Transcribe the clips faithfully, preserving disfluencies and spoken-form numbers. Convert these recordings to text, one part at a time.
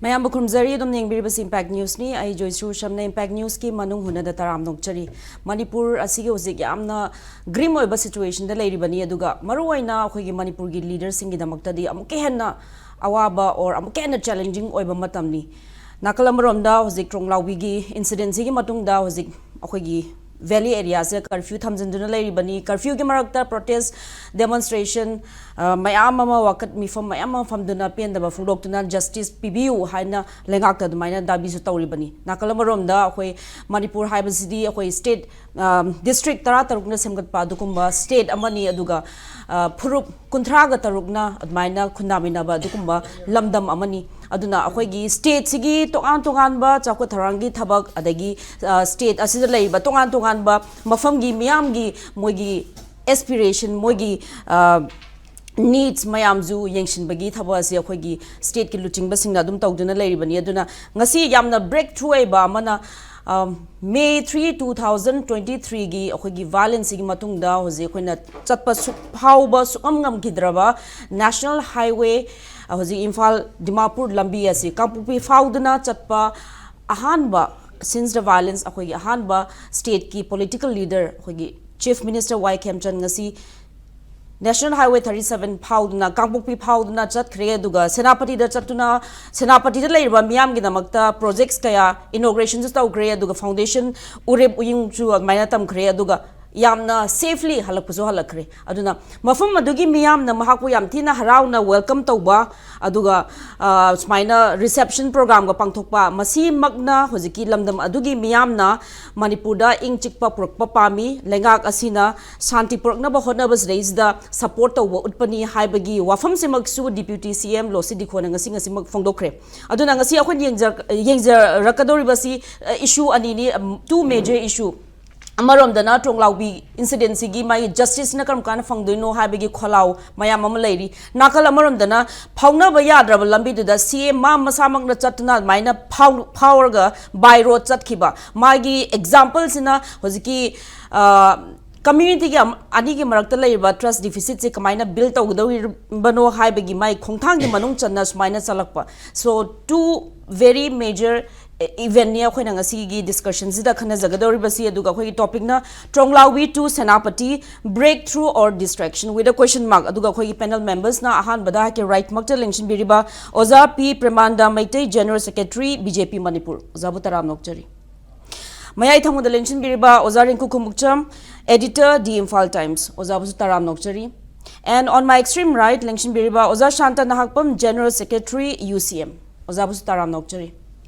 ꯃꯌꯥꯝꯕꯨ ꯈꯨꯔꯨꯝꯖꯔꯤ꯫ ꯑꯗꯨꯝ ꯌꯦꯡꯕꯤꯔꯤꯕꯁꯤ Impact Newsꯅꯤ꯫ ꯑꯩ ꯖꯣꯏꯁ꯭ꯔꯤ ꯎꯁꯝꯅ Impact Newsꯀꯤ ꯃꯅꯨꯡ ꯍꯨꯠꯅꯗ ꯇꯔꯥꯝ ꯅꯣꯛꯆꯔꯤ꯫ ꯃꯅꯤꯄꯨꯔ ꯑꯁꯤꯒꯤ ꯍꯧꯖꯤꯛ ꯌꯥꯝꯅ grim ꯑꯣꯏꯕ situationꯗ ꯂꯩꯔꯤꯕꯅꯤ, ꯑꯗꯨꯒ ꯃꯔꯨꯑꯣꯏꯅ ꯑꯩꯈꯣꯏꯒꯤ ꯃꯅꯤꯄꯨꯔꯒꯤ leaderꯁꯤꯡꯒꯤꯗꯃꯛꯇꯗꯤ ꯑꯃꯨꯛꯀ ꯍꯦꯟꯅ ꯑꯋꯥꯕ or ꯑꯃꯨꯛꯀ ꯍꯦꯟꯅ challenging ꯑꯣꯏꯕ ꯃꯇꯝꯅꯤ꯫ ꯅꯥꯀꯜ ꯑꯃꯔꯣꯝꯗ ꯍꯧꯖꯤꯛ ꯇ꯭ꯔꯣꯡꯂꯥꯎꯕꯤꯒꯤ incidentꯁꯤꯒꯤ ꯃꯇꯨꯡꯗ ꯍꯧꯖꯤꯛ ꯑꯩꯈꯣꯏꯒꯤ valley areaꯁꯦ curfew ꯊꯝꯖꯤꯟꯗꯨꯅ ꯂꯩꯔꯤꯕꯅꯤ꯫ Curfewꯒꯤ ꯃꯔꯛꯇ protest, demonstration, ꯑ, ꯃꯌꯥꯝ ꯑꯃ, ꯋꯥꯀꯠ ꯃꯤꯐꯝ ꯃꯌꯥꯝ ꯑꯃ ꯐꯝꯗꯨꯅ ꯄꯦꯟꯗꯕ ꯐꯣꯡꯗꯣꯛꯇꯨꯅ justice ꯄꯤꯕꯤꯌꯨ ꯍꯥꯏꯅ ꯂꯩꯉꯥꯛꯇ ꯑꯗꯨꯃꯥꯏꯅ ꯗꯥꯕꯤꯁꯨ ꯇꯧꯔꯤꯕꯅꯤ꯫ ꯅꯥꯀꯜ ꯑꯃꯔꯣꯝꯗ ꯑꯩꯈꯣꯏ ꯃꯅꯤꯄꯨꯔ ꯍꯥꯏꯕꯁꯤꯗꯤ ꯑꯩꯈꯣꯏ state, ꯑ, district ꯇꯔꯥ ꯇꯔꯨꯛꯅ ꯁꯦꯝꯒꯠꯄ ꯑꯗꯨꯒꯨꯝꯕ state ꯑꯃꯅꯤ, ꯑꯗꯨꯒ, ꯑ, ꯐꯨꯔꯨꯞ ꯀꯨꯟꯊ꯭ꯔꯥꯒ ꯇꯔꯨꯛꯅ ꯑꯗꯨꯃꯥꯏꯅ ꯈꯨꯟꯗꯥꯃꯤꯟꯅꯕ ꯑꯗꯨꯒꯨꯝꯕ ꯂꯝꯗꯝ ꯑꯃꯅꯤ꯫ ꯑꯗꯨꯅ ꯑꯩꯈꯣꯏꯒꯤ stateꯁꯤꯒꯤ ꯇꯣꯉꯥꯟ ꯇꯣꯉꯥꯟꯕ ꯆꯥꯎꯈꯠ ꯊꯧꯔꯥꯡꯒꯤ ꯊꯕꯛ, ꯑꯗꯒꯤ, ꯑ, state ꯑꯁꯤꯗ ꯂꯩꯔꯤꯕ ꯇꯣꯉꯥꯟ ꯇꯣꯉꯥꯟꯕ ꯃꯐꯝꯒꯤ ꯃꯤꯌꯥꯝꯒꯤ ꯃꯣꯏꯒꯤ aspiration, ꯃꯣꯏꯒꯤ, ꯑ, needs ꯃꯌꯥꯝꯁꯨ ꯌꯦꯡꯁꯤꯟꯕꯒꯤ ꯊꯕꯛ ꯑꯁꯤ ꯑꯩꯈꯣꯏꯒꯤ stateꯀꯤ ꯂꯨꯆꯤꯡꯕꯁꯤꯡꯅ ꯑꯗꯨꯝ ꯇꯧꯗꯨꯅ ꯂꯩꯔꯤꯕꯅꯤ꯫ ꯑꯗꯨꯅ ꯉꯁꯤ ꯌꯥꯝꯅ breakthrough ꯑꯣꯏꯕ ꯑꯃꯅ, ꯑ, May three, two thousand twenty threeꯒꯤ ꯑꯩꯈꯣꯏꯒꯤ violenceꯁꯤꯒꯤ ꯃꯇꯨꯡꯗ ꯍꯧꯖꯤꯛ ꯑꯩꯈꯣꯏꯅ ꯆꯠꯄ ꯁꯨꯛ ꯐꯥꯎꯕ ꯁꯨꯛꯉꯝ ꯉꯝꯈꯤꯗ꯭ꯔꯕ National Highway, ꯑ, ꯍꯧꯖꯤꯛ ꯏꯝꯐꯥꯜ ꯗꯤꯃꯥꯄꯨꯔ ꯂꯝꯕꯤ ꯑꯁꯤ ꯀꯥꯡꯄꯣꯛꯄꯤ ꯐꯥꯎꯗꯨꯅ ꯆꯠꯄ ꯑꯍꯥꯟꯕ, since the violence, ꯑꯩꯈꯣꯏꯒꯤ ꯑꯍꯥꯟꯕ stateꯀꯤ political leader ꯑꯩꯈꯣꯏꯒꯤ Chief Minister ꯋꯥꯏ ꯈꯦꯝꯆꯟ ꯉꯁꯤ National Highway thirty seven ꯐꯥꯎꯗꯨꯅ, ꯀꯥꯡꯄꯣꯛꯄꯤ ꯐꯥꯎꯗꯨꯅ ꯆꯠꯈ꯭ꯔꯦ꯫ ꯑꯗꯨꯒ ꯁꯦꯅꯥꯄꯇꯤꯗ ꯆꯠꯇꯨꯅ, ꯁꯦꯅꯥꯄꯇꯤꯗ ꯂꯩꯔꯤꯕ ꯃꯤꯌꯥꯝꯒꯤꯗꯃꯛꯇ projects ꯀꯌꯥ inaugurationꯁꯨ ꯇꯧꯈ꯭ꯔꯦ, ꯑꯗꯨꯒ foundation ꯎꯔꯦꯞ ꯎꯌꯨꯡꯁꯨ ꯑꯗꯨꯃꯥꯏꯅ ꯇꯝꯈ꯭ꯔꯦ꯫ ꯑꯗꯨꯒ ꯌꯥꯝꯅ safely ꯍꯜꯂꯛꯄꯁꯨ ꯍꯜꯂꯛꯈ꯭ꯔꯦ꯫ ꯑꯗꯨꯅ ꯃꯐꯝ ꯑꯗꯨꯒꯤ ꯃꯤꯌꯥꯝꯅ ꯃꯍꯥꯛꯄꯨ ꯌꯥꯝ ꯊꯤꯅ ꯍꯔꯥꯎꯅ welcome ꯇꯧꯕ, ꯑꯗꯨꯒ, ꯑ, ꯁꯨꯃꯥꯏꯅ reception programꯒ ꯄꯥꯡꯊꯣꯛꯄ, ꯃꯁꯤꯃꯛꯅ ꯍꯧꯖꯤꯛꯀꯤ ꯂꯝꯗꯝ ꯑꯗꯨꯒꯤ ꯃꯤꯌꯥꯝꯅ ꯃꯅꯤꯄꯨꯔꯗ ꯏꯪ ꯆꯤꯛꯄ ꯄꯨꯔꯛꯄ ꯄꯥꯝꯃꯤ, ꯂꯩꯉꯥꯛ ꯑꯁꯤꯅ ꯁꯥꯟꯇꯤ ꯄꯨꯔꯛꯅꯕ ꯍꯣꯠꯅꯕꯁꯤꯗꯩꯁꯤꯗ support ꯇꯧꯕ ꯎꯠꯄꯅꯤ ꯍꯥꯏꯕꯒꯤ ꯋꯥꯐꯝꯁꯤꯃꯛꯁꯨ Deputy C M ꯂꯣꯁꯤ ꯗꯤꯈꯣꯅ ꯉꯁꯤ, ꯉꯁꯤꯃꯛ ꯐꯣꯡꯗꯣꯛꯈ꯭ꯔꯦ꯫ ꯑꯗꯨꯅ ꯉꯁꯤ ꯑꯩꯈꯣꯏꯅ ꯌꯦꯡꯖ-, ꯌꯦꯡꯖꯔꯛꯀꯗꯧꯔꯤꯕꯁꯤ, ꯑ, issue ꯑꯅꯤꯅꯤ, ꯑꯝ, two major issue꯫ ꯑꯃꯔꯣꯝꯗꯅ ꯇ꯭ꯔꯣꯡꯂꯥꯎꯕꯤ incidentꯁꯤꯒꯤ ꯃꯥꯒꯤ justiceꯅ ꯀꯔꯝ ꯀꯥꯟꯗ ꯐꯪꯗꯣꯏꯅꯣ ꯍꯥꯏꯕꯒꯤ ꯈꯣꯜꯂꯥꯎ ꯃꯌꯥꯝ ꯑꯃ ꯂꯩꯔꯤ꯫ ꯅꯥꯀꯜ ꯑꯃꯔꯣꯝꯗꯅ ꯐꯥꯎꯅꯕ ꯌꯥꯗ꯭ꯔꯕ ꯂꯝꯕꯤꯗꯨꯗ C M ꯃꯥ ꯃꯁꯥꯃꯛꯅ ꯆꯠꯇꯨꯅ ꯑꯗꯨꯃꯥꯏꯅ ꯐꯥꯎ-, ꯐꯥꯎꯔꯒ by road ꯆꯠꯈꯤꯕ꯫ ꯃꯥꯒꯤ exampleꯁꯤꯅ ꯍꯧꯖꯤꯛꯀꯤ, ꯑ, ꯀꯝꯃ꯭ꯌꯨꯅꯤꯇꯤꯒꯤ ꯑꯅꯤꯒꯤ ꯃꯔꯛꯇ ꯂꯩꯔꯤꯕ ꯇ꯭ꯔꯁ ꯗꯤꯐꯤꯁꯤꯠꯁꯦ ꯀꯃꯥꯏꯅ ꯕꯤꯜ ꯇꯧꯒꯗꯧꯔꯤꯕꯅꯣ ꯍꯥꯏꯕꯒꯤ ꯃꯥꯏ ꯈꯣꯡꯊꯥꯡꯒꯤ ꯃꯅꯨꯡ ꯆꯟꯅ ꯁꯨꯃꯥꯏꯅ ꯆꯠꯂꯛꯄ꯫ So two very major eventꯅꯤ ꯑꯩꯈꯣꯏꯅ ꯉꯁꯤꯒꯤ ꯗꯤꯁꯀꯁꯟꯁꯤꯗ ꯈꯟꯅꯖꯒꯗꯧꯔꯤꯕꯁꯤ꯫ ꯑꯗꯨꯒ ꯑꯩꯈꯣꯏꯒꯤ ꯇꯣꯄꯤꯛꯅ ꯇ꯭ꯔꯣꯡꯂꯥꯎꯕꯤ to Senapati, breakthrough or distraction with a question mark꯫ ꯑꯗꯨꯒ ꯑꯩꯈꯣꯏꯒꯤ ꯄꯦꯅꯦꯜ ꯃꯦꯝꯕꯔꯁꯅ ꯑꯍꯥꯟꯕꯗ ꯍꯥꯏꯀꯦ ꯔꯥꯏꯠꯃꯛꯇ ꯂꯦꯡꯁꯤꯟꯕꯤꯔꯤꯕ ꯑꯣꯖꯥ P Premananda Meitei, general secretary, B J P Manipur. ꯑꯣꯖꯥꯕꯨ ꯇꯔꯥꯝꯅ ꯑꯣꯛꯆꯔꯤ꯫ ꯃꯌꯥꯏ ꯊꯪꯕꯗ ꯂꯦꯡꯁꯤꯟꯕꯤꯔꯤꯕ ꯑꯣꯖꯥ ꯔꯤꯡꯀꯨ Khumukcham, editor, The Imphal Times꯫ ꯑꯣꯖꯥꯕꯨꯁꯨ ꯇꯔꯥꯝꯅ ꯑꯣꯛꯆꯔꯤ꯫ And on my extreme right ꯂꯦꯡꯁꯤꯟꯕꯤꯔꯤꯕ ꯑꯣꯖꯥ Santa Nahakpam, general secretary, U ꯁꯤ ꯑꯦꯝ꯫ ꯑꯣꯖꯥꯕꯨꯁꯨ ꯇꯔꯥꯝꯅ ꯑꯣꯛꯆꯔꯤ꯫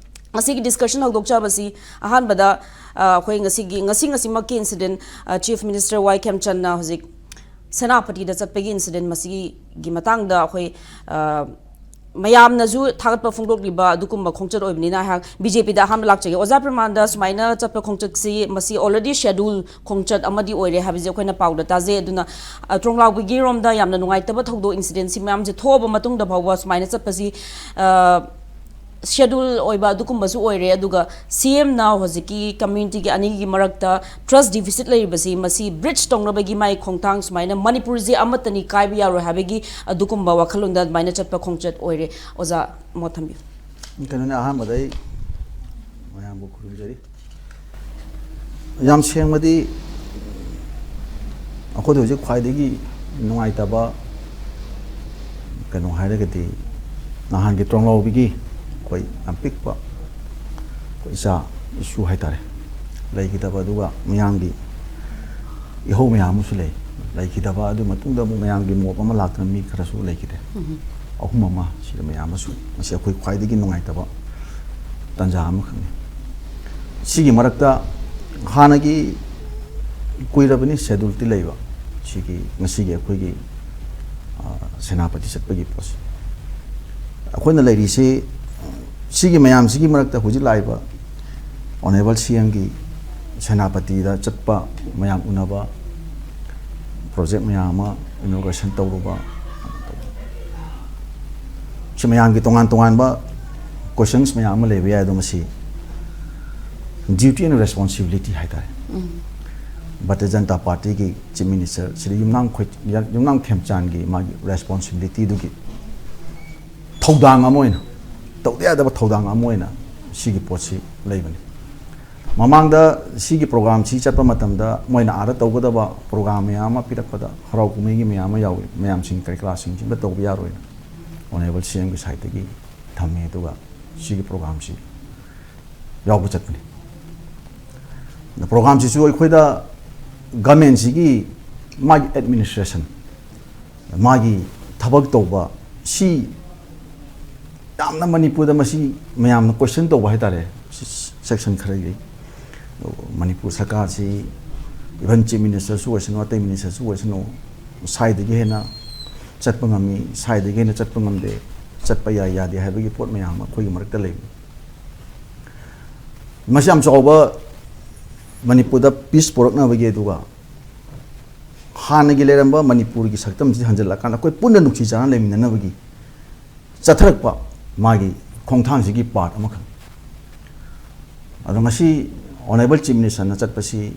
ꯉꯁꯤꯒꯤ ꯗꯤꯁꯀꯁꯟ ꯍꯧꯗꯣꯛꯆꯕꯁꯤ ꯑꯍꯥꯟꯕꯗ, ꯑ, ꯑꯩꯈꯣꯏ ꯉꯁꯤꯒꯤ, ꯉꯁꯤ ꯉꯁꯤꯃꯛꯀꯤ ꯏꯟꯁꯤꯗꯦꯟ, ꯑ, ꯆꯤꯐ ꯃꯤꯅꯤꯁꯇꯔ ꯋꯥꯏ ꯈꯦꯝꯆꯟꯅ ꯍꯧꯖꯤꯛ ꯁꯦꯅꯥꯄꯇꯤꯗ ꯆꯠꯄꯒꯤ ꯏꯟꯁꯤꯗꯦꯟ ꯃꯁꯤꯒꯤ ꯃꯇꯥꯡꯗ ꯑꯩꯈꯣꯏ, ꯑ, ꯃꯌꯥꯝꯅꯁꯨ ꯊꯥꯒꯠꯄ ꯐꯣꯡꯗꯣꯛꯂꯤꯕ ꯑꯗꯨꯒꯨꯝꯕ ꯈꯣꯡꯆꯠ ꯑꯣꯏꯕꯅꯤꯅ ꯑꯩꯍꯥꯛ ꯕꯤ ꯖꯦ ꯄꯤꯗ ꯑꯍꯥꯟꯕ ꯂꯥꯛꯆꯒꯦ꯫ ꯑꯣꯖꯥ ꯄ꯭ꯔꯦꯃꯥꯟꯗ ꯁꯨꯃꯥꯏꯅ ꯆꯠꯄ ꯈꯣꯡꯆꯠꯁꯤ ꯃꯁꯤ already schedule ꯈꯣꯡꯆꯠ ꯑꯃꯗꯤ ꯑꯣꯏꯔꯦ ꯍꯥꯏꯕꯁꯦ ꯑꯩꯈꯣꯏꯅ ꯄꯥꯎꯗ ꯇꯥꯖꯩ꯫ ꯑꯗꯨꯅ, ꯑ, ꯇ꯭ꯔꯣꯡꯂꯥꯎꯕꯤꯒꯤꯔꯣꯝꯗ ꯌꯥꯝꯅ ꯅꯨꯡꯉꯥꯏꯇꯕ ꯊꯧꯗꯣꯛ ꯏꯟꯁꯤꯗꯦꯟꯁꯤ ꯃꯌꯥꯝꯁꯦ ꯊꯣꯛꯑꯕ ꯃꯇꯨꯡꯗ ꯐꯥꯎꯕ ꯁꯨꯃꯥꯏꯅ ꯆꯠꯄꯁꯤ, ꯑ, ꯁꯦꯗꯨꯜ ꯑꯣꯏꯕ ꯑꯗꯨꯒꯨꯝꯕꯁꯨ ꯑꯣꯏꯔꯦ꯫ ꯑꯗꯨꯒ ꯁꯤ ꯑꯦꯝꯅ ꯍꯧꯖꯤꯛꯀꯤ ꯀꯝꯃ꯭ꯌꯨꯅꯤꯇꯤꯒꯤ ꯑꯅꯤꯒꯤ ꯃꯔꯛꯇ ꯇ꯭ꯔꯁ ꯗꯤꯐꯤꯁꯤꯠ ꯂꯩꯔꯤꯕꯁꯤ ꯃꯁꯤ ꯕ꯭ꯔꯤꯖ ꯇꯧꯅꯕꯒꯤ ꯃꯥꯏ ꯈꯣꯡꯊꯥꯡ ꯁꯨꯃꯥꯏꯅ ꯃꯅꯤꯄꯨꯔꯁꯦ ꯑꯃꯠꯇꯅꯤ, ꯀꯥꯏꯕ ꯌꯥꯔꯣꯏ ꯍꯥꯏꯕꯒꯤ ꯑꯗꯨꯒꯨꯝꯕ ꯋꯥꯈꯜꯂꯣꯟꯗ ꯑꯗꯨꯃꯥꯏꯅ ꯆꯠꯄ ꯈꯣꯡꯆꯠ ꯑꯣꯏꯔꯦ꯫ ꯑꯣꯖꯥ ꯃꯣꯠ ꯊꯝꯕꯤꯌꯨ꯫ ꯀꯩꯅꯣꯅꯦ, ꯑꯍꯥꯟꯕꯗ ꯑꯩ ꯃꯌꯥꯝꯕꯨ ꯈꯨꯔꯨꯝꯖꯔꯤ꯫ ꯌꯥꯝ ꯁꯦꯡꯕꯗꯤ ꯑꯩꯈꯣꯏꯗ ꯍꯧꯖꯤꯛ ꯈ꯭ꯋꯥꯏꯗꯒꯤ ꯅꯨꯡꯉꯥꯏꯇꯕ ꯀꯩꯅꯣ ꯍꯥꯏꯔꯒꯗꯤ ꯅꯍꯥꯟꯒꯤ ꯇ꯭ꯔꯣꯡꯂꯥꯎꯕꯤꯒꯤ ꯑꯩꯈꯣꯏ ꯌꯥꯝ ꯄꯤꯛꯄ ꯑꯩꯈꯣꯏ ꯏꯆꯥ ꯏꯁꯨ ꯍꯥꯏꯇꯥꯔꯦ, ꯂꯩꯈꯤꯗꯕ, ꯑꯗꯨꯒ ꯃꯌꯥꯝꯒꯤ ꯏꯍꯧ ꯃꯌꯥꯝ ꯑꯃꯁꯨ ꯂꯩ, ꯂꯩꯈꯤꯗꯕ꯫ ꯑꯗꯨ ꯃꯇꯨꯡꯗ ꯑꯃꯨꯛ ꯃꯌꯥꯝꯒꯤ ꯃꯣꯞ ꯑꯃ ꯂꯥꯛꯇꯅ ꯃꯤ ꯈꯔꯁꯨ ꯂꯩꯈꯤꯗꯦ꯫ ꯑꯍꯨꯝ ꯑꯃ ꯁꯤꯗ ꯃꯌꯥꯝ ꯑꯃꯁꯨ, ꯃꯁꯤ ꯑꯩꯈꯣꯏ ꯈ꯭ꯋꯥꯏꯗꯒꯤ ꯅꯨꯡꯉꯥꯏꯇꯕ ꯇꯥꯟꯖꯥ ꯑꯃꯈꯛꯅꯤ꯫ ꯁꯤꯒꯤ ꯃꯔꯛꯇ ꯍꯥꯟꯅꯒꯤ ꯀꯨꯏꯔꯕꯅꯤ ꯁꯦꯗꯨꯜꯇꯤ ꯂꯩꯕ, ꯁꯤꯒꯤ ꯉꯁꯤꯒꯤ ꯑꯩꯈꯣꯏꯒꯤ, ꯑ, ꯁꯦꯅꯥꯄꯇꯤ ꯆꯠꯄꯒꯤ ꯄꯣꯠꯁꯦ꯫ ꯑꯩꯈꯣꯏꯅ ꯂꯩꯔꯤꯁꯤ, ꯁꯤꯒꯤ ꯃꯌꯥꯝꯁꯤꯒꯤ ꯃꯔꯛꯇ ꯍꯧꯖꯤꯛ ꯂꯥꯛꯏꯕ ꯑꯣꯅꯔꯦꯕꯜ ꯁꯤ ꯑꯦꯝꯒꯤ ꯁꯦꯅꯥꯄꯇꯤꯗ ꯆꯠꯄ, ꯃꯌꯥꯝ ꯎꯅꯕ, ꯄ꯭ꯔꯣꯖꯦꯛ ꯃꯌꯥꯝ ꯑꯃ ꯏꯅꯣꯒ꯭ꯔꯦꯁꯟ ꯇꯧꯔꯨꯕ, ꯁꯤ ꯃꯌꯥꯝꯒꯤ ꯇꯣꯉꯥꯟ ꯇꯣꯉꯥꯟꯕ ꯀꯣꯏꯁꯟꯁ ꯃꯌꯥꯝ ꯑꯃ ꯂꯩꯕ ꯌꯥꯏ, ꯑꯗꯣ ꯃꯁꯤ duty and responsibility ꯍꯥꯏꯇꯥꯔꯦ꯫ ꯚꯥꯔꯇꯤꯌ ꯖꯅꯇꯥ ꯄꯥꯔꯇꯤꯒꯤ ꯆꯤꯐ ꯃꯤꯅꯤꯁꯇꯔ ꯁ꯭ꯔꯤ ꯌꯨꯝꯅꯥꯝ ꯈꯣꯏ-, ꯌꯨꯝꯅꯥꯝ ꯈꯦꯝꯆꯥꯟꯒꯤ ꯃꯥꯒꯤ ꯔꯦꯁꯄꯣꯟꯁꯤꯕꯤꯂꯤꯇꯤꯗꯨꯒꯤ ꯊꯧꯗꯥꯡ ꯑꯃ ꯑꯣꯏꯅ, ꯇꯧꯗ ꯌꯥꯗꯕ ꯊꯧꯗꯥꯡ ꯑꯃ ꯑꯣꯏꯅ ꯁꯤꯒꯤ ꯄꯣꯠꯁꯤ ꯂꯩꯕꯅꯤ꯫ ꯃꯃꯥꯡꯗ ꯁꯤꯒꯤ ꯄ꯭ꯔꯣꯒ꯭ꯔꯥꯝꯁꯤ ꯆꯠꯄ ꯃꯇꯝꯗ ꯃꯣꯏꯅ ꯑꯥꯗ ꯇꯧꯒꯗꯕ ꯄ꯭ꯔꯣꯒ꯭ꯔꯥꯝ ꯃꯌꯥꯝ ꯑꯃ ꯄꯤꯔꯛꯄꯗ, ꯍꯔꯥꯎ ꯀꯨꯝꯍꯩꯒꯤ ꯃꯌꯥꯝ ꯑꯃ ꯌꯥꯎꯏ, ꯃꯌꯥꯝꯁꯤꯡ ꯀꯔꯤ ꯀꯔꯥꯁꯤꯡꯁꯤ ꯑꯝꯇ ꯇꯧꯕ ꯌꯥꯔꯣꯏꯅ ꯑꯣꯅꯔꯦꯕꯜ ꯁꯤ ꯑꯦꯝꯒꯤ ꯁꯥꯏꯠꯇꯒꯤ ꯊꯝꯃꯦ꯫ ꯑꯗꯨꯒ ꯁꯤꯒꯤ ꯄ꯭ꯔꯣꯒ꯭ꯔꯥꯝꯁꯤ ꯌꯥꯎꯕ ꯆꯠꯄꯅꯤ꯫ ꯑꯗ ꯄ꯭ꯔꯣꯒ꯭ꯔꯥꯝꯁꯤꯁꯨ ꯑꯩꯈꯣꯏꯗ ꯒꯃꯦꯟꯁꯤꯒꯤ ꯃꯥꯒꯤ ꯑꯦꯗꯃꯤꯅꯤꯁꯇ꯭ꯔꯦꯁꯟ, ꯃꯥꯒꯤ ꯊꯕꯛ ꯇꯧꯕ, ꯁꯤ ꯌꯥꯝꯅ ꯃꯅꯤꯄꯨꯔꯗ ꯃꯁꯤ ꯃꯌꯥꯝꯅ ꯀꯣꯏꯁꯟ ꯇꯧꯕ ꯍꯥꯏꯇꯥꯔꯦ, ꯁꯦꯛꯁꯟ ꯈꯔꯒꯤ꯫ ꯃꯅꯤꯄꯨꯔ ꯁꯔꯀꯥꯔꯁꯤ ꯏꯚꯟ ꯆꯤꯐ ꯃꯤꯅꯤꯁꯇꯔꯁꯨ ꯑꯣꯏꯁꯅꯨ, ꯑꯇꯩ ꯃꯤꯅꯤꯁꯇꯔꯁꯨ ꯑꯣꯏꯁꯅꯨ, ꯁ꯭ꯋꯥꯏꯗꯒꯤ ꯍꯦꯟꯅ ꯆꯠꯄ ꯉꯝꯃꯤ, ꯁ꯭ꯋꯥꯏꯗꯒꯤ ꯍꯦꯟꯅ ꯆꯠꯄ ꯉꯝꯗꯦ, ꯆꯠꯄ ꯌꯥꯏ ꯌꯥꯗꯦ ꯍꯥꯏꯕꯒꯤ ꯄꯣꯠ ꯃꯌꯥꯝ ꯑꯃ ꯑꯩꯈꯣꯏꯒꯤ ꯃꯔꯛꯇ ꯂꯩꯕꯅꯤ꯫ ꯃꯁꯤ ꯌꯥꯝ ꯆꯥꯎꯕ ꯃꯅꯤꯄꯨꯔꯗ ꯄꯤꯁ ꯄꯨꯔꯛꯅꯕꯒꯤ, ꯑꯗꯨꯒ ꯍꯥꯟꯅꯒꯤ ꯂꯩꯔꯝꯕ ꯃꯅꯤꯄꯨꯔꯒꯤ ꯁꯛꯇꯝꯁꯤ ꯍꯟꯖꯤꯜꯂꯛꯀꯥꯟꯗ ꯑꯩꯈꯣꯏ ꯄꯨꯟꯅ ꯅꯨꯡꯁꯤ ꯆꯥꯟꯅ ꯂꯩꯃꯤꯟꯅꯅꯕꯒꯤ ꯆꯠꯊꯔꯛꯄ ꯃꯥꯒꯤ ꯈꯣꯡꯊꯥꯡꯁꯤꯒꯤ ꯄꯥꯔꯠ ꯑꯃꯈꯛꯅꯤ꯫ ꯑꯗꯣ ꯉꯁꯤ ꯑꯣꯅꯔꯦꯕꯜ ꯆꯤꯐ ꯃꯤꯅꯤꯁꯇꯔꯅ ꯆꯠꯄꯁꯤ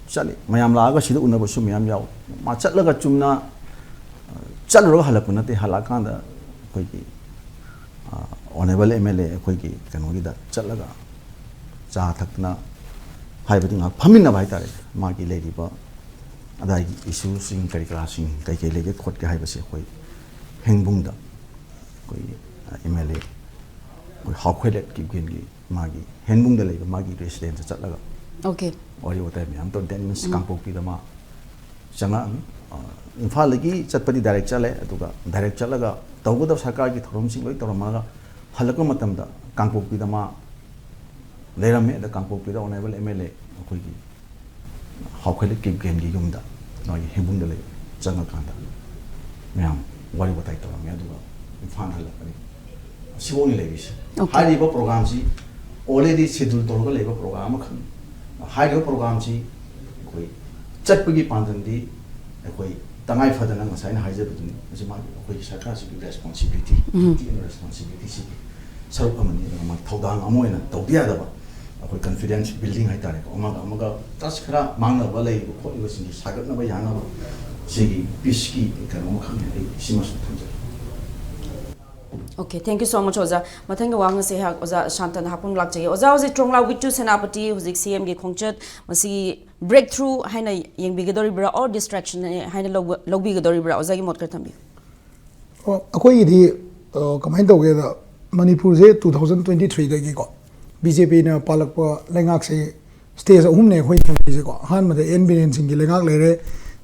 ꯆꯠꯂꯤ, ꯃꯌꯥꯝ ꯂꯥꯛꯑꯒ ꯁꯤꯗ ꯎꯅꯕꯁꯨ ꯃꯌꯥꯝ ꯌꯥꯎꯏ꯫ ꯃꯥ ꯆꯠꯂꯒ ꯆꯨꯝꯅ, ꯑ, ꯆꯠꯂꯨꯔꯒ ꯍꯜꯂꯛꯄ ꯅꯠꯇꯦ, ꯍꯜꯂꯛꯑꯀꯥꯟꯗ ꯑꯩꯈꯣꯏꯒꯤ, ꯑ, ꯑꯣꯅꯔꯦꯕꯜ ꯑꯦꯝ ꯑꯦꯜ ꯑꯦ ꯑꯩꯈꯣꯏꯒꯤ ꯀꯩꯅꯣꯒꯤꯗ ꯆꯠꯂꯒ ꯆꯥ ꯊꯛꯇꯅ, ꯍꯥꯏꯕꯗꯤ ꯉꯥꯏꯍꯥꯛ ꯐꯝꯃꯤꯟꯅꯕ ꯍꯥꯏꯇꯥꯔꯦ, ꯃꯥꯒꯤ ꯂꯩꯔꯤꯕ ꯑꯗꯥꯏꯒꯤ ꯏꯁꯨꯁꯤꯡ ꯀꯔꯤ ꯀꯔꯥꯁꯤꯡ ꯀꯩꯀꯩ ꯂꯩꯒꯦ ꯈꯣꯠꯀꯦ ꯍꯥꯏꯕꯁꯦ ꯑꯩꯈꯣꯏ ꯍꯦꯡꯕꯨꯡꯗ ꯑꯩꯈꯣꯏꯒꯤ ꯑꯦꯝ ꯑꯦꯜ ꯑꯦ ꯑꯩꯈꯣꯏ ꯍꯥꯎꯈꯣꯏꯂꯦꯠ ꯀꯤꯞꯒꯦꯟꯒꯤ ꯃꯥꯒꯤ ꯍꯦꯡꯕꯨꯡꯗ ꯂꯩꯕ ꯃꯥꯒꯤ ꯔꯦꯁꯤꯗꯦꯟꯁꯇ ꯆꯠꯂꯒ ꯑꯣꯀꯦ꯫ ꯋꯥꯔꯤ ꯋꯥꯇꯥꯏ ꯃꯌꯥꯝ ꯇꯧꯔ, ꯗꯦꯟ ꯃꯤꯟꯁ ꯀꯥꯡꯄꯣꯛꯄꯤꯗ ꯃꯥ ꯆꯪꯉꯛꯑꯝꯃꯤ꯫ ꯑ, ꯏꯝꯐꯥꯜꯗꯒꯤ ꯆꯠꯄꯗꯤ ꯗꯥꯏꯔꯦꯛ ꯆꯠꯂꯦ, ꯑꯗꯨꯒ ꯗꯥꯏꯔꯦꯛ ꯆꯠꯂꯒ ꯇꯧꯒꯗꯕ ꯁꯔꯀꯥꯔꯒꯤ ꯊꯧꯔꯝꯁꯤꯡ ꯂꯣꯏ ꯇꯧꯔꯝꯃꯒ ꯍꯜꯂꯛꯄ ꯃꯇꯝꯗ ꯀꯥꯡꯄꯣꯛꯄꯤꯗ ꯃꯥ ꯂꯩꯔꯝꯃꯦ꯫ ꯑꯗ ꯀꯥꯡꯄꯣꯛꯄꯤꯗ ꯑꯣꯅꯔꯦꯕꯜ ꯑꯦꯝ ꯑꯦꯜ ꯑꯦ ꯑꯩꯈꯣꯏꯒꯤ ꯍꯥꯎꯈꯣꯏꯂꯦꯠ ꯀꯤꯞꯒꯦꯟꯒꯤ ꯌꯨꯝꯗ, ꯃꯥꯒꯤ ꯍꯦꯡꯕꯨꯡꯗ ꯂꯩ, ꯆꯪꯉꯀꯥꯟꯗ ꯃꯌꯥꯝ ꯋꯥꯔꯤ ꯋꯥꯇꯥꯏ ꯇꯧꯔꯝꯃꯦ, ꯑꯗꯨꯒ ꯏꯝꯐꯥꯜ ꯍꯜꯂꯛꯄꯅꯤ꯫ ꯁꯤꯐꯧꯅꯤ ꯂꯩꯔꯤꯁꯦ꯫ ꯑꯣꯀꯦ꯫ ꯍꯥꯏꯔꯤꯕ ꯄ꯭ꯔꯣꯒ꯭ꯔꯥꯝꯁꯤ ꯑꯣꯜꯔꯦꯗꯤ ꯁꯦꯗ꯭ꯌꯨꯜ ꯇꯧꯔꯒ ꯂꯩꯕ ꯄ꯭ꯔꯣꯒ꯭ꯔꯥꯝ ꯑꯃꯈꯛꯅꯤ꯫ ꯍꯥꯏꯔꯤꯕ ꯄ꯭ꯔꯣꯒ꯭ꯔꯥꯝꯁꯤ ꯑꯩꯈꯣꯏ ꯆꯠꯄꯒꯤ ꯄꯥꯟꯗꯝꯗꯤ ꯑꯩꯈꯣꯏ ꯇꯉꯥꯏ ꯐꯗꯅ ꯉꯁꯥꯏꯅ ꯍꯥꯏꯖꯕꯗꯨꯅꯤ, ꯃꯁꯤ ꯃꯥꯒꯤ ꯑꯩꯈꯣꯏꯒꯤ ꯁꯔꯀꯥꯔꯁꯤꯒꯤ ꯔꯦꯁꯄꯣꯟꯁꯤꯕꯤꯂꯤꯇꯤ, ꯎꯝ꯫ ꯗ꯭ꯌꯨꯇꯤ ꯑꯦꯟ ꯔꯦꯁꯄꯣꯟꯁꯤꯕꯤꯂꯤꯇꯤꯁꯤꯒꯤ ꯁꯔꯨꯛ ꯑꯃꯅꯤ꯫ ꯑꯗꯨꯅ ꯃꯥꯒꯤ ꯊꯧꯗꯥꯡ ꯑꯃ ꯑꯣꯏꯅ ꯇꯧꯗ ꯌꯥꯗꯕ ꯑꯩꯈꯣꯏ ꯀꯟꯐꯤꯗꯦꯟꯁ ꯕꯤꯜꯗꯤꯡ ꯍꯥꯏꯇꯥꯔꯦꯀꯣ, ꯑꯃꯒ ꯑꯃꯒ ꯇꯁ ꯈꯔ ꯃꯥꯡꯅꯕ ꯂꯩꯔꯤꯕ ꯈꯣꯠꯂꯤꯕꯁꯤꯡꯁꯦ ꯁꯥꯒꯠꯅꯕ ꯌꯥꯅꯕ ꯁꯤꯒꯤ ꯄꯤꯁꯀꯤ ꯀꯩꯅꯣ ꯑꯃꯈꯛꯅꯦ꯫ ꯑꯩ ꯁꯤꯃꯁꯨ ꯊꯝꯖꯒꯦ꯫ Okay, thank you so much ꯑꯣꯖꯥ꯫ ꯃꯊꯪꯒꯤ ꯋꯥꯍꯪ ꯑꯁꯦ ꯑꯩꯍꯥꯛ ꯑꯣꯖꯥ ꯁꯥꯟꯇꯅ ꯍꯥꯞꯐꯝ ꯂꯥꯛꯆꯒꯦ꯫ ꯑꯣꯖꯥ, ꯍꯧꯖꯤꯛ ꯇ꯭ꯔꯣꯡꯂꯥꯎ ꯕꯤꯇꯨ ꯁꯦꯅꯥꯄꯇꯤ, ꯍꯧꯖꯤꯛ ꯁꯤ ꯑꯦꯝꯒꯤ ꯈꯣꯡꯆꯠ, ꯃꯁꯤ ꯕ꯭ꯔꯦꯛ ꯊ꯭ꯔꯨ ꯍꯥꯏꯅ ꯌꯦꯡꯕꯤꯒꯗꯧꯔꯤꯕ꯭ꯔꯥ, ꯑꯣꯔ ꯗꯤꯁꯇ꯭ꯔꯦꯛꯁꯟ ꯍꯥꯏꯅ ꯂꯧꯕ- ꯂꯧꯕꯤꯒꯗꯧꯔꯤꯕ꯭ꯔꯥ? ꯑꯣꯖꯥꯒꯤ ꯃꯣꯠ ꯈꯔ ꯊꯝꯕꯤꯌꯨ꯫ ꯑꯣ, ꯑꯩꯈꯣꯏꯒꯤꯗꯤ ꯑ, ꯀꯃꯥꯏꯅ ꯇꯧꯒꯦꯗ, ꯃꯅꯤꯄꯨꯔꯁꯦ ꯇꯨ ꯊꯥꯎꯖꯟ ꯇ꯭ꯋꯦꯟꯇꯤ ꯊ꯭ꯔꯤꯗꯒꯤꯀꯣ ꯕꯤ ꯖꯦ ꯄꯤꯅ ꯄꯥꯜꯂꯛꯄ ꯂꯩꯉꯥꯛꯁꯦ ꯁ꯭ꯇꯦꯖ ꯑꯍꯨꯝꯅꯦ ꯑꯩꯈꯣꯏ ꯊꯦꯡꯅꯔꯤꯁꯦꯀꯣ꯫ ꯑꯍꯥꯟꯕꯗ ꯑꯦꯟ ꯕꯤꯔꯦꯟ ꯁꯤꯡꯒꯤ ꯂꯩꯉꯥꯛ ꯂꯩꯔꯦ,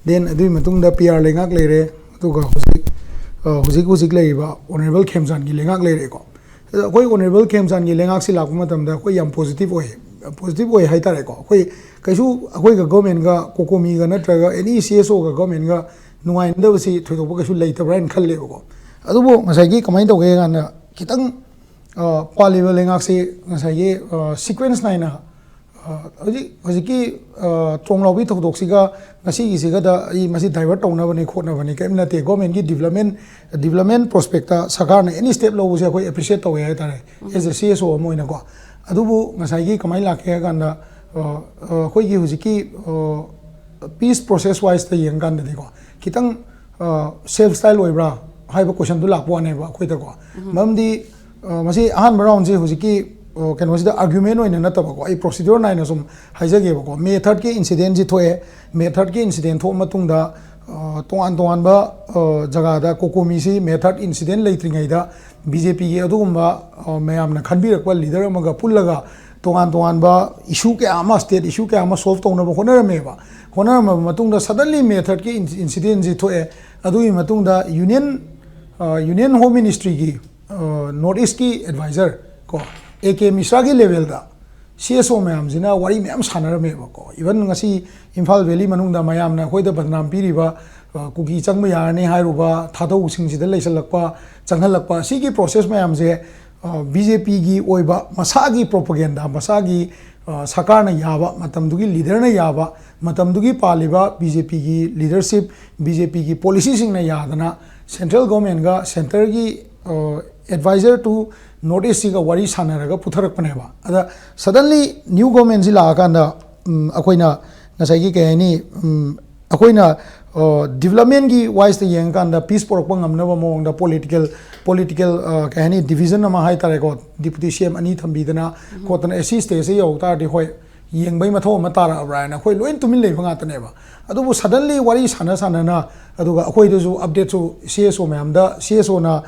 ꯗꯦꯟ ꯑꯗꯨꯒꯤ ꯃꯇꯨꯡꯗ ꯄꯤ ꯑꯥꯔ ꯂꯩꯉꯥꯛ ꯂꯩꯔꯦ, ꯑꯗꯨꯒ ꯍꯧꯖꯤꯛ ꯑ, ꯍꯧꯖꯤꯛ ꯍꯧꯖꯤꯛ ꯂꯩꯔꯤꯕ ꯑꯣꯅꯔꯦꯕꯜ ꯈꯦꯝꯆꯥꯟꯒꯤ ꯂꯩꯉꯥꯛ ꯂꯩꯔꯦꯀꯣ꯫ ꯑꯗ ꯑꯩꯈꯣꯏ ꯑꯣꯅꯔꯦꯕꯜ ꯈꯦꯝꯆꯥꯟꯒꯤ ꯂꯩꯉꯥꯛꯁꯤ ꯂꯥꯛꯄ ꯃꯇꯝꯗ ꯑꯩꯈꯣꯏ ꯌꯥꯝ ꯄꯣꯖꯤꯇꯤꯚ ꯑꯣꯏ, ꯄꯣꯖꯤꯇꯤꯚ ꯑꯣꯏ ꯍꯥꯏꯇꯥꯔꯦꯀꯣ꯫ ꯑꯩꯈꯣꯏ ꯀꯩꯁꯨ ꯑꯩꯈꯣꯏꯒ ꯒꯣꯔꯃꯦꯟꯒ, ꯀꯣꯀꯣꯃꯤꯒ ꯅꯠꯇ꯭ꯔꯒ ꯑꯦꯅꯤ ꯁꯤ ꯑꯦꯁ ꯑꯣꯒ ꯒꯣꯔꯃꯦꯟꯒ ꯅꯨꯡꯉꯥꯏꯅꯗꯕꯁꯤ ꯊꯣꯏꯗꯣꯛꯄ ꯀꯩꯁꯨ ꯂꯩꯇꯕ꯭ꯔꯥ ꯍꯥꯏꯅ ꯈꯜꯂꯦꯕꯀꯣ꯫ ꯑꯗꯨꯕꯨ ꯉꯁꯥꯏꯒꯤ ꯀꯃꯥꯏꯅ ꯇꯧꯒꯦ ꯍꯥꯏ ꯀꯥꯟꯗ, ꯈꯤꯇꯪ ꯑ, ꯄꯥꯜꯂꯤꯕ ꯂꯩꯉꯥꯛꯁꯤ ꯉꯁꯥꯏꯒꯤ ꯁꯤꯀ꯭ꯋꯦꯟꯁ ꯅꯥꯏꯅ, ꯑ, ꯍꯧꯖꯤꯛ ꯍꯧꯖꯤꯛꯀꯤ ꯑ, ꯇ꯭ꯔꯣꯡꯂꯥꯎꯕꯤ ꯊꯧꯗꯣꯛꯁꯤꯒ ꯉꯁꯤꯒꯤꯁꯤꯒꯗ ꯑꯩ ꯃꯁꯤ ꯗꯥꯏꯚꯔꯠ ꯇꯧꯅꯕꯅꯤ ꯈꯣꯠꯅꯕꯅꯤ ꯀꯔꯤꯝ ꯅꯠꯇꯦ꯫ ꯒꯣꯔꯃꯦꯟꯒꯤ ꯗꯤꯕ꯭ꯂꯞꯃꯦꯟ, ꯗꯤꯕ꯭ꯂꯞꯃꯦꯟ ꯄ꯭ꯔꯣꯁꯄꯦꯛꯇ ꯁꯔꯀꯥꯔꯅ ꯑꯦꯅꯤ ꯁ꯭ꯇꯦꯞ ꯂꯧꯕꯁꯦ ꯑꯩꯈꯣꯏ ꯑꯦꯄ꯭ꯔꯤꯁꯤꯌꯦꯠ ꯇꯧꯋꯦ ꯍꯥꯏꯇꯥꯔꯦ, ꯑꯦꯖ ꯑꯦ ꯁꯤ ꯑꯦꯁ ꯑꯣ ꯑꯃ ꯑꯣꯏꯅꯀꯣ꯫ ꯑꯗꯨꯕꯨ ꯉꯁꯥꯏꯒꯤ ꯀꯃꯥꯏꯅ ꯂꯥꯛꯀꯦ ꯍꯥꯏ ꯀꯥꯟꯗ, ꯑ, ꯑ, ꯑꯩꯈꯣꯏꯒꯤ ꯍꯧꯖꯤꯛꯀꯤ ꯄꯤꯁ ꯄ꯭ꯔꯣꯁꯦꯁ ꯋꯥꯏꯁꯇ ꯌꯦꯡꯀꯥꯟꯗꯗꯤꯀꯣ, ꯈꯤꯇꯪ ꯁꯦꯜꯐ ꯁ꯭ꯇꯥꯏꯜ ꯑꯣꯏꯕ꯭ꯔꯥ ꯍꯥꯏꯕ ꯀꯣꯏꯁꯟꯗꯨ ꯂꯥꯛꯄ ꯋꯥꯅꯦꯕ ꯑꯩꯈꯣꯏꯗꯀꯣ꯫ ꯃꯔꯝꯗꯤ ꯑ, ꯃꯁꯤ ꯑꯍꯥꯟꯕ ꯔꯥꯎꯟꯁꯦ ꯍꯧꯖꯤꯛꯀꯤ ꯑ, ꯀꯩꯅꯣꯁꯤꯗ ꯑꯥꯔꯒ꯭ꯌꯨꯃꯦꯟ ꯑꯣꯏꯅ ꯅꯠꯇꯕꯀꯣ, ꯑꯩ ꯄ꯭ꯔꯣꯁꯤꯗ꯭ꯌꯨꯔ ꯅꯥꯏꯅ ꯁꯨꯝ ꯍꯥꯏꯖꯒꯦꯕꯀꯣ꯫ ꯃꯦ ꯊꯥꯔꯠꯀꯤ ꯏꯟꯁꯤꯗꯦꯟꯁꯤ ꯊꯣꯛꯑꯦ꯫ ꯃꯦ ꯊꯥꯔꯠꯀꯤ ꯏꯟꯁꯤꯗꯦꯟ ꯊꯣꯛꯑ ꯃꯇꯨꯡꯗ, ꯑ, ꯇꯣꯉꯥꯟ ꯇꯣꯉꯥꯟꯕ ꯑ, ꯖꯒꯥꯗ ꯀꯣꯀꯣꯃꯤꯁꯤ ꯃꯦ ꯊꯥꯔꯠ ꯏꯟꯁꯤꯗꯦꯟ ꯂꯩꯇ꯭ꯔꯤꯉꯩꯗ ꯕꯤ ꯖꯦ ꯄꯤꯒꯤ ꯑꯗꯨꯒꯨꯝꯕ ꯑ, ꯃꯌꯥꯝꯅ ꯈꯟꯕꯤꯔꯛꯄ ꯂꯤꯗꯔ ꯑꯃꯒ ꯄꯨꯜꯂꯒ ꯇꯣꯉꯥꯟ ꯇꯣꯉꯥꯟꯕ ꯏꯁꯨ ꯀꯌꯥ ꯑꯃ, ꯁ꯭ꯇꯦꯠ ꯏꯁꯨ ꯀꯌꯥ ꯑꯃ ꯁꯣꯜꯚ ꯇꯧꯅꯕ ꯍꯣꯠꯅꯔꯝꯃꯦꯕ꯫ ꯍꯣꯠꯅꯔꯝꯃꯕ ꯃꯇꯨꯡꯗ ꯁꯗꯟꯂꯤ ꯃꯦ ꯊꯥꯔꯠꯀꯤ ꯏꯟꯁꯤꯗꯦꯟꯁꯤ ꯊꯣꯛꯑꯦ꯫ ꯑꯗꯨꯒꯤ ꯃꯇꯨꯡꯗ ꯌꯨꯅꯤꯌꯟ, ꯑ, ꯌꯨꯅꯤꯌꯟ ꯍꯣꯝ ꯃꯤꯅꯤꯁꯇ꯭ꯔꯤꯒꯤ ꯅꯣꯔꯠ ꯏꯁꯀꯤ ꯑꯦꯗꯚꯥꯏꯖꯔ ꯀꯣ, ꯑꯦ ꯀꯦ ꯃꯤꯁ꯭ꯔꯥꯒꯤ ꯂꯦꯚꯦꯜꯗ ꯁꯤ ꯑꯦꯁ ꯑꯣ ꯃꯌꯥꯝꯁꯤꯅ ꯋꯥꯔꯤ ꯃꯌꯥꯝ ꯁꯥꯟꯅꯔꯝꯃꯦꯕꯀꯣ꯫ ꯏꯚꯟ ꯉꯁꯤ ꯏꯝꯐꯥꯜ ꯚꯦꯂꯤ ꯃꯅꯨꯡꯗ ꯃꯌꯥꯝꯅ ꯑꯩꯈꯣꯏꯗ ꯕꯗꯅꯥꯝ ꯄꯤꯔꯤꯕ, ꯑ, ꯀꯨꯀꯤ ꯆꯪꯕ ꯌꯥꯔꯅꯤ ꯍꯥꯏꯔꯨꯕ ꯊꯥꯗꯧꯁꯤꯡꯁꯤꯗ ꯂꯩꯁꯜꯂꯛꯄ, ꯆꯪꯍꯜꯂꯛꯄ, ꯁꯤꯒꯤ ꯄ꯭ꯔꯣꯁꯦꯁ ꯃꯌꯥꯝꯁꯦ ꯕꯤ ꯖꯦ ꯄꯤꯒꯤ ꯑꯣꯏꯕ ꯃꯁꯥꯒꯤ ꯄ꯭ꯔꯣꯄꯒꯦꯟꯗꯥ, ꯃꯁꯥꯒꯤ, ꯑ, ꯁꯔꯀꯥꯔꯅ ꯌꯥꯕ, ꯃꯇꯝꯗꯨꯒꯤ ꯂꯤꯗꯔꯅ ꯌꯥꯕ, ꯃꯇꯝꯗꯨꯒꯤ ꯄꯥꯜꯂꯤꯕ ꯕꯤ ꯖꯦ ꯄꯤꯒꯤ ꯂꯤꯗꯔꯁꯤꯞ, ꯕꯤ ꯖꯦ ꯄꯤꯒꯤ ꯄꯣꯂꯤꯁꯤꯁꯤꯡꯅ ꯌꯥꯗꯅ ꯁꯦꯟꯇ꯭ꯔꯦꯜ ꯒꯣꯔꯃꯦꯟꯒ ꯁꯦꯟꯇꯔꯒꯤ, ꯑ, Advisor to North East ꯁꯤꯒ ꯋꯥꯔꯤ ꯁꯥꯟꯅꯔꯒ ꯄꯨꯊꯔꯛꯄꯅꯦꯕ꯫ ꯑꯗ suddenly new government ꯁꯤ ꯂꯥꯛꯑꯀꯥꯟꯗ, ꯎꯝ, ꯑꯩꯈꯣꯏꯅ ꯉꯁꯥꯏꯒꯤ ꯀꯩ ꯍꯥꯏꯅꯤ, ꯎꯝ, ꯑꯩꯈꯣꯏꯅ ꯗꯤꯕꯂꯞꯃꯦꯟꯒꯤ ꯋꯥꯏꯁꯇ ꯌꯦꯡꯉꯀꯥꯟꯗ ꯄꯤꯁ ꯄꯨꯔꯛꯄ ꯉꯝꯅꯕ ꯃꯑꯣꯡꯗ ꯄꯣꯂꯤꯇꯤꯀꯦꯜ ꯄꯣꯂꯤꯇꯤꯀꯦꯜ ꯀꯩ ꯍꯥꯏꯅꯤ, ꯗꯤꯕꯤꯖꯟ ꯑꯃ ꯍꯥꯏ ꯇꯥꯔꯦꯀꯣ, ꯗꯤꯄꯨꯇꯤ ꯁꯤ ꯑꯦꯝ ꯑꯅꯤ ꯊꯝꯕꯤꯗꯅ ꯈꯣꯠꯇꯅ ꯑꯦ ꯁꯤ ꯁ꯭ꯇꯦꯖꯁꯦ ꯌꯧ ꯇꯥꯔꯗꯤ, ꯍꯣꯏ, ꯌꯦꯡꯕꯩ ꯃꯊꯧ ꯑꯃ ꯇꯥꯔꯛꯑꯕ꯭ꯔꯥ ꯍꯥꯏꯅ ꯑꯩꯈꯣꯏ ꯂꯣꯏ ꯇꯨꯃꯤꯟ ꯂꯩꯕ ꯉꯥꯛꯇꯅꯦꯕ꯫ ꯑꯗꯨꯕꯨ suddenly ꯋꯥꯔꯤ ꯁꯥꯟꯅ ꯁꯥꯟꯅꯅ, ꯑꯗꯨꯒ ꯑꯩꯈꯣꯏꯗꯁꯨ ꯑꯞꯗꯦꯠꯁꯨ ꯁꯤ ꯑꯦꯁ ꯑꯣ ꯃꯌꯥꯝꯗ, ꯁꯤ ꯑꯦꯁ ꯑꯣꯅ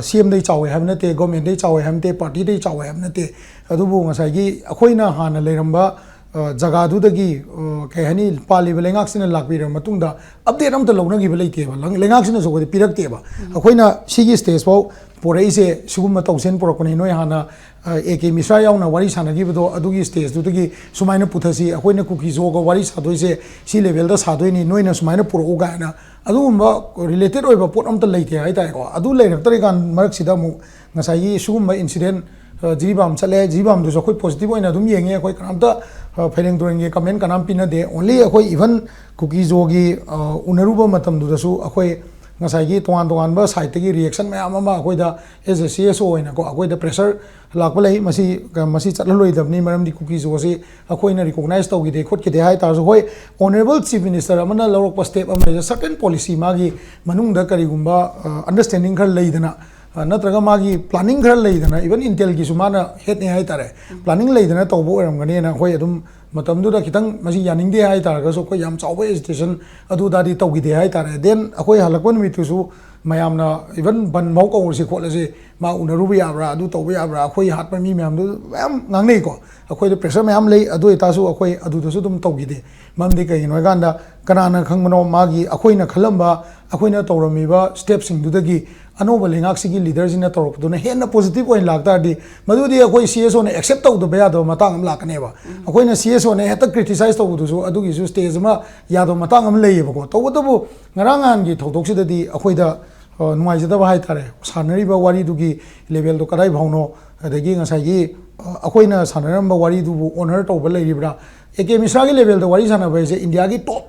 ꯁꯤ ꯑꯦꯝꯗꯩ ꯆꯥꯎꯋꯦ ꯍꯥꯏꯕ ꯅꯠꯇꯦ, ꯒꯣꯔꯃꯦꯟꯗꯩ ꯆꯥꯎꯋꯦ ꯍꯥꯏꯕ ꯅꯠꯇꯦ, ꯄꯥꯔꯇꯤꯗꯩ ꯆꯥꯎꯋꯦ ꯍꯥꯏꯕ ꯅꯠꯇꯦ꯫ ꯑꯗꯨꯕꯨ ꯉꯁꯥꯏꯒꯤ ꯑꯩꯈꯣꯏꯅ ꯍꯥꯟꯅ ꯂꯩꯔꯝꯕ, ꯑ, ꯖꯒꯥꯗꯨꯗꯒꯤ, ꯑ, ꯀꯩ ꯍꯥꯏꯅꯤ, ꯄꯥꯜꯂꯤꯕ ꯂꯩꯉꯥꯛꯁꯤꯅ ꯂꯥꯛꯄꯤꯔꯕ ꯃꯇꯨꯡꯗ ꯑꯞꯗꯦꯠ ꯑꯝꯇ ꯂꯧꯅꯈꯤꯕ ꯂꯩꯇꯦꯕ꯫ ꯂꯪ-, ꯂꯩꯉꯥꯛꯁꯤꯅꯁꯨ ꯑꯩꯈꯣꯏꯗ ꯄꯤꯔꯛꯇꯦꯕ꯫ ꯑꯩꯈꯣꯏꯅ ꯁꯤꯒꯤ ꯁ꯭ꯇꯦꯖ ꯐꯥꯎ ꯄꯣꯔꯛꯏꯁꯦ ꯁꯤꯒꯨꯝꯕ ꯇꯧꯁꯦꯅ ꯄꯨꯔꯛꯄꯅꯤ꯫ ꯅꯣꯏ ꯍꯥꯟꯅ, ꯑ, ꯑꯦ ꯀꯦ ꯃꯤꯁ꯭ꯔꯥ ꯌꯥꯎꯅ ꯋꯥꯔꯤ ꯁꯥꯟꯅꯈꯤꯕꯗꯣ, ꯑꯗꯨꯒꯤ ꯁ꯭ꯇꯦꯖꯇꯨꯗꯒꯤ ꯁꯨꯃꯥꯏꯅ ꯄꯨꯊꯁꯤ, ꯑꯩꯈꯣꯏꯅ ꯀꯨꯀꯤ ꯖꯣꯒ ꯋꯥꯔꯤ ꯁꯥꯗꯣꯏꯁꯦ ꯁꯤ ꯂꯦꯚꯦꯜꯗ ꯁꯥꯗꯣꯏꯅꯤ, ꯅꯣꯏꯅ ꯁꯨꯃꯥꯏꯅ ꯄꯨꯔꯛꯎ ꯀꯥꯏꯅ ꯑꯗꯨꯒꯨꯝꯕ ꯔꯤꯂꯦꯇꯦꯠ ꯑꯣꯏꯕ ꯄꯣꯠ ꯑꯝꯇ ꯂꯩꯇꯦ ꯍꯥꯏꯇꯥꯔꯦꯀꯣ꯫ ꯑꯗꯨ ꯂꯩꯔꯛꯇ꯭ꯔꯤꯀꯥꯟ ꯃꯔꯛꯁꯤꯗ ꯑꯃꯨꯛ ꯉꯁꯥꯏꯒꯤ ꯁꯤꯒꯨꯝꯕ ꯏꯟꯁꯤꯗꯦꯟ, ꯑ, ꯖꯤꯔꯤꯕꯥꯝ ꯆꯠꯂꯦ, ꯖꯤꯔꯤꯕꯥꯝꯗꯨꯁꯨ ꯑꯩꯈꯣꯏ ꯄꯣꯖꯤꯇꯤꯚ ꯑꯣꯏꯅ ꯑꯗꯨꯝ ꯌꯦꯡꯉꯦ꯫ ꯑꯩꯈꯣꯏ ꯀꯅꯥꯝꯇ, ꯑ, ꯐꯩꯔꯦꯡ ꯇꯨꯔꯦꯡꯒꯤ ꯀꯃꯦꯟ ꯀꯅꯥꯝ ꯄꯤꯅꯗꯦ꯫ ꯑꯣꯟꯂꯤ ꯑꯩꯈꯣꯏ ꯏꯚꯟ ꯀꯨꯀꯤ ꯖꯣꯒꯤ, ꯑ, ꯎꯅꯔꯨꯕ ꯃꯇꯝꯗꯨꯗꯁꯨ ꯑꯩꯈꯣꯏ ꯉꯁꯥꯏꯒꯤ ꯇꯣꯉꯥꯟ ꯇꯣꯉꯥꯟꯕ ꯁꯥꯏꯠꯇꯒꯤ ꯔꯤꯌꯦꯛꯁꯟ ꯃꯌꯥꯝ ꯑꯃ ꯑꯩꯈꯣꯏꯗ, ꯑꯦꯁ ꯑꯦ ꯁꯤ ꯑꯦꯁ ꯑꯣ ꯑꯣꯏꯅꯀꯣ, ꯑꯩꯈꯣꯏꯗ ꯄ꯭ꯔꯦꯁꯔ ꯂꯥꯛꯄ ꯂꯩ꯫ ꯃꯁꯤ, ꯃꯁꯤ ꯆꯠꯍꯜꯂꯣꯏꯗꯕꯅꯤ, ꯃꯔꯝꯗꯤ ꯀꯨꯀꯤ ꯖꯣꯁꯤ ꯑꯩꯈꯣꯏꯅ ꯔꯤꯀꯣꯛꯅꯥꯏꯖ ꯇꯧꯈꯤꯗꯦ ꯈꯣꯠꯈꯤꯗꯦ ꯍꯥꯏ ꯇꯥꯔꯁꯨ, ꯍꯣꯏ, ꯑꯣꯅꯔꯦꯕꯜ ꯆꯤꯐ ꯃꯤꯅꯤꯁꯇꯔ ꯑꯃꯅ ꯂꯧꯔꯛꯄ ꯁ꯭ꯇꯦꯞ ꯑꯃ ꯂꯩꯔꯦ, ꯁꯔꯇꯦꯟ ꯄꯣꯂꯤꯁꯤ ꯃꯥꯒꯤ ꯃꯅꯨꯡꯗ ꯀꯔꯤꯒꯨꯝꯕ, ꯑ, ꯑꯟꯗꯔꯁ꯭ꯇꯦꯟꯗꯤꯡ ꯈꯔ ꯂꯩꯗꯅ, ꯑ, ꯅꯠꯇ꯭ꯔꯒ ꯃꯥꯒꯤ ꯄ꯭ꯂꯥꯅꯤꯡ ꯈꯔ ꯂꯩꯗꯅ, ꯏꯚꯟ ꯏꯟꯇꯦꯜꯒꯤꯁꯨ ꯃꯥꯅ ꯍꯦꯠꯅꯦ ꯍꯥꯏ ꯇꯥꯔꯦ, ꯄ꯭ꯂꯥꯅꯤꯡ ꯂꯩꯗꯅ ꯇꯧꯕ ꯑꯣꯏꯔꯝꯒꯅꯤꯅ ꯑꯩꯈꯣꯏ ꯑꯗꯨꯝ ꯃꯇꯝꯗꯨꯗ ꯈꯤꯇꯪ ꯃꯁꯤ ꯌꯥꯅꯤꯡꯗꯦ ꯍꯥꯏ ꯇꯥꯔꯒꯁꯨ, ꯑꯩꯈꯣꯏ ꯌꯥꯝ ꯆꯥꯎꯕ ꯑꯦꯖꯤꯇꯦꯁꯟ ꯑꯗꯨ ꯑꯗꯥꯗꯤ ꯇꯧꯈꯤꯗꯦ ꯍꯥꯏ ꯇꯥꯔꯦ꯫ ꯗꯦꯟ ꯑꯩꯈꯣꯏ ꯍꯜꯂꯛꯄ ꯅꯨꯃꯤꯠꯇꯨꯁꯨ ꯃꯌꯥꯝꯅ ꯏꯚꯟ ꯕꯟ ꯐꯥꯎ ꯀꯧꯔꯁꯤ ꯈꯣꯠꯂꯁꯤ, ꯃꯥ ꯎꯅꯔꯨꯕ ꯌꯥꯕ꯭ꯔꯥ, ꯑꯗꯨ ꯇꯧꯕ ꯌꯥꯕ꯭ꯔꯥ, ꯑꯩꯈꯣꯏ ꯍꯥꯠꯄ ꯃꯤ ꯃꯌꯥꯝꯗꯨ ꯃꯌꯥꯝ ꯉꯥꯡꯅꯩꯀꯣ꯫ ꯑꯩꯈꯣꯏꯗ ꯄ꯭ꯔꯦꯁꯔ ꯃꯌꯥꯝ ꯂꯩ, ꯑꯗꯨ ꯑꯣꯏꯇꯥꯔꯁꯨ ꯑꯩꯈꯣꯏ ꯑꯗꯨꯗꯁꯨ ꯑꯗꯨꯝ ꯇꯧꯈꯤꯗꯦ꯫ ꯃꯔꯝꯗꯤ ꯀꯩꯒꯤꯅꯣ ꯍꯥꯏꯀꯥꯟꯗ, ꯀꯅꯥꯅ ꯈꯪꯕꯅꯣ, ꯃꯥꯒꯤ ꯑꯩꯈꯣꯏꯅ ꯈꯜꯂꯝꯕ, ꯑꯩꯈꯣꯏꯅ ꯇꯧꯔꯝꯃꯤꯕ ꯁ꯭ꯇꯦꯞꯁꯤꯡꯗꯨꯗꯒꯤ ꯑꯅꯧꯕ ꯂꯩꯉꯥꯛꯁꯤꯒꯤ ꯂꯤꯗꯔꯁꯤꯅ ꯇꯧꯔꯛꯄꯗꯨꯅ ꯍꯦꯟꯅ ꯄꯣꯖꯤꯇꯤꯚ ꯑꯣꯏꯅ ꯂꯥꯛꯇꯥꯔꯗꯤ, ꯃꯗꯨꯗꯤ ꯑꯩꯈꯣꯏ ꯁꯤ ꯑꯦꯁ ꯑꯣꯅ ꯑꯦꯛꯁꯦꯞ ꯇꯧꯗꯕ ꯌꯥꯗꯕ ꯃꯇꯥꯡ ꯑꯃ ꯂꯥꯛꯀꯅꯦꯕ꯫ ꯑꯩꯈꯣꯏꯅ ꯁꯤ ꯑꯦꯁ ꯑꯣꯅ ꯍꯦꯛꯇ ꯀ꯭ꯔꯤꯇꯤꯁꯥꯏꯁ ꯇꯧꯕꯗꯨꯁꯨ ꯑꯗꯨꯒꯤꯁꯨ ꯁ꯭ꯇꯦꯖ ꯑꯃ ꯌꯥꯗꯕ ꯃꯇꯥꯡ ꯑꯃ ꯂꯩꯌꯦꯕꯀꯣ꯫ ꯇꯧꯕꯇꯕꯨ ꯉꯔꯥꯡ ꯅꯍꯥꯟꯒꯤ ꯊꯧꯗꯣꯛꯁꯤꯗꯗꯤ ꯑꯩꯈꯣꯏꯗ, ꯑ, ꯅꯨꯡꯉꯥꯏꯖꯗꯕ ꯍꯥꯏꯇꯥꯔꯦ, ꯁꯥꯟꯅꯔꯤꯕ ꯋꯥꯔꯤꯗꯨꯒꯤ ꯂꯦꯚꯦꯜꯗꯣ ꯀꯗꯥꯏ ꯐꯥꯎꯅꯣ, ꯑꯗꯒꯤ ꯉꯁꯥꯏꯒꯤ, ꯑ, ꯑꯩꯈꯣꯏꯅ ꯁꯥꯟꯅꯔꯝꯕ ꯋꯥꯔꯤꯗꯨꯕꯨ ꯑꯣꯅꯔ ꯇꯧꯕ ꯂꯩꯔꯤꯕ꯭ꯔꯥ? ꯑꯦ ꯀꯦ ꯃꯤꯁ꯭ꯔꯥꯒꯤ ꯂꯦꯚꯦꯜꯗ ꯋꯥꯔꯤ ꯁꯥꯟꯅꯕ ꯍꯥꯏꯁꯦ ꯏꯟꯗꯤꯌꯥꯒꯤ ꯇꯣꯞ,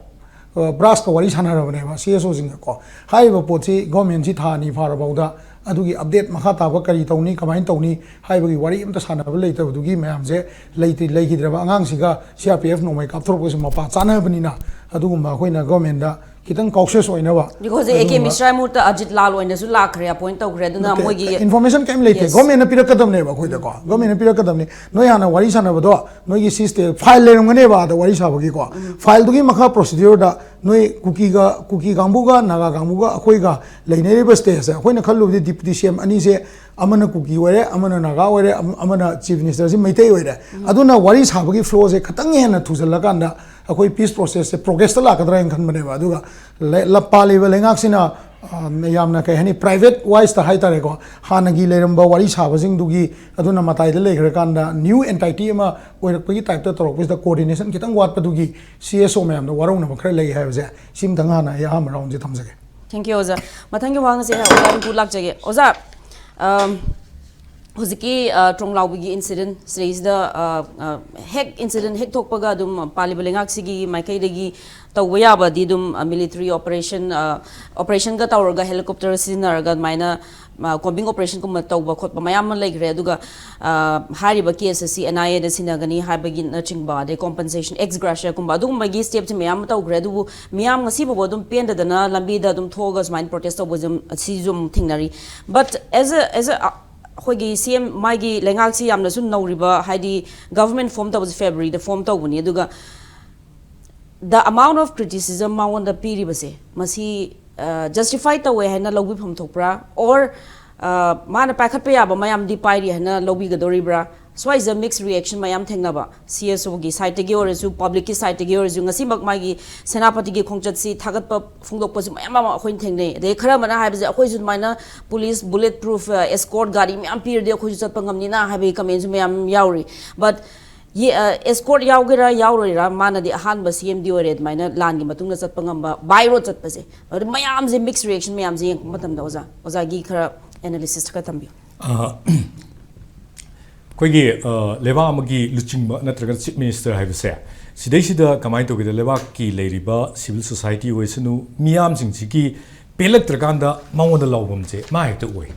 ꯑ, ꯕ꯭ꯔꯥꯟꯁꯀ ꯋꯥꯔꯤ ꯁꯥꯟꯅꯔꯕꯅꯦꯕ, ꯁꯤ ꯑꯦꯁ ꯑꯣꯁꯤꯡꯒꯀꯣ꯫ ꯍꯥꯏꯔꯤꯕ ꯄꯣꯠꯁꯤ ꯒꯣꯔꯃꯦꯟꯁꯤ ꯊꯥ ꯑꯅꯤ ꯐꯥꯔꯐꯥꯎꯗ ꯑꯗꯨꯒꯤ ꯑꯞꯗꯦꯠ ꯃꯈꯥ ꯇꯥꯕ ꯀꯔꯤ ꯇꯧꯅꯤ, ꯀꯃꯥꯏꯅ ꯇꯧꯅꯤ ꯍꯥꯏꯕꯒꯤ ꯋꯥꯔꯤ ꯑꯝꯇ ꯁꯥꯟꯅꯕ ꯂꯩꯇꯕꯗꯨꯒꯤ ꯃꯌꯥꯝꯁꯦ ꯂꯩꯇ-, ꯂꯩꯈꯤꯗ꯭ꯔꯕ ꯑꯉꯥꯡꯁꯤꯒ ꯁꯤ ꯑꯥꯔ ꯄꯤ ꯑꯦꯐ ꯅꯣꯡꯃꯩ ꯀꯥꯞꯊꯣꯔꯛꯄꯁꯦ ꯃꯄꯥ ꯆꯥꯅꯕꯅꯤꯅ, ꯑꯗꯨꯒꯨꯝꯕ ꯑꯩꯈꯣꯏꯅ ꯒꯣꯔꯃꯦꯟꯗ ꯈꯤꯇꯪ ꯀꯥꯎꯁꯤꯌꯁ ꯑꯣꯏꯅꯕ꯫ ꯍꯧꯖꯤꯛ ꯑꯦ ꯀꯦ ꯃꯤꯁ꯭ꯔꯥ ꯃꯍꯨꯠꯇ ꯑꯖꯤꯠ ꯂꯥꯜ ꯑꯣꯏꯅꯁꯨ ꯂꯥꯛꯈ꯭ꯔꯦ, ꯑꯦꯄꯣꯏꯟꯠ ꯇꯧꯈ꯭ꯔꯦ, ꯑꯗꯨꯅ ꯃꯣꯏꯒꯤ ꯏꯟꯐꯣꯔꯃꯦꯁꯟ ꯀꯔꯤꯝ ꯂꯩꯇꯦ꯫ ꯒꯣꯔꯃꯦꯟꯅ ꯄꯤꯔꯛꯀꯗꯕꯅꯦꯕ ꯑꯩꯈꯣꯏꯗꯀꯣ, ꯒꯣꯔꯃꯦꯟꯅ ꯄꯤꯔꯛꯀꯗꯕꯅꯤ꯫ ꯅꯣꯏ ꯍꯥꯟꯅ ꯋꯥꯔꯤ ꯁꯥꯟꯅꯕꯗꯣ, ꯅꯣꯏꯒꯤ ꯁꯤꯁꯇꯦ ꯐꯥꯏꯜ ꯂꯩꯔꯝꯒꯅꯦꯕ ꯑꯥꯗ ꯋꯥꯔꯤ ꯁꯥꯕꯒꯤꯀꯣ꯫ ꯐꯥꯏꯜꯗꯨꯒꯤ ꯃꯈꯥ ꯄ꯭ꯔꯣꯁꯤꯗ꯭ꯌꯨꯔꯗ ꯅꯣꯏ ꯀꯨꯀꯤꯒ, ꯀꯨꯀꯤ ꯀꯥꯡꯕꯨꯒ ꯅꯥꯒꯥ ꯀꯥꯡꯕꯨꯒ ꯑꯩꯈꯣꯏꯒ ꯂꯩꯅꯔꯤꯕ ꯁ꯭ꯇꯦꯖꯁꯦ, ꯑꯩꯈꯣꯏꯅ ꯈꯜꯂꯨꯕꯗꯤ ꯗꯤꯄ꯭ꯌꯨꯇꯤ ꯁꯤ ꯑꯦꯝ ꯑꯅꯤꯁꯦ, ꯑꯃꯅ ꯀꯨꯀꯤ ꯑꯣꯏꯔꯦ, ꯑꯃꯅ ꯅꯥꯒꯥ ꯑꯣꯏꯔꯦ, ꯑꯃ-, ꯑꯃꯅ ꯆꯤꯐ ꯃꯤꯅꯤꯁꯇꯔꯁꯤ ꯃꯩꯇꯩ ꯑꯣꯏꯔꯦ꯫ ꯑꯗꯨꯅ ꯋꯥꯔꯤ ꯁꯥꯕꯒꯤ ꯐ꯭ꯂꯣꯁꯦ ꯈꯤꯇꯪ ꯍꯦꯟꯅ ꯊꯨꯖꯜꯂꯀꯥꯟꯗ ꯑꯩꯈꯣꯏ ꯄꯤꯁ ꯄ꯭ꯔꯣꯁꯦꯁꯁꯦ ꯄ꯭ꯔꯣꯒ꯭ꯔꯦꯁꯇ ꯂꯥꯛꯀꯗ꯭ꯔꯥ ꯍꯥꯏꯅ ꯈꯟꯕꯅꯦꯕ꯫ ꯑꯗꯨꯒ ꯂꯩ-, ꯂ-, ꯄꯥꯜꯂꯤꯕ ꯂꯩꯉꯥꯛꯁꯤꯅ, ꯑ, ꯌꯥꯝꯅ, ꯀꯩ ꯍꯥꯏꯅꯤ, ꯄ꯭ꯔꯥꯏꯚꯦꯠ ꯋꯥꯏꯁꯇ ꯍꯥꯏꯇꯥꯔꯦꯀꯣ, ꯍꯥꯟꯅꯒꯤ ꯂꯩꯔꯝꯕ ꯋꯥꯔꯤ ꯁꯥꯕꯁꯤꯡꯗꯨꯒꯤ ꯑꯗꯨꯅ ꯃꯇꯥꯏꯗ ꯂꯩꯈ꯭ꯔꯀꯥꯟꯗ ꯅ꯭ꯌꯨ ꯑꯦꯟꯇꯥꯏꯇꯤ ꯑꯃ ꯑꯣꯏꯔꯛꯄꯒꯤ ꯇꯥꯏꯞꯇ ꯇꯧꯔꯛꯄꯁꯤꯗ ꯀꯣꯑꯣꯔꯗꯤꯅꯦꯁꯟ ꯈꯤꯇꯪ ꯋꯥꯠꯄꯗꯨꯒꯤ ꯁꯤ ꯑꯦꯁ ꯑꯣ ꯃꯌꯥꯝꯗ ꯋꯥꯔꯧꯅꯕ ꯈꯔ ꯂꯩ ꯍꯥꯏꯕꯁꯦ ꯁꯤꯝꯇꯪ ꯍꯥꯟꯅ ꯑꯩ ꯑꯍꯥꯟꯕ ꯔꯥꯎꯟꯁꯦ ꯊꯝꯖꯒꯦ꯫ ꯊꯦꯡꯛ ꯌꯨ ꯑꯣꯖꯥ꯫ ꯃꯊꯪꯒꯤ ꯋꯥꯍꯪꯁꯦ ꯑꯣꯖꯥ ꯔꯤꯡꯀꯨ ꯂꯥꯛꯆꯒꯦ꯫ ꯑꯣꯖꯥ, ꯑꯝ, ꯍꯧꯖꯤꯛꯀꯤ, ꯑ, ꯇ꯭ꯔꯣꯡꯂꯥꯎꯕꯤꯒꯤ ꯏꯟꯁꯤꯗꯦꯟ ꯁꯤꯗꯩꯁꯤꯗ, ꯑ, ꯑ, ꯍꯦꯛ ꯏꯟꯁꯤꯗꯦꯟ ꯍꯦꯛ ꯊꯣꯛꯄꯒ ꯑꯗꯨꯝ ꯄꯥꯜꯂꯤꯕ ꯂꯩꯉꯥꯛꯁꯤꯒꯤ ꯃꯥꯏꯀꯩꯗꯒꯤ ꯇꯧꯕ ꯌꯥꯕꯗꯤ ꯑꯗꯨꯝ, ꯑ, ꯃꯤꯂꯤꯇꯔꯤ ꯑꯣꯄꯔꯦꯁꯟ, ꯑ, ꯑꯣꯄꯔꯦꯁꯟꯒ ꯇꯧꯔꯒ ꯍꯦꯂꯤꯀꯣꯞꯇꯔ ꯁꯤꯖꯤꯟꯅꯔꯒ ꯑꯗꯨꯃꯥꯏꯅ, ꯑ, ꯀꯣꯝꯕꯤꯡ ꯑꯣꯄꯔꯦꯁꯟꯒꯨꯝꯕ ꯇꯧꯕ ꯈꯣꯠꯄ ꯃꯌꯥꯝ ꯑꯃ ꯂꯩꯈ꯭ꯔꯦ꯫ ꯑꯗꯨꯒ, ꯑ, ꯍꯥꯏꯔꯤꯕ ꯀꯦꯁ ꯑꯁꯤ ꯑꯦꯟ ꯑꯥꯏ ꯑꯦꯗ ꯁꯤꯟꯅꯒꯅꯤ ꯍꯥꯏꯕꯒꯤꯅꯆꯤꯡꯕ, ꯑꯗꯩ ꯀꯣꯝꯄꯟꯁꯦꯁꯟ, ꯑꯦꯛꯁ ꯒ꯭ꯔꯥꯁꯤꯌꯥꯒꯨꯝꯕ, ꯑꯗꯨꯒꯨꯝꯕꯒꯤ ꯁ꯭ꯇꯦꯞꯁꯤ ꯃꯌꯥꯝ ꯑꯃ ꯇꯧꯈ꯭ꯔꯦ꯫ ꯑꯗꯨꯕꯨ ꯃꯤꯌꯥꯝ ꯉꯁꯤ ꯐꯥꯎꯕ ꯑꯗꯨꯝ ꯄꯦꯟꯗꯗꯅ ꯂꯝꯕꯤꯗ ꯑꯗꯨꯝ ꯊꯣꯛꯑꯒ ꯁꯨꯃꯥꯏꯅ ꯄ꯭ꯔꯣꯇꯦꯁ ꯇꯧꯕꯁꯦ ꯑꯗꯨꯝ, ꯑꯁꯤꯁꯨ ꯑꯃꯨꯛ ꯊꯦꯡꯅꯔꯤ꯫ But as a, as a, ꯑ, ꯑꯩꯈꯣꯏꯒꯤ ꯁꯤ ꯑꯦꯝ ꯃꯥꯒꯤ ꯂꯩꯉꯥꯛꯁꯤ ꯌꯥꯝꯅꯁꯨ ꯅꯧꯔꯤꯕ, ꯍꯥꯏꯗꯤ ꯒꯚꯔꯟꯃꯦꯟ ꯐꯣꯝ ꯇꯧꯕꯁꯦ ꯐꯦꯕ꯭ꯔꯨꯋꯥꯔꯤꯗ ꯐꯣꯝ ꯇꯧꯕꯅꯤ꯫ ꯑꯗꯨꯒ the amount of criticism ꯃꯉꯣꯟꯗ ꯄꯤꯔꯤꯕꯁꯦ, ꯃꯁꯤ, ꯑ, ꯖꯁꯇꯤꯐꯥꯏ ꯇꯧꯋꯦ ꯍꯥꯏꯅ ꯂꯧꯕꯤꯐꯝ ꯊꯣꯛꯄ꯭ꯔꯥ? Or, ꯑ, ꯃꯥꯅ ꯄꯥꯏꯈꯠꯄ ꯌꯥꯕ ꯃꯌꯥꯝꯗꯤ ꯄꯥꯏꯔꯤ ꯍꯥꯏꯅ ꯂꯧꯕꯤꯒꯗꯧꯔꯤꯕ꯭ꯔꯥ? ꯁ꯭ꯋꯥꯏꯁꯤꯗ ꯃꯤꯛꯁ ꯔꯤꯌꯦꯛꯁꯟ ꯃꯌꯥꯝ ꯊꯦꯡꯅꯕ, ꯁꯤ ꯑꯦꯁ ꯑꯣꯒꯤ ꯁꯥꯏꯠꯇꯒꯤ ꯑꯣꯏꯔꯁꯨ, ꯄꯕ꯭ꯂꯤꯛꯀꯤ ꯁꯥꯏꯠꯇꯒꯤ ꯑꯣꯏꯔꯁꯨ, ꯉꯁꯤꯃꯛ ꯃꯥꯒꯤ ꯁꯦꯅꯥꯄꯇꯤꯒꯤ ꯈꯣꯡꯆꯠꯁꯤ ꯊꯥꯒꯠꯄ ꯐꯣꯡꯗꯣꯛꯄꯁꯨ ꯃꯌꯥꯝ ꯑꯃ ꯑꯩꯈꯣꯏꯅ ꯊꯦꯡꯅꯩ꯫ ꯑꯗꯩ ꯈꯔ ꯑꯃꯅ ꯍꯥꯏꯕꯁꯦ, ꯑꯩꯈꯣꯏꯁꯨ ꯑꯗꯨꯃꯥꯏꯅ ꯄꯨꯂꯤꯁ ꯕꯨꯂꯦꯠ ꯄ꯭ꯔꯨꯐ, ꯑ, ꯑꯦꯁꯀꯣꯔꯠ ꯒꯥꯔꯤ ꯃꯌꯥꯝ ꯄꯤꯔꯗꯤ ꯑꯩꯈꯣꯏꯁꯨ ꯆꯠꯄ ꯉꯝꯅꯤꯅ ꯍꯥꯏꯕꯒꯤ ꯀꯃꯦꯟꯁꯨ ꯃꯌꯥꯝ ꯌꯥꯎꯔꯤ꯫ But ꯌꯦ-, ꯑ, ꯑꯦꯁꯀꯣꯔꯠ ꯌꯥꯎꯒꯦꯔꯥ ꯌꯥꯎꯔꯣꯏꯔꯥ, ꯃꯥꯅꯗꯤ ꯑꯍꯥꯟꯕ ꯁꯤ ꯑꯦꯝꯗꯤ ꯑꯣꯏꯔꯦ, ꯑꯗꯨꯃꯥꯏꯅ ꯂꯥꯟꯒꯤ ꯃꯇꯨꯡꯗ ꯆꯠꯄ ꯉꯝꯕ, ꯕꯥꯏ ꯔꯣꯗ ꯆꯠꯄꯁꯦ꯫ ꯑꯗꯨ ꯃꯌꯥꯝꯁꯦ, ꯃꯤꯛꯁ ꯔꯤꯌꯦꯛꯁꯟ ꯃꯌꯥꯝꯁꯦ ꯌꯦꯡꯉꯛꯄ ꯃꯇꯝꯗ, ꯑꯣꯖꯥ, ꯑꯣꯖꯥꯒꯤ ꯈꯔ ꯑꯦꯅꯥꯂꯤꯁꯤꯁ ꯈꯔ ꯊꯝꯕꯤꯌꯨ꯫ ꯑ, ꯑꯩꯈꯣꯏꯒꯤ, ꯑ, ꯂꯩꯕꯥꯛ ꯑꯃꯒꯤ ꯂꯨꯆꯤꯡꯕ ꯅꯠꯇ꯭ꯔꯒ ꯆꯤꯐ ꯃꯤꯅꯤꯁꯇꯔ ꯍꯥꯏꯕꯁꯦ, ꯁꯤꯗꯩꯁꯤꯗ ꯀꯃꯥꯏꯅ ꯇꯧꯒꯦꯗ, ꯂꯩꯕꯥꯛꯀꯤ ꯂꯩꯔꯤꯕ ꯁꯤꯚꯤꯜ ꯁꯣꯁꯥꯏꯇꯤ ꯑꯣꯏꯁꯅꯨ, ꯃꯤꯌꯥꯝꯁꯤꯡꯁꯤꯒꯤ ꯄꯦꯜꯂꯛꯇ꯭ꯔꯀꯥꯟꯗ ꯃꯉꯣꯟꯗ ꯂꯥꯎꯐꯝꯁꯦ ꯃꯥ ꯍꯦꯛꯇ ꯑꯣꯏ꯫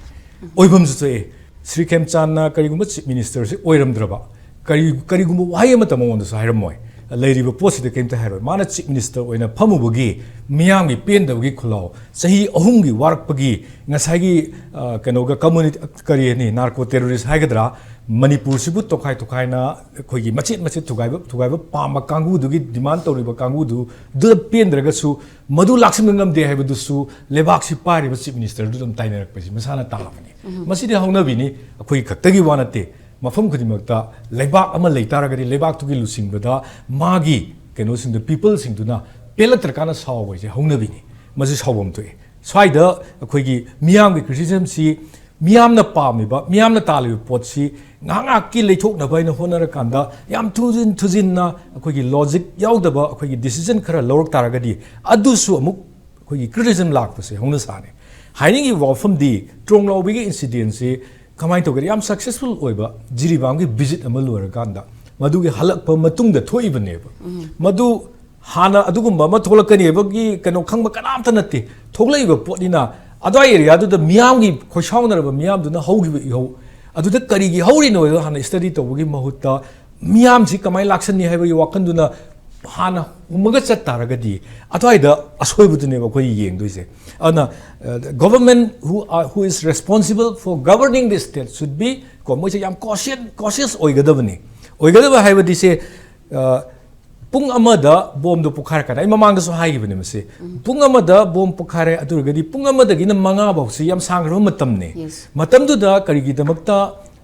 ꯑꯣꯏꯐꯝꯁꯨ ꯊꯣꯛꯑꯦ꯫ ꯁ꯭ꯔꯤ ꯈꯦꯝꯆꯥꯟꯅ ꯀꯔꯤꯒꯨꯝꯕ ꯆꯤꯐ ꯃꯤꯅꯤꯁꯇꯔꯁꯦ ꯑꯣꯏꯔꯝꯗ꯭ꯔꯕ, ꯀꯔꯤ, ꯀꯔꯤꯒꯨꯝꯕ ꯋꯥꯍꯩ ꯑꯃꯠꯇ ꯃꯉꯣꯟꯗꯁꯨ ꯍꯥꯏꯔꯝꯃꯣꯏ꯫ ꯂꯩꯔꯤꯕ ꯄꯣꯠꯁꯤꯗ ꯀꯔꯤꯝꯇ ꯍꯥꯏꯔꯣꯏ꯫ ꯃꯥꯅ ꯆꯤꯐ ꯃꯤꯅꯤꯁꯇꯔ ꯑꯣꯏꯅ ꯐꯝꯃꯨꯕꯒꯤ ꯃꯤꯌꯥꯝꯒꯤ ꯄꯦꯟꯗꯕꯒꯤ ꯈꯨꯜꯂꯥꯎ, ꯆꯍꯤ ꯑꯍꯨꯝꯒꯤ ꯋꯥꯔꯛꯄꯒꯤ ꯉꯁꯥꯏꯒꯤ, ꯑ, ꯀꯩꯅꯣꯒ ꯀꯝꯃꯨꯅꯤꯇꯤ, ꯀꯔꯤ ꯍꯥꯏꯅꯤ, ꯅꯥꯔꯀꯣ ꯇꯦꯔꯣꯔꯤꯁ ꯍꯥꯏꯒꯗ꯭ꯔꯥ, ꯃꯅꯤꯄꯨꯔꯁꯤꯕꯨ ꯇꯣꯈꯥꯏ ꯇꯣꯈꯥꯏꯅ ꯑꯩꯈꯣꯏꯒꯤ ꯃꯆꯦꯠ ꯃꯆꯦꯠ ꯊꯨꯒꯥꯏꯕ, ꯊꯨꯒꯥꯏꯕ ꯄꯥꯝꯕ ꯀꯥꯡꯕꯨꯗꯨꯒꯤ ꯗꯤꯃꯥꯟ ꯇꯧꯔꯤꯕ ꯀꯥꯡꯕꯨꯗꯨꯗ ꯄꯦꯟꯗ꯭ꯔꯒꯁꯨ ꯃꯗꯨ ꯂꯥꯛꯁꯤꯟꯕ ꯉꯝꯗꯦ ꯍꯥꯏꯕꯗꯨꯁꯨ ꯂꯩꯕꯥꯛꯁꯤ ꯄꯥꯏꯔꯤꯕ ꯆꯤꯐ ꯃꯤꯅꯤꯁꯇꯔꯗꯨ ꯑꯗꯨꯝ ꯇꯥꯏꯅꯔꯛꯄꯁꯤ ꯃꯁꯥꯅ ꯇꯥꯕꯅꯤ꯫ ꯃꯁꯤꯗꯤ ꯍꯧꯅꯕꯤꯅꯤ, ꯑꯩꯈꯣꯏ ꯈꯛꯇꯒꯤ ꯋꯥ ꯅꯠꯇꯦ꯫ ꯃꯐꯝ ꯈꯨꯗꯤꯡꯃꯛꯇ ꯂꯩꯕꯥꯛ ꯑꯃ ꯂꯩ ꯇꯥꯔꯒꯗꯤ ꯂꯩꯕꯥꯛꯇꯨꯒꯤ ꯂꯨꯆꯤꯡꯕꯗ ꯃꯥꯒꯤ ꯀꯩꯅꯣꯁꯤꯡꯗꯨ, ꯄꯤꯄꯜꯁꯤꯡꯗꯨꯅ ꯄꯦꯜꯂꯛꯇ꯭ꯔꯀꯥꯟꯗ ꯁꯥꯎꯕ ꯍꯥꯏꯁꯦ ꯍꯧꯅꯕꯤꯅꯤ꯫ ꯃꯁꯤ ꯁꯥꯎꯐꯝ ꯊꯣꯛꯑꯦ꯫ ꯁ꯭ꯋꯥꯏꯗ ꯑꯩꯈꯣꯏꯒꯤ ꯃꯤꯌꯥꯝꯒꯤ ꯀ꯭ꯔꯤꯇꯤꯁꯤꯖꯝꯁꯤ ꯃꯤꯌꯥꯝꯅ ꯄꯥꯝꯃꯤꯕ, ꯃꯤꯌꯥꯝꯅ ꯇꯥꯜꯂꯤꯕ ꯄꯣꯠꯁꯤ ꯉꯥꯏꯍꯥꯛ ꯉꯥꯏꯍꯥꯛꯀꯤ ꯂꯩꯊꯣꯛꯅꯕ ꯍꯥꯏꯅ ꯍꯣꯠꯅꯔꯀꯥꯟꯗ ꯌꯥꯝ ꯊꯨꯖꯤꯟ ꯊꯨꯖꯤꯟꯅ ꯑꯩꯈꯣꯏꯒꯤ ꯂꯣꯖꯤꯛ ꯌꯥꯎꯗꯕ ꯑꯩꯈꯣꯏꯒꯤ ꯗꯤꯁꯤꯖꯟ ꯈꯔ ꯂꯧꯔꯛ ꯇꯥꯔꯒꯗꯤ ꯑꯗꯨꯁꯨ ꯑꯃꯨꯛ ꯑꯩꯈꯣꯏꯒꯤ ꯀ꯭ꯔꯤꯇꯤꯁꯤꯖꯝ ꯂꯥꯛꯄꯁꯦ ꯍꯧꯅ ꯁꯥꯅꯤ꯫ ꯍꯥꯏꯅꯤꯡꯉꯤꯕ ꯋꯥꯐꯝꯗꯤ ꯇ꯭ꯔꯣꯡꯂꯥꯎꯕꯤꯒꯤ ꯏꯟꯁꯤꯗꯦꯟꯁꯤ ꯀꯃꯥꯏꯅ ꯇꯧꯒꯦ? ꯌꯥꯝ ꯁꯛꯁꯦꯁꯐꯨꯜ ꯑꯣꯏꯕ ꯖꯤꯔꯤꯕꯥꯝꯒꯤ ꯚꯤꯖꯤꯠ ꯑꯃ ꯂꯣꯏꯔꯀꯥꯟꯗ ꯃꯗꯨꯒꯤ ꯍꯜꯂꯛꯄ ꯃꯇꯨꯡꯗ ꯊꯣꯛꯏꯕꯅꯦꯕ꯫ ꯃꯗꯨ ꯍꯥꯟꯅ ꯑꯗꯨꯒꯨꯝꯕ ꯑꯃ ꯊꯣꯛꯂꯛꯀꯅꯤ ꯍꯥꯏꯕꯒꯤ ꯀꯩꯅꯣ ꯈꯪꯕ ꯀꯅꯥꯝꯇ ꯅꯠꯇꯦ꯫ ꯊꯣꯛꯂꯛꯏꯕ ꯄꯣꯠꯅꯤꯅ ꯑꯗ꯭ꯋꯥꯏ ꯑꯦꯔꯤꯌꯥꯗꯨꯗ ꯃꯤꯌꯥꯝꯒꯤ ꯈꯣꯏꯁꯥꯎꯅꯔꯕ ꯃꯤꯌꯥꯝꯗꯨꯅ ꯍꯧꯈꯤꯕ ꯏꯍꯧ ꯑꯗꯨꯗ ꯀꯔꯤꯒꯤ ꯍꯧꯔꯤꯅꯣ ꯍꯥꯏꯗꯣ ꯍꯥꯟꯅ ꯁ꯭ꯇꯗꯤ ꯇꯧꯕꯒꯤ ꯃꯍꯨꯠꯇ ꯃꯤꯌꯥꯝꯁꯤ ꯀꯃꯥꯏꯅ ꯂꯥꯛꯁꯟꯅꯤ ꯍꯥꯏꯕꯒꯤ ꯋꯥꯈꯜꯗꯨꯅ ꯍꯥꯟꯅ ꯍꯨꯝꯃꯒ ꯆꯠ ꯇꯥꯔꯒꯗꯤ ꯑꯗ꯭ꯋꯥꯏꯗ ꯑꯁꯣꯏꯕꯗꯨꯅꯦꯕ ꯑꯩꯈꯣꯏ ꯌꯦꯡꯗꯣꯏꯁꯦ꯫ ꯑꯗꯨꯅ, uh, the government who are, who is responsible for governing this state should be, ꯀꯣ, ꯃꯣꯏꯁꯦ ꯌꯥꯝ ꯀꯣꯁꯤꯌꯁ, ꯀꯣꯁꯤꯌꯁ ꯑꯣꯏꯒꯗꯕꯅꯤ꯫ ꯑꯣꯏꯒꯗꯕ ꯍꯥꯏꯕꯗꯤ ꯁꯦ, ꯑ, ꯄꯨꯡ ꯑꯃꯗ ꯕꯣꯝꯗꯣ ꯄꯣꯈꯥꯏꯔꯀꯥꯟꯗ, ꯑꯩ ꯃꯃꯥꯡꯗꯁꯨ ꯍꯥꯏꯈꯤꯕꯅꯦ ꯃꯁꯤ, ꯄꯨꯡ ꯑꯃꯗ ꯕꯣꯝ ꯄꯣꯈꯥꯏꯔꯦ, ꯑꯗꯨ ꯑꯣꯏꯔꯒꯗꯤ ꯄꯨꯡ ꯑꯃꯗꯒꯤꯅ ꯃꯉꯥ ꯐꯥꯎꯁꯤ ꯌꯥꯝ ꯁꯥꯡꯈ꯭ꯔꯕ ꯃꯇꯝꯅꯤ꯫ Yes. ꯃꯇꯝꯗꯨꯗ ꯀꯔꯤꯒꯤꯗꯃꯛꯇ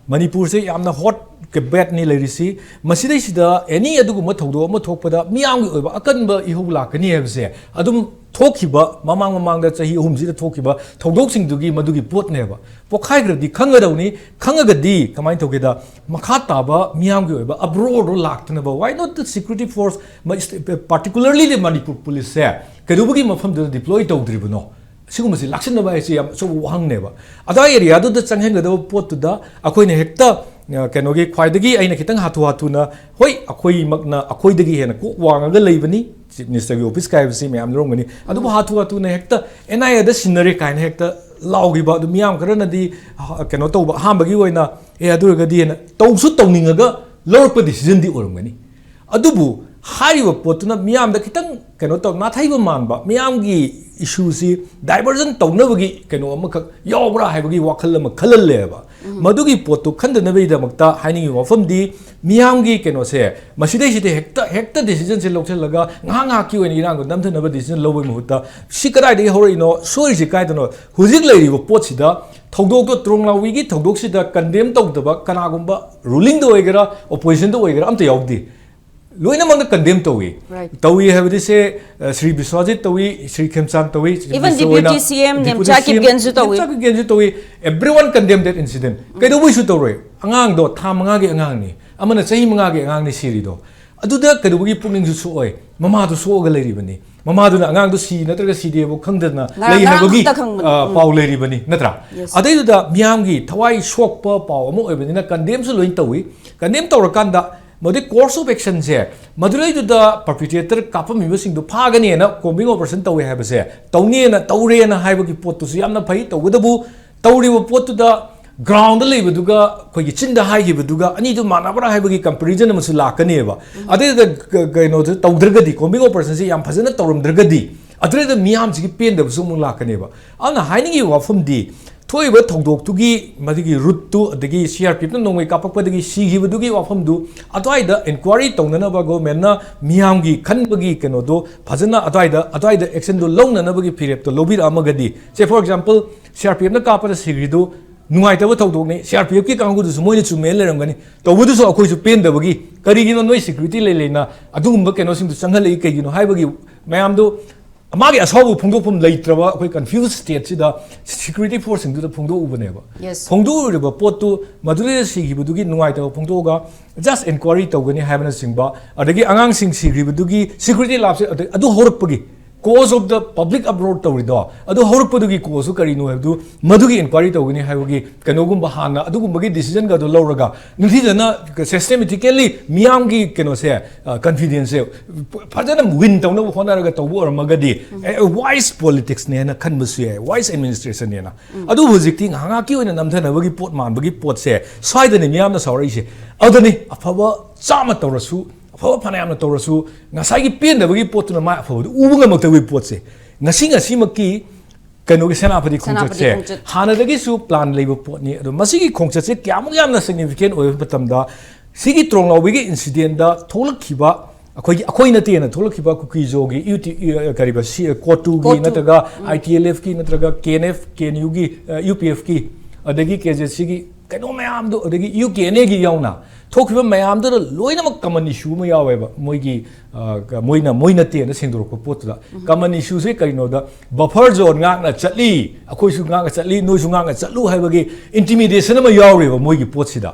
ꯃꯅꯤꯄꯨꯔꯁꯦ ꯌꯥꯝꯅ ꯍꯣꯠ ꯕꯦꯠꯅꯤ ꯂꯩꯔꯤꯁꯤ? ꯃꯁꯤꯗꯩꯁꯤꯗ ꯑꯦꯅꯤ ꯑꯗꯨꯒꯨꯝꯕ ꯊꯧꯗꯣꯛ ꯑꯃ ꯊꯣꯛꯄꯗ ꯃꯤꯌꯥꯝꯒꯤ ꯑꯣꯏꯕ ꯑꯀꯟꯕ ꯏꯍꯧ ꯂꯥꯛꯀꯅꯤ ꯍꯥꯏꯕꯁꯦ ꯑꯗꯨꯝ ꯊꯣꯛꯈꯤꯕ, ꯃꯃꯥꯡ ꯃꯃꯥꯡꯗ ꯆꯍꯤ ꯑꯍꯨꯝꯁꯤꯗ ꯊꯣꯛꯈꯤꯕ ꯊꯧꯗꯣꯛꯁꯤꯡꯗꯨꯒꯤ ꯃꯗꯨꯒꯤ ꯄꯣꯠꯅꯦꯕ꯫ ꯄꯣꯈꯥꯏꯈ꯭ꯔꯗꯤ ꯈꯪꯒꯗꯧꯅꯤ꯫ ꯈꯪꯉꯒꯗꯤ ꯀꯃꯥꯏꯅ ꯇꯧꯒꯦꯗ, ꯃꯈꯥ ꯇꯥꯕ ꯃꯤꯌꯥꯝꯒꯤ ꯑꯣꯏꯕ uproarꯗꯣ ꯂꯥꯛꯇꯅꯕ, why not the security force, particularly the Manipur Policeꯁꯦ ꯀꯩꯗꯧꯕꯒꯤ ꯃꯐꯝꯗꯨꯗ deploy ꯇꯧꯗ꯭ꯔꯤꯕꯅꯣ? ꯁꯤꯒꯨꯝꯕꯁꯤ ꯂꯥꯛꯁꯤꯟꯅꯕ ꯍꯥꯏꯁꯤ ꯌꯥꯝ ꯑꯆꯧꯕ ꯋꯥꯍꯪꯅꯦꯕ꯫ ꯑꯗꯥꯏ ꯑꯦꯔꯤꯌꯥꯗꯨꯗ ꯆꯪꯍꯟꯒꯗꯕ ꯄꯣꯠꯇꯨꯗ ꯑꯩꯈꯣꯏꯅ ꯍꯦꯛꯇ ꯑ, ꯀꯩꯅꯣꯒꯤ ꯈ꯭ꯋꯥꯏꯗꯒꯤ ꯑꯩꯅ ꯈꯤꯇꯪ ꯍꯥꯊꯨ ꯍꯥꯊꯨꯅ, ꯍꯣꯏ, ꯑꯩꯈꯣꯏꯃꯛꯅ ꯑꯩꯈꯣꯏꯗꯒꯤ ꯍꯦꯟꯅ ꯀꯣꯛ ꯋꯥꯡꯉꯒ ꯂꯩꯕꯅꯤ, ꯆꯤꯐ ꯃꯤꯅꯤꯁꯇꯔꯒꯤ ꯑꯣꯐꯤꯁ ꯀꯥꯏꯕꯁꯤ ꯃꯌꯥꯝ ꯂꯧꯔꯝꯒꯅꯤ, ꯑꯗꯨꯕꯨ ꯍꯥꯊꯨ ꯍꯥꯊꯨꯅ ꯍꯦꯛꯇ ꯑꯦꯟ ꯑꯥꯏ ꯑꯦꯗ ꯁꯤꯟꯅꯔꯦ ꯀꯥꯏꯅ ꯍꯦꯛꯇ ꯂꯥꯎꯈꯤꯕ, ꯑꯗꯨ ꯃꯤꯌꯥꯝ ꯈꯔꯅꯗꯤ, ꯑ, ꯀꯩꯅꯣ ꯇꯧꯕ, ꯑꯍꯥꯟꯕꯒꯤ ꯑꯣꯏꯅ, "ꯑꯦ, ꯑꯗꯨ ꯑꯣꯏꯔꯒꯗꯤꯅ" ꯇꯧꯁꯨ ꯇꯧꯅꯤꯡꯉꯒ ꯂꯧꯔꯛꯄ ꯗꯤꯁꯤꯖꯟꯗꯤ ꯑꯣꯏꯔꯝꯒꯅꯤ꯫ ꯑꯗꯨꯕꯨ ꯍꯥꯏꯔꯤꯕ ꯄꯣꯠꯇꯨꯅ ꯃꯤꯌꯥꯝꯗ ꯈꯤꯇꯪ ꯀꯩꯅꯣ ꯇꯧ, ꯅꯥꯊꯩꯕ ꯃꯥꯟꯕ, ꯃꯤꯌꯥꯝꯒꯤ ꯏꯁꯨꯁꯤ ꯗꯥꯏꯚꯔꯖꯟ ꯇꯧꯅꯕꯒꯤ ꯀꯩꯅꯣ ꯑꯃꯈꯛ ꯌꯥꯎꯕ꯭ꯔꯥ ꯍꯥꯏꯕꯒꯤ ꯋꯥꯈꯜ ꯑꯃ ꯈꯜꯍꯜꯂꯦꯕ꯫ ꯃꯗꯨꯒꯤ ꯄꯣꯠꯇꯨ ꯈꯟꯗꯅꯕꯒꯤꯗꯃꯛꯇ ꯍꯥꯏꯅꯤꯡꯉꯤꯕ ꯋꯥꯐꯝꯗꯤ, ꯃꯤꯌꯥꯝꯒꯤ ꯀꯩꯅꯣꯁꯦ ꯃꯁꯤꯗꯩꯁꯤꯗ ꯍꯦꯛꯇ, ꯍꯦꯛꯇ ꯗꯤꯁꯤꯖꯟꯁꯦ ꯂꯧꯁꯤꯜꯂꯒ ꯉꯥꯏꯍꯥꯛ ꯉꯥꯏꯍꯥꯛꯀꯤ ꯑꯣꯏꯅ ꯏꯔꯥꯡꯗꯣ ꯅꯝꯊꯅꯕ ꯗꯤꯁꯤꯖꯟ ꯂꯧꯕꯒꯤ ꯃꯍꯨꯠꯇ, ꯁꯤ ꯀꯗꯥꯏꯗꯒꯤ ꯍꯧꯔꯛꯏꯅꯣ, ꯁꯣꯏꯔꯤꯁꯤ ꯀꯥꯏꯗꯅꯣ, ꯍꯧꯖꯤꯛ ꯂꯩꯔꯤꯕ ꯄꯣꯠꯁꯤꯗ ꯊꯧꯗꯣꯛꯇꯣ, ꯇ꯭ꯔꯣꯡꯂꯥꯎꯕꯤꯒꯤ ꯊꯧꯗꯣꯛꯁꯤꯗ ꯀꯟꯗꯦꯝ ꯇꯧꯗꯕ ꯀꯅꯥꯒꯨꯝꯕ ꯔꯨꯂꯤꯡꯗ ꯑꯣꯏꯒꯦꯔꯥ ꯑꯣꯄꯣꯖꯤꯁꯟꯗ ꯑꯣꯏꯒꯦꯔꯥ ꯑꯝꯇ ꯌꯥꯎꯗꯦ꯫ ꯂꯣꯏꯅꯃꯛꯅ ꯀꯟꯗꯦꯝ ꯇꯧꯏ꯫ Right. ꯇꯧꯏ ꯍꯥꯏꯕꯗꯤ ꯁꯦ, ꯑ, ꯁ꯭ꯔꯤ ꯕꯤꯁ꯭ꯋꯥꯖꯤꯠ ꯇꯧꯏ, ꯁ꯭ꯔꯤ ꯈꯦꯝꯆꯥꯟ ꯇꯧꯏ, ꯆꯤꯐ Even ꯃꯤꯅꯤꯁꯇꯔ ꯑꯣꯏꯅ, Deputy C M deputy Nemcha ꯁꯤ ꯑꯦꯝ ꯀꯤꯞꯒꯦꯟꯁꯨ ꯇꯧꯏ꯫ ꯅꯦꯝꯆꯥ ꯀꯤꯞꯒꯦꯟꯁꯨ ꯇꯧꯏ꯫ Everyone condemn that incident. ꯀꯩꯗꯧꯕꯩꯁꯨ ꯇꯧꯔꯣꯏ? ꯑꯉꯥꯡꯗꯣ ꯊꯥ ꯃꯉꯥꯒꯤ ꯑꯉꯥꯡꯅꯤ, ꯑꯃꯅ ꯆꯍꯤ ꯃꯉꯥꯒꯤ ꯑꯉꯥꯡꯅꯤ ꯁꯤꯔꯤꯗꯣ꯫ ꯑꯗꯨꯗ ꯀꯩꯗꯧꯕꯒꯤ ꯄꯨꯛꯅꯤꯡꯁꯨ ꯁꯣꯛꯑꯣꯏ? ꯃꯃꯥꯗꯨ ꯁꯣꯛꯑꯒ ꯂꯩꯔꯤꯕꯅꯤ꯫ ꯃꯃꯥꯗꯨꯅ ꯑꯉꯥꯡꯗꯨ ꯁꯤ ꯅꯠꯇ꯭ꯔꯒ ꯁꯤꯗꯦꯕꯨ ꯈꯪꯗꯅ ꯉꯔꯥꯡ ꯂꯩ ꯉꯔꯥꯡ ꯍꯥꯏꯕꯒꯤ, ꯈꯛꯇ ꯈꯪꯕꯅꯤ꯫ ꯑ, ꯎꯝ꯫ ꯄꯥꯎ ꯂꯩꯔꯤꯕꯅꯤ, ꯅꯠꯇ꯭ꯔꯥ? Yes. ꯑꯗꯩꯗꯨꯗ ꯃꯤꯌꯥꯝꯒꯤ ꯊꯋꯥꯏ ꯁꯣꯛꯄ ꯄꯥꯎ ꯑꯃ ꯑꯣꯏꯕꯅꯤꯅ ꯀꯟꯗꯦꯝꯁꯨ ꯂꯣꯏ ꯇꯧꯏ꯫ ꯀꯟꯗꯦꯝ ꯇꯧꯔꯀꯥꯟꯗ ꯃꯗꯨꯗꯩ ꯀꯣꯔꯁ ꯑꯣꯐ ꯑꯦꯛꯁꯟꯁꯦ, ꯃꯗꯨꯗꯩꯗꯨꯗ ꯄꯔꯄꯤꯇ꯭ꯔꯦꯇꯔ ꯀꯥꯞꯄꯝꯃꯤꯕꯁꯤꯡꯗꯣ ꯐꯥꯒꯅꯦꯅ, ꯀꯣꯝꯕꯤꯡ ꯑꯣꯄꯔꯦꯁꯟ ꯇꯧꯋꯦ ꯍꯥꯏꯕꯁꯦ, ꯇꯧꯅꯦꯅ, ꯇꯧꯔꯦꯅ ꯍꯥꯏꯕꯒꯤ ꯄꯣꯠꯇꯨꯁꯨ ꯌꯥꯝꯅ ꯐꯩ꯫ ꯇꯧꯕꯇꯕꯨ ꯇꯧꯔꯤꯕ ꯄꯣꯠꯇꯨꯗ ꯒ꯭ꯔꯥꯎꯟꯗ ꯂꯩꯕꯗꯨꯒ ꯑꯩꯈꯣꯏꯒꯤ ꯆꯤꯟꯗ ꯍꯥꯏꯈꯤꯕꯗꯨꯒ ꯑꯅꯤꯗꯨ ꯃꯥꯟꯅꯕ꯭ꯔꯥ ꯍꯥꯏꯕꯒꯤ ꯀꯝꯄꯦꯔꯤꯖꯟ ꯑꯃꯁꯨ ꯂꯥꯛꯀꯅꯦꯕ꯫ ꯑꯗꯩꯗꯨꯗ ꯀ-, ꯀꯩꯅꯣꯗꯨ ꯇꯧꯗ꯭ꯔꯒꯗꯤ, ꯀꯣꯝꯕꯤꯡ ꯑꯣꯄꯔꯦꯁꯟꯁꯤ ꯌꯥꯝ ꯐꯖꯅ ꯇꯧꯔꯝꯗ꯭ꯔꯒꯗꯤ, ꯑꯗꯨꯗꯩꯗ ꯃꯤꯌꯥꯝꯁꯤꯒꯤ ꯄꯦꯟꯗꯕꯁꯨ ꯑꯃꯨꯛ ꯂꯥꯛꯀꯅꯦꯕ꯫ ꯑꯗꯨꯅ ꯍꯥꯏꯅꯤꯡꯉꯤꯕ ꯋꯥꯐꯝꯗꯤ, ꯊꯣꯛꯏꯕ ꯊꯧꯗꯣꯛꯇꯨꯒꯤ ꯃꯗꯨꯒꯤ ꯔꯨꯠꯇꯨ, ꯑꯗꯒꯤ ꯁꯤ ꯑꯥꯔ ꯄꯤ ꯑꯦꯐꯅ ꯅꯣꯡꯃꯩ ꯀꯥꯞꯄꯛꯄꯗꯒꯤ ꯁꯤꯈꯤꯕꯗꯨꯒꯤ ꯋꯥꯐꯝꯗꯨ, ꯑꯗꯨꯋꯥꯏꯗ ꯏꯟꯀ꯭ꯋꯥꯏꯔꯤ ꯇꯧꯅꯅꯕ ꯒꯣꯔꯃꯦꯟꯅ ꯃꯤꯌꯥꯝꯒꯤ ꯈꯟꯕꯒꯤ ꯀꯩꯅꯣꯗꯣ ꯐꯖꯅ ꯑꯗꯨꯋꯥꯏꯗ, ꯑꯗꯨꯋꯥꯏꯗ ꯑꯦꯛꯁꯟꯗꯣ ꯂꯧꯅꯅꯕꯒꯤ ꯐꯤꯔꯦꯞꯇꯣ ꯂꯧꯕꯤꯔꯛꯑꯝꯃꯒꯗꯤ, say, for example, C R P ꯑꯦꯐꯅ ꯀꯥꯞꯄꯗ ꯁꯤꯈ꯭ꯔꯤꯗꯨ ꯅꯨꯡꯉꯥꯏꯇꯕ ꯊꯧꯗꯣꯛꯅꯤ, ꯁꯤ ꯑꯥꯔ ꯄꯤ ꯑꯦꯐꯀꯤ ꯀꯥꯡꯕꯨꯗꯨꯁꯨ ꯃꯣꯏꯅ ꯆꯨꯝꯃꯦꯅ ꯂꯩꯔꯝꯒꯅꯤ, ꯇꯧꯕꯗꯨꯁꯨ ꯑꯩꯈꯣꯏꯁꯨ ꯄꯦꯟꯗꯕꯒꯤ, "ꯀꯔꯤꯒꯤꯅꯣ ꯅꯣꯏ ꯁꯦꯀ꯭ꯌꯨꯔꯤꯇꯤ ꯂꯩ ꯂꯩꯅ ꯑꯗꯨꯒꯨꯝꯕ ꯀꯩꯅꯣꯁꯤꯡꯗꯨ ꯆꯪꯍꯜꯂꯛꯏ ꯀꯩꯒꯤꯅꯣ?" ꯍꯥꯏꯕꯒꯤ ꯃꯌꯥꯝꯗꯨ ꯃꯥꯒꯤ ꯑꯁꯥꯎꯕ ꯐꯣꯡꯗꯣꯛꯐꯝ ꯂꯩꯇ꯭ꯔꯕ ꯑꯩꯈꯣꯏ ꯀꯟꯐ꯭ꯌꯨꯁ ꯁ꯭ꯇꯦꯠꯁꯤꯗ ꯁꯦꯀ꯭ꯌꯨꯔꯤꯇꯤ ꯐꯣꯔꯁꯁꯤꯡꯗꯨꯗ ꯐꯣꯡꯗꯣꯛꯎꯕꯅꯦꯕ꯫ Yes. ꯐꯣꯡꯗꯣꯛꯎꯔꯤꯕ ꯄꯣꯠꯇꯨ ꯃꯗꯨꯗꯩꯗ ꯁꯤꯈꯤꯕꯗꯨꯒꯤ ꯅꯨꯡꯉꯥꯏꯇꯕ ꯐꯣꯡꯗꯣꯛꯑꯒ ꯖꯁ ꯏꯟꯀ꯭ꯋꯥꯏꯔꯤ ꯇꯧꯒꯅꯤ ꯍꯥꯏꯕꯅꯆꯤꯡꯕ, ꯑꯗꯒꯤ ꯑꯉꯥꯡꯁꯤꯡ ꯁꯤꯈ꯭ꯔꯤꯕꯗꯨꯒꯤ ꯁꯦꯀ꯭ꯌꯨꯔꯤꯇꯤ ꯂꯥꯞꯁꯦ ꯑꯗ-, ꯑꯗꯨ ꯍꯧꯔꯛꯄꯒꯤ cause of the public uproar ꯇꯧꯔꯤꯗꯣ, ꯑꯗꯨ ꯍꯧꯔꯛꯄꯗꯨꯒꯤ cause ꯁꯨ ꯀꯔꯤꯅꯣ ꯍꯥꯏꯕꯗꯨ, ꯃꯗꯨꯒꯤ inquiry ꯇꯧꯒꯅꯤ ꯍꯥꯏꯕꯒꯤ ꯀꯩꯅꯣꯒꯨꯝꯕ, ꯍꯥꯟꯅ ꯑꯗꯨꯒꯨꯝꯕꯒꯤ decision ꯒꯗꯣ ꯂꯧꯔꯒ, ꯅꯤꯡꯊꯤꯖꯅ systematically ꯃꯤꯌꯥꯝꯒꯤ ꯀꯩꯅꯣꯁꯦ, confidence ꯁꯦ ꯐꯖꯅ win ꯇꯧꯅꯕ ꯍꯣꯠꯅꯔꯒ ꯇꯧꯕ ꯑꯣꯏꯔꯝꯃꯒꯗꯤ, wise politics ꯅꯦꯅ ꯈꯟꯕꯁꯨ ꯌꯥꯏ, wise administration ꯅꯦꯅ꯫ ꯑꯗꯨꯕꯨ ꯍꯧꯖꯤꯛꯇꯤ ꯉꯥꯏꯍꯥꯛꯀꯤ ꯑꯣꯏꯅ ꯅꯝꯊꯅꯕꯒꯤ ꯄꯣꯠ ꯃꯥꯟꯕꯒꯤ ꯄꯣꯠꯁꯦ, ꯁ꯭ꯋꯥꯏꯗꯅꯤ ꯃꯤꯌꯥꯝꯅ ꯁꯥꯎꯔꯛꯏꯁꯦ꯫ ꯑꯗꯨꯅꯤ, ꯑꯐꯕ ꯆꯥꯝꯃ ꯇꯧꯔꯁꯨ, ꯑꯐꯕ ꯐꯅꯌꯥꯝꯅ ꯇꯧꯔꯁꯨ, ꯉꯁꯥꯏꯒꯤ ꯄꯦꯟꯗꯕꯒꯤ ꯄꯣꯠꯇꯨꯅ ꯃꯥꯏ ꯑꯐꯕꯗꯨ ꯎꯕ ꯉꯝꯃꯛꯇꯕꯒꯤ ꯄꯣꯠꯁꯦ, ꯉꯁꯤ ꯉꯁꯤꯃꯛꯀꯤ ꯀꯩꯅꯣꯒꯤ ꯁꯦꯅꯥꯄꯇꯤ ꯁꯦꯅꯥꯄꯇꯤ ꯈꯣꯡꯆꯠꯁꯦ ꯈꯣꯡꯆꯠ꯫ ꯍꯥꯟꯅꯗꯒꯤꯁꯨ plan ꯂꯩꯕ ꯄꯣꯠꯅꯤ꯫ ꯑꯗꯣ ꯃꯁꯤꯒꯤ ꯈꯣꯡꯆꯠꯁꯦ ꯀꯌꯥꯃꯨꯛ ꯌꯥꯝꯅ significant ꯑꯣꯏꯕ ꯃꯇꯝꯗ, ꯁꯤꯒꯤ ꯇ꯭ꯔꯣꯡꯂꯥꯎꯕꯤꯒꯤ incident ꯗ ꯊꯣꯛꯂꯛꯈꯤꯕ, ꯑꯩꯈꯣꯏꯒꯤ, ꯑꯩꯈꯣꯏ ꯅꯠꯇꯦꯅ ꯊꯣꯛꯂꯛꯈꯤꯕ ꯀꯨꯀꯤꯖꯣꯒꯤ ꯌꯨ ꯇꯤ, ꯑ, ꯀꯔꯤꯕ, ꯁꯤ, ꯀꯣꯇꯨꯒꯤ ꯀꯣꯇꯨ꯫ ꯅꯠꯇ꯭ꯔꯒ um. I T L F ꯀꯤ ꯅꯠꯇ꯭ꯔꯒ K N F, K N U ꯒꯤ, ꯑ, ꯌꯨ ꯄꯤ ꯑꯦꯐ ꯀꯤ, ꯑꯗꯒꯤ ꯀꯦ ꯖꯦ ꯁꯤ ꯒꯤ ꯀꯩꯅꯣ ꯃꯌꯥꯝꯗꯣ, ꯑꯗꯒꯤ ꯌꯨ ꯀꯦ ꯑꯦꯟ ꯑꯦ ꯒꯤ ꯌꯥꯎꯅ ꯊꯣꯛꯈꯤꯕ ꯃꯌꯥꯝꯗꯨꯗ ꯂꯣꯏꯅꯃꯛ common issue ꯑꯃ ꯌꯥꯎꯋꯦꯕ꯫ ꯃꯣꯏꯒꯤ, ꯑ, ꯃꯣꯏꯅ, ꯃꯣꯏ ꯅꯠꯇꯦꯅ ꯁꯦꯡꯗꯣꯔꯛꯄ ꯄꯣꯠꯇꯨꯗ꯫ ꯎꯝ꯫ Common issue ꯁꯦ ꯀꯔꯤꯅꯣꯗ, buffer zone ꯉꯥꯛꯅ ꯆꯠꯂꯤ, ꯑꯩꯈꯣꯏꯁꯨ ꯉꯥꯛꯅ ꯆꯠꯂꯤ, ꯅꯣꯏꯁꯨ ꯉꯥꯛꯅ ꯆꯠꯂꯨ ꯍꯥꯏꯕꯒꯤ intimidation ꯑꯃ ꯌꯥꯎꯔꯤꯕ ꯃꯣꯏꯒꯤ ꯄꯣꯠꯁꯤꯗ꯫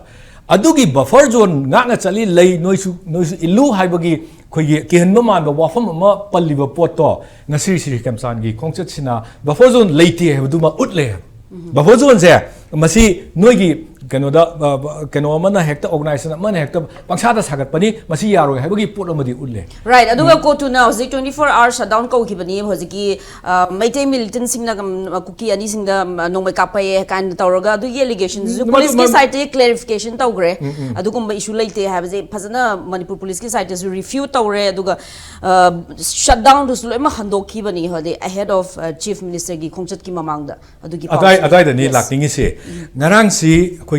ꯑꯗꯨꯒꯤ buffer zone ꯉꯥꯛꯅ ꯆꯠꯂꯤ, ꯂꯩ, ꯅꯣꯏꯁꯨ, ꯅꯣꯏꯁꯨ ꯏꯜꯂꯨ ꯍꯥꯏꯕꯒꯤ ꯑꯩꯈꯣꯏꯒꯤ ꯀꯤꯍꯟꯕ ꯃꯥꯟꯕ ꯋꯥꯐꯝ ꯑꯃ ꯄꯜꯂꯤꯕ ꯄꯣꯠꯇꯣ, ꯉꯁꯤ ꯁ꯭ꯔꯤ ꯈꯦꯝꯆꯥꯟꯒꯤ ꯈꯣꯡꯆꯠꯁꯤꯅ buffer zone ꯂꯩꯇꯦ ꯍꯥꯏꯕꯗꯨꯃ ꯎꯠꯂꯦ꯫ Buffer zone ꯁꯦ ꯃꯁꯤ ꯅꯣꯏꯒꯤ ꯀꯩꯅꯣꯗ, ꯑ, ꯀꯩꯅꯣ ꯑꯃꯅ ꯍꯦꯛꯇ, organization ꯑꯃꯅ ꯍꯦꯛꯇ ꯄꯪꯁꯥꯗ ꯁꯥꯒꯠꯄꯅꯤ, ꯃꯁꯤ ꯌꯥꯔꯣꯏ ꯍꯥꯏꯕꯒꯤ ꯄꯣꯠ ꯑꯃꯗꯤ ꯎꯠꯂꯦ꯫ Right, ꯑꯗꯨꯒ ꯎꯝ꯫ ꯀꯣꯇꯨꯅ ꯍꯧꯖꯤꯛ twenty four hour shutdown ꯀꯧꯈꯤꯕꯅꯤ꯫ ꯍꯧꯖꯤꯛꯀꯤ, ꯑ, ꯃꯩꯇꯩ militant ꯁꯤꯡꯅ, ꯎꯝ, ꯀꯨꯀꯤ ꯑꯅꯤꯁꯤꯡꯗ, ꯎꯝ, ꯅꯣꯡꯃꯩ ꯀꯥꯞꯄꯛꯑꯦ ꯀꯥꯏꯅ ꯇꯧꯔꯒ, ꯑꯗꯨꯒꯤ allegation ꯁꯤꯁꯨ ꯎꯝ, ꯃꯗꯨ police ꯀꯤ ꯃ- side ꯇꯒꯤ clarification ꯇꯧꯈ꯭ꯔꯦ꯫ ꯎꯝ, ꯎꯝ꯫ ꯑꯗꯨꯒꯨꯝꯕ issue ꯂꯩꯇꯦ ꯍꯥꯏꯕꯁꯦ ꯐꯖꯅ ꯃꯅꯤꯄꯨꯔ police ꯀꯤ side ꯇꯁꯨ refute ꯇꯧꯔꯦ꯫ ꯑꯗꯨꯒ, ꯑ, shutdown ꯗꯨꯁꯨ ꯂꯣꯏꯅꯃꯛ ꯍꯟꯗꯣꯛꯈꯤꯕꯅꯤ, ꯍꯥꯏꯗꯤ ahead of, ꯑ, Chief Minister ꯒꯤ ꯈꯣꯡꯆꯠꯀꯤ ꯃꯃꯥꯡꯗ꯫ ꯑꯗꯨꯒꯤ ꯑꯗꯥꯏ-, ꯄꯥꯎꯁꯦ꯫ ꯑꯗꯥꯏꯗꯅꯤ Yes. ꯂꯥꯛꯅꯤꯡꯉꯤꯁꯦ꯫ ꯎꯝ꯫ ꯉꯔꯥꯡꯁꯤ ꯑꯩꯈꯣꯏꯒꯤ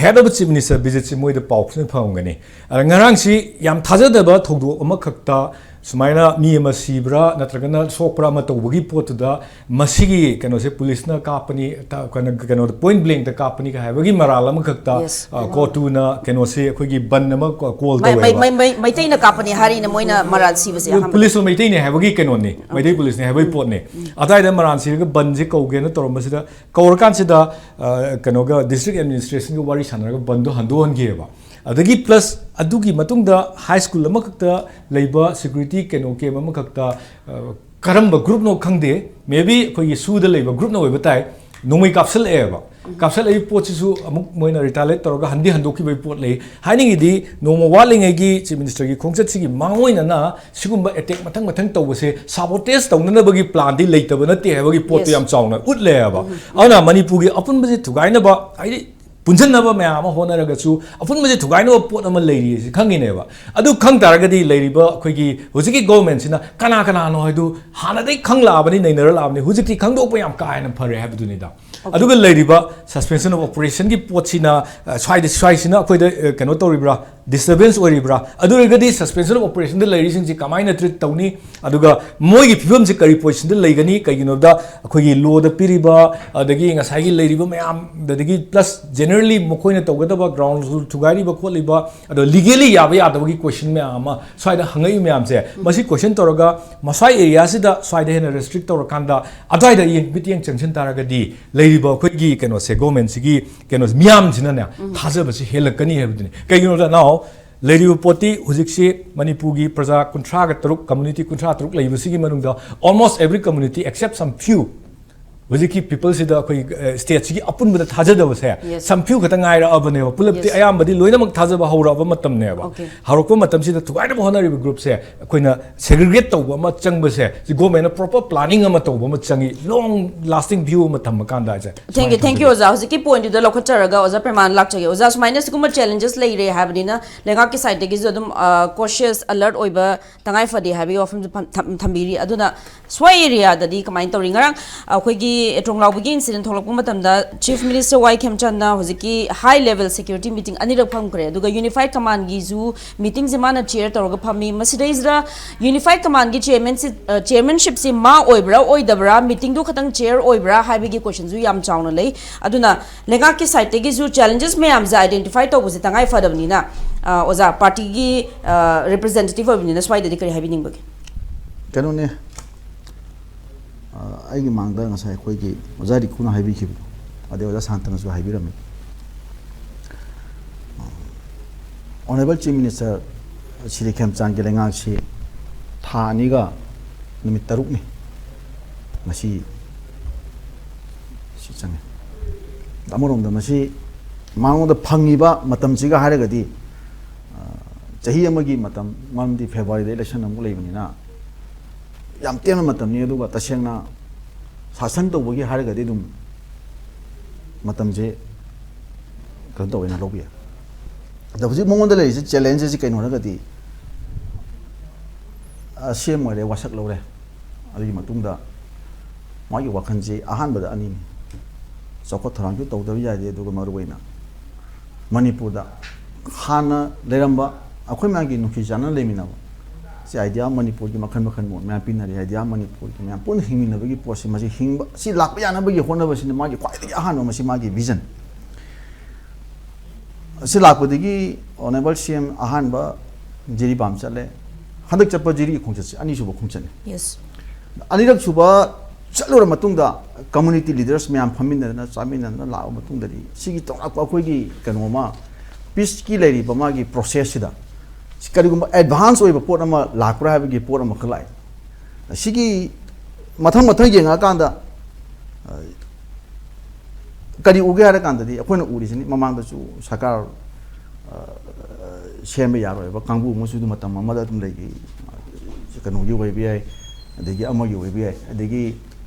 head of Chief Minister visit ꯁꯤ ꯃꯣꯏꯗ ꯄꯥꯎ ꯐꯖꯅ ꯐꯪꯉꯝꯒꯅꯤ꯫ ꯑꯗ ꯉꯔꯥꯡꯁꯤ ꯌꯥꯝ ꯊꯥꯖꯗꯕ ꯊꯧꯗꯣꯛ ꯑꯃꯈꯛꯇ ꯁꯨꯃꯥꯏꯅ ꯃꯤ ꯑꯃ ꯁꯤꯕ꯭ꯔꯥ ꯅꯠꯇ꯭ꯔꯒꯅ ꯁꯣꯛꯄ꯭ꯔꯥ ꯑꯃ ꯇꯧꯕꯒꯤ ꯄꯣꯠꯇꯨꯗ, ꯃꯁꯤꯒꯤ ꯀꯩꯅꯣꯁꯦ police ꯅ ꯀꯥꯞꯄꯅꯤ, ꯇ-, ꯀꯩꯅꯣ, ꯀꯩꯅꯣꯗ point blank ꯇ ꯀꯥꯞꯄꯅꯤ ꯍꯥꯏꯕꯒꯤ ꯃꯔꯥꯜ ꯑꯃꯈꯛꯇ, Yes. ꯑ, ꯀꯣꯇꯨꯅ ꯀꯩꯅꯣꯁꯦ ꯑꯩꯈꯣꯏꯒꯤ ꯕꯟ ꯑꯃ ꯀꯣ-, call ꯃꯩ-, ꯃꯩ-, ꯇꯧꯋꯦꯕ꯫ ꯃꯩ-, ꯃꯩ-, ꯃꯩꯇꯩꯅ ꯀꯥꯞꯄꯅꯤ ꯍꯥꯏꯔꯤꯅꯦ ꯃꯣꯏꯅ ꯃꯔꯥꯜ ꯁꯤꯕꯁꯦ ꯑꯍꯥꯟꯕꯗ꯫ Police ꯇꯣ ꯃꯩꯇꯩꯅꯦ ꯍꯥꯏꯕꯒꯤ ꯀꯩꯅꯣꯅꯤ, ꯃꯩꯇꯩ police ꯅꯦ ꯍꯥꯏꯕꯒꯤ ꯄꯣꯠꯅꯤ꯫ ꯎꯝ꯫ ꯑꯗꯥꯏꯗ ꯃꯔꯥꯜ ꯁꯤꯔꯒ ꯕꯟꯁꯦ ꯀꯧꯒꯦꯅ ꯇꯧꯔꯝꯕꯁꯤꯗ, ꯀꯧꯔꯀꯥꯟꯁꯤꯗ, ꯑ, ꯀꯩꯅꯣꯒ district administration ꯒ ꯋꯥꯔꯤ ꯁꯥꯟꯅꯔꯒ ꯕꯟꯗꯣ ꯍꯟꯗꯣꯛꯍꯟꯈꯤꯑꯕ꯫ ꯑꯗꯒꯤ ꯄ꯭ꯂꯁ ꯑꯗꯨꯒꯤ ꯃꯇꯨꯡꯗ ꯍꯥꯏ ꯁ꯭ꯀꯨꯜ ꯑꯃꯈꯛꯇ ꯂꯩꯕ ꯁꯦꯀ꯭ꯌꯨꯔꯤꯇꯤ ꯀꯩꯅꯣ ꯀꯦꯝ ꯑꯃꯈꯛꯇ, ꯑ, ꯀꯔꯝꯕ ꯒ꯭ꯔꯨꯞꯅꯣ ꯈꯪꯗꯦ, ꯃꯦ ꯕꯤ ꯑꯩꯈꯣꯏꯒꯤ ꯁꯨꯗ ꯂꯩꯕ ꯒ꯭ꯔꯨꯞꯅ ꯑꯣꯏꯕ ꯇꯥꯏ, ꯅꯣꯡꯃꯩ ꯀꯥꯞꯁꯤꯜꯂꯛꯑꯦꯕ꯫ ꯀꯥꯞꯁꯤꯜꯂꯛꯏ ꯄꯣꯠꯁꯤꯁꯨ ꯑꯃꯨꯛ ꯃꯣꯏꯅ ꯔꯤꯇꯥꯂꯦꯠ ꯇꯧꯔꯒ ꯍꯟꯗꯤ ꯍꯟꯗꯣꯛꯈꯤꯕꯒꯤ ꯄꯣꯠ ꯂꯩ꯫ ꯍꯥꯏꯅꯤꯡꯉꯤꯗꯤ, ꯅꯣꯡꯃ ꯋꯥꯠꯂꯤꯉꯩꯒꯤ ꯆꯤꯐ ꯃꯤꯅꯤꯁꯇꯔꯒꯤ ꯈꯣꯡꯆꯠꯁꯤꯒꯤ ꯃꯥꯡꯑꯣꯏꯅꯅ ꯁꯤꯒꯨꯝꯕ ꯑꯦꯇꯦꯛ ꯃꯊꯪ ꯃꯊꯪ ꯇꯧꯕꯁꯦ ꯁꯥꯕꯣꯇꯦꯖ ꯇꯧꯅꯅꯕꯒꯤ ꯄ꯭ꯂꯥꯟꯗꯤ ꯂꯩꯇꯕ ꯅꯠꯇꯦ ꯍꯥꯏꯕꯒꯤ ꯄꯣꯠꯇꯨ Yes. ꯌꯥꯝ ꯆꯥꯎꯅ ꯎꯠꯂꯦꯕ꯫ ꯑꯗꯨꯅ ꯃꯅꯤꯄꯨꯔꯒꯤ ꯑꯄꯨꯟꯕꯁꯤ ꯊꯨꯒꯥꯏꯅꯕ, ꯍꯥꯏꯗꯤ ꯄꯨꯟꯁꯤꯟꯅꯕ ꯃꯌꯥꯝ ꯑꯃ ꯍꯣꯠꯅꯔꯒꯁꯨ ꯑꯄꯨꯟꯕꯁꯦ ꯊꯨꯒꯥꯏꯅꯕ ꯄꯣꯠ ꯑꯃ ꯂꯩꯔꯤ ꯍꯥꯏꯁꯤ ꯈꯪꯉꯤꯅꯦꯕ꯫ ꯑꯗꯨ ꯈꯪ ꯇꯥꯔꯒꯗꯤ ꯂꯩꯔꯤꯕ ꯑꯩꯈꯣꯏꯒꯤ ꯍꯧꯖꯤꯛꯀꯤ ꯒꯣꯚꯔꯟꯃꯦꯟꯠꯁꯤꯅ ꯀꯅꯥ ꯀꯅꯥꯅꯣ ꯍꯥꯏꯗꯨ ꯍꯥꯟꯅꯗꯩ ꯈꯪꯂꯛꯑꯕꯅꯤ, ꯅꯩꯅꯔꯛꯂꯛꯑꯕꯅꯤ, ꯍꯧꯖꯤꯛꯇꯤ ꯈꯪꯗꯣꯛꯄ ꯌꯥꯝ ꯀꯥ ꯍꯦꯟꯅ ꯐꯔꯦ ꯍꯥꯏꯕꯗꯨꯅꯤꯗ꯫ ꯑꯗꯨꯒ ꯂꯩꯔꯤꯕ suspension of operationꯒꯤ ꯄꯣꯠꯁꯤꯅ, ꯑ, ꯁ꯭ꯋꯥꯏꯗ, ꯁ꯭ꯋꯥꯏꯁꯤꯅ ꯑꯩꯈꯣꯏꯗ, ꯑ, ꯀꯩꯅꯣ ꯇꯧꯔꯤꯕ꯭ꯔꯥ, disturbance ꯑꯣꯏꯔꯤꯕ꯭ꯔꯥ? ꯑꯗꯨ ꯑꯣꯏꯔꯒꯗꯤ suspension of operationꯗ ꯂꯩꯔꯤꯁꯤꯡꯁꯤ ꯀꯃꯥꯏꯅ treat ꯇꯧꯅꯤ? ꯑꯗꯨꯒ ꯃꯣꯏꯒꯤ ꯐꯤꯕꯝꯁꯤ ꯀꯔꯤ positionꯗ ꯂꯩꯒꯅꯤ? ꯀꯩꯒꯤꯅꯣꯗ ꯑꯩꯈꯣꯏꯒꯤ lawꯗ ꯄꯤꯔꯤꯕ, ꯑꯗꯒꯤ ꯉꯁꯥꯏꯒꯤ ꯂꯩꯔꯤꯕ ꯃꯌꯥꯝ, ꯑꯗꯒꯤ plus generally ꯃꯈꯣꯏꯅ ꯇꯧꯒꯗꯕ ground rule ꯊꯨꯒꯥꯏꯔꯤꯕ ꯈꯣꯠꯂꯤꯕ, ꯑꯗꯣ legally ꯌꯥꯕ ꯌꯥꯗꯕꯒꯤ question ꯃꯌꯥꯝ ꯑꯃ ꯁ꯭ꯋꯥꯏꯗ ꯍꯪꯉꯛꯏ ꯃꯌꯥꯝꯁꯦ, ꯃꯁꯤ question ꯇꯧꯔꯒ ꯃꯁ꯭ꯋꯥꯏ areaꯁꯤꯗ ꯁ꯭ꯋꯥꯏꯗ ꯍꯦꯟꯅ restrict ꯇꯧꯔꯀꯥꯟꯗ ꯑꯗ꯭ꯋꯥꯏꯗ ꯌꯦꯡ, ꯃꯤꯠꯌꯦꯡ ꯆꯪꯁꯤꯟ ꯇꯥꯔꯒꯗꯤ ꯂꯩꯔꯤꯕ ꯑꯩꯈꯣꯏꯒꯤ ꯀꯩꯅꯣꯁꯦ, ꯒꯣꯚꯔꯟꯃꯦꯟꯠꯁꯤꯒꯤ ꯀꯩꯅꯣꯁꯦ, ꯃꯤꯌꯥꯝꯁꯤꯅꯅꯦ ꯊꯥꯖꯕꯁꯤ ꯍꯦꯜꯂꯛꯀꯅꯤ ꯍꯥꯏꯕꯗꯨꯅꯤ꯫ ꯀꯩꯒꯤꯅꯣꯗ now ꯂꯩꯔꯤꯕ ꯄꯣꯠꯇꯤ ꯍꯧꯖꯤꯛꯁꯤ ꯃꯅꯤꯄꯨꯔꯒꯤ ꯄ꯭ꯔꯖꯥ ꯀꯨꯟꯊ꯭ꯔꯥꯒ ꯇꯔꯨꯛ, community ꯀꯨꯟꯊ꯭ꯔꯥ ꯇꯔꯨꯛ ꯂꯩꯕꯁꯤꯒꯤ ꯃꯅꯨꯡꯗ almost every community except some few, ꯍꯧꯖꯤꯛꯀꯤ peopleꯁꯤꯗ ꯑꯩꯈꯣꯏ, ꯑ, stateꯁꯤꯒꯤ ꯑꯄꯨꯟꯕꯗ ꯊꯥꯖꯗꯕꯁꯦ Yes. some few ꯈꯛꯇ ꯉꯥꯏꯔꯛꯑꯕꯅꯦꯕ꯫ ꯄꯨꯂꯞꯇꯤ Yes. ꯑꯌꯥꯝꯕꯗꯤ ꯂꯣꯏꯅꯃꯛ ꯊꯥꯖꯕ ꯍꯧꯔꯛꯑꯕ ꯃꯇꯝꯅꯦꯕ꯫ Okay. ꯍꯧꯔꯛꯄ ꯃꯇꯝꯁꯤꯗ ꯊꯨꯒꯥꯏꯅꯕ ꯍꯣꯠꯅꯔꯤꯕ groupꯁꯦ ꯑꯩꯈꯣꯏꯅ segregate ꯇꯧꯕ ꯑꯃ ꯆꯪꯕꯁꯦ, ꯁꯤ ꯒꯣꯚꯔꯟꯃꯦꯟꯠꯅ proper planning ꯑꯃ ꯇꯧꯕ ꯑꯃ ꯆꯪꯉꯤ, long lasting view ꯑꯃ ꯊꯝꯃꯀꯥꯟꯗ ꯍꯥꯏꯁꯦ꯫ Thank you, ꯁꯨꯃꯥꯏꯅ thank you, ꯊꯝꯖꯒꯦ꯫ ꯑꯣꯖꯥ꯫ ꯍꯧꯖꯤꯛꯀꯤ pointꯗꯨꯗ ꯂꯧꯈꯠꯆꯔꯒ ꯑꯣꯖꯥ ꯄ꯭ꯔꯦꯃꯥꯟ ꯂꯥꯛꯆꯒꯦ꯫ ꯑꯣꯖꯥ, ꯁꯨꯃꯥꯏꯅ ꯁꯤꯒꯨꯝꯕ challenges ꯂꯩꯔꯦ ꯍꯥꯏꯕꯅꯤꯅ ꯂꯩꯉꯥꯛꯀꯤ sideꯇꯒꯤꯁꯨ ꯑꯗꯨꯝ, ꯑ, cautious, alert ꯑꯣꯏꯕ ꯇꯉꯥꯏ ꯐꯗꯦ ꯍꯥꯏꯕꯒꯤ ꯋꯥꯐꯝꯁꯨ ꯐꯝ-, ꯊꯝ-, ꯊꯝꯕꯤꯔꯤ꯫ ꯑꯗꯨꯅ ꯁ꯭ꯋꯥꯏ areaꯗꯗꯤ ꯀꯃꯥꯏꯅ ꯇꯧꯔꯤ? ꯉꯔꯥꯡ ꯑꯩꯈꯣꯏꯒꯤ ꯇ꯭ꯔꯣꯡꯂꯥꯎꯕꯒꯤ incident ꯊꯣꯛꯂꯛꯄ ꯃꯇꯝꯗ Chief Minister ꯋꯥꯏ ꯈꯦꯝꯆꯥꯟꯅ ꯍꯧꯖꯤꯛꯀꯤ high level security meeting ꯑꯅꯤꯔꯛ ꯐꯝꯈ꯭ꯔꯦ꯫ ꯑꯗꯨꯒ Unified Commandꯒꯤꯁꯨ meetingꯁꯦ ꯃꯥꯅ chair ꯇꯧꯔꯒ ꯐꯝꯃꯤ꯫ ꯃꯁꯤꯗꯩꯁꯤꯗ Unified Commandꯒꯤ chairmanship, ꯑ, chairmanshipꯁꯤ ꯃꯥ ꯑꯣꯏꯕ꯭ꯔꯥ ꯑꯣꯏꯗꯕ꯭ꯔꯥ, meetingꯗꯨ ꯈꯛꯇꯪ chair ꯑꯣꯏꯕ꯭ꯔꯥ ꯍꯥꯏꯕꯒꯤ questionꯁꯨ ꯌꯥꯝ ꯆꯥꯎꯅ ꯂꯩ꯫ ꯑꯗꯨꯅ ꯂꯩꯉꯥꯛꯀꯤ sideꯇꯒꯤꯁꯨ challenges ꯃꯌꯥꯝꯁꯦ identify ꯇꯧꯕꯁꯦ ꯇꯉꯥꯏ ꯐꯗꯕꯅꯤꯅ, ꯑ, ꯑꯣꯖꯥ, partyꯒꯤ, ꯑ, representative ꯑꯣꯏꯕꯅꯤꯅ ꯁ꯭ꯋꯥꯏꯗꯗꯤ ꯀꯔꯤ ꯍꯥꯏꯕꯤꯅꯤꯡꯕꯒꯦ? ꯀꯩꯅꯣꯅꯦ, ꯑ, ꯑꯩꯒꯤ ꯃꯥꯡꯗ ꯉꯁꯥꯏ ꯑꯩꯈꯣꯏꯒꯤ ꯑꯣꯖꯥ ꯔꯤꯀꯨꯅ ꯍꯥꯏꯕꯤꯈꯤꯕꯗꯣ, ꯑꯗꯩ ꯑꯣꯖꯥ ꯁꯥꯟꯇꯅꯁꯨ ꯍꯥꯏꯕꯤꯔꯝꯃꯤ꯫ ꯑ, Honorable Chief Minister ꯁ꯭ꯔꯤ ꯈꯦꯝꯆꯥꯟꯒꯤ ꯂꯩꯉꯥꯛꯁꯤ ꯊꯥ ꯑꯅꯤꯒ ꯅꯨꯃꯤꯠ ꯇꯔꯨꯛꯅꯤ ꯉꯁꯤ ꯁꯤ ꯆꯪꯉꯦ꯫ ꯑꯃꯔꯣꯝꯗ ꯃꯁꯤ ꯃꯉꯣꯟꯗ ꯐꯪꯉꯤꯕ ꯃꯇꯝꯁꯤꯒ ꯍꯥꯏꯔꯒꯗꯤ, ꯑ, ꯆꯍꯤ ꯑꯃꯒꯤ ꯃꯇꯝ, ꯃꯔꯝꯗꯤ ꯐꯦꯕ꯭ꯔꯨꯋꯥꯔꯤꯗ election ꯑꯃꯨꯛ ꯂꯩꯕꯅꯤꯅ ꯌꯥꯝ ꯇꯦꯟꯕ ꯃꯇꯝꯅꯤ꯫ ꯑꯗꯨꯒ ꯇꯁꯦꯡꯅ ꯁꯥꯁꯟ ꯇꯧꯕꯒꯤ ꯍꯥꯏꯔꯒꯗꯤ ꯑꯗꯨꯝ ꯃꯇꯝꯁꯦ ꯀꯩꯅꯣ ꯇꯧꯋꯦꯅ ꯂꯧꯕ ꯌꯥꯏ꯫ ꯑꯗꯣ ꯍꯧꯖꯤꯛ ꯃꯉꯣꯟꯗ ꯂꯩꯔꯤꯁꯦ, challenge ꯑꯁꯤ ꯀꯩꯅꯣ ꯍꯥꯏꯔꯒꯗꯤ, ꯑ, C M ꯑꯣꯏꯔꯦ, ꯋꯥꯁꯛ ꯂꯧꯔꯦ, ꯑꯗꯨꯒꯤ ꯃꯇꯨꯡꯗ ꯃꯥꯒꯤ ꯋꯥꯈꯜꯁꯤ ꯑꯍꯥꯟꯕꯗ ꯑꯅꯤꯅꯤ꯫ ꯆꯥꯎꯈꯠ ꯊꯧꯔꯥꯡꯁꯨ ꯇꯧꯗꯕ ꯌꯥꯗꯦ, ꯑꯗꯨꯒ ꯃꯔꯨꯑꯣꯏꯅ ꯃꯅꯤꯄꯨꯔꯗ ꯍꯥꯟꯅ ꯂꯩꯔꯝꯕ ꯑꯩꯈꯣꯏ ꯃꯌꯥꯝꯒꯤ ꯅꯨꯡꯁꯤ ꯆꯥꯟꯅꯅ ꯂꯩꯃꯤꯟꯅꯕ ꯁꯤ idea ꯃꯅꯤꯄꯨꯔꯒꯤ ꯃꯈꯜ ꯃꯈꯜ ꯃꯌꯥꯝ ꯄꯤꯅꯔꯤ꯫ Idea ꯃꯅꯤꯄꯨꯔꯒꯤ ꯃꯌꯥꯝ ꯄꯨꯟꯅ ꯍꯤꯡꯃꯤꯟꯅꯕꯒꯤ ꯄꯣꯠꯁꯤ, ꯃꯁꯤ ꯍꯤꯡꯕ, ꯁꯤ ꯂꯥꯛꯄ ꯌꯥꯅꯕꯒꯤ ꯍꯣꯠꯅꯕꯁꯤꯅ ꯃꯥꯒꯤ ꯈ꯭ꯋꯥꯏꯗꯒꯤ ꯑꯍꯥꯟꯕ, ꯃꯁꯤ ꯃꯥꯒꯤ vision꯫ ꯁꯤ ꯂꯥꯛꯄꯗꯒꯤ Honorable C M ꯑꯍꯥꯟꯕ ꯖꯤꯔꯤꯕꯥꯝ ꯆꯠꯂꯦ꯫ ꯍꯟꯗꯛ ꯆꯠꯄ ꯖꯤꯔꯤ ꯈꯣꯡꯆꯠꯁꯦ ꯑꯅꯤꯁꯨꯕ ꯈꯣꯡꯆꯠꯅꯤ꯫ Yes. ꯑꯅꯤꯔꯛ ꯁꯨꯕ ꯆꯠꯂꯨꯔ ꯃꯇꯨꯡꯗ community leaders ꯃꯌꯥꯝ ꯐꯝꯃꯤꯟꯅꯗꯅ ꯆꯥꯃꯤꯟꯅꯗꯅ ꯂꯥꯛꯑꯕ ꯃꯇꯨꯡꯗꯗꯤ, ꯁꯤꯒꯤ ꯇꯧꯔꯛꯄ ꯑꯩꯈꯣꯏꯒꯤ ꯀꯩꯅꯣꯃ, peaceꯀꯤ ꯂꯩꯔꯤꯕ ꯃꯥꯒꯤ processꯁꯤꯗ ꯁꯤ ꯀꯔꯤꯒꯨꯝꯕ advance ꯑꯣꯏꯕ ꯄꯣꯠ ꯑꯃ ꯂꯥꯛꯄ꯭ꯔꯥ ꯍꯥꯏꯕꯒꯤ ꯄꯣꯠ ꯑꯃꯈꯛ ꯂꯥꯛꯑꯦ꯫ ꯁꯤꯒꯤ ꯃꯊꯪ ꯃꯊꯪ ꯌꯦꯡꯉꯛꯑꯀꯥꯟꯗ, ꯑ, ꯀꯔꯤ ꯎꯒꯦ ꯍꯥꯏꯔ ꯀꯥꯟꯗꯗꯤ, ꯑꯩꯈꯣꯏꯅ ꯎꯔꯤꯁꯤꯅꯤ, ꯃꯃꯥꯡꯗꯁꯨ ꯁꯔꯀꯥꯔ, ꯑ, ꯁꯦꯝꯕ ꯌꯥꯔꯣꯏꯕ ꯀꯥꯡꯕꯨ ꯑꯃꯁꯨ ꯑꯗꯨꯝ ꯃꯇꯝ ꯑꯃꯗ ꯑꯗꯨꯝ ꯂꯩꯈꯤ꯫ ꯀꯩꯅꯣꯒꯤ ꯑꯣꯏꯕ ꯌꯥꯏ, ꯑꯗꯒꯤ ꯑꯃꯒꯤ ꯑꯣꯏꯕ ꯌꯥꯏ, ꯑꯗꯒꯤ,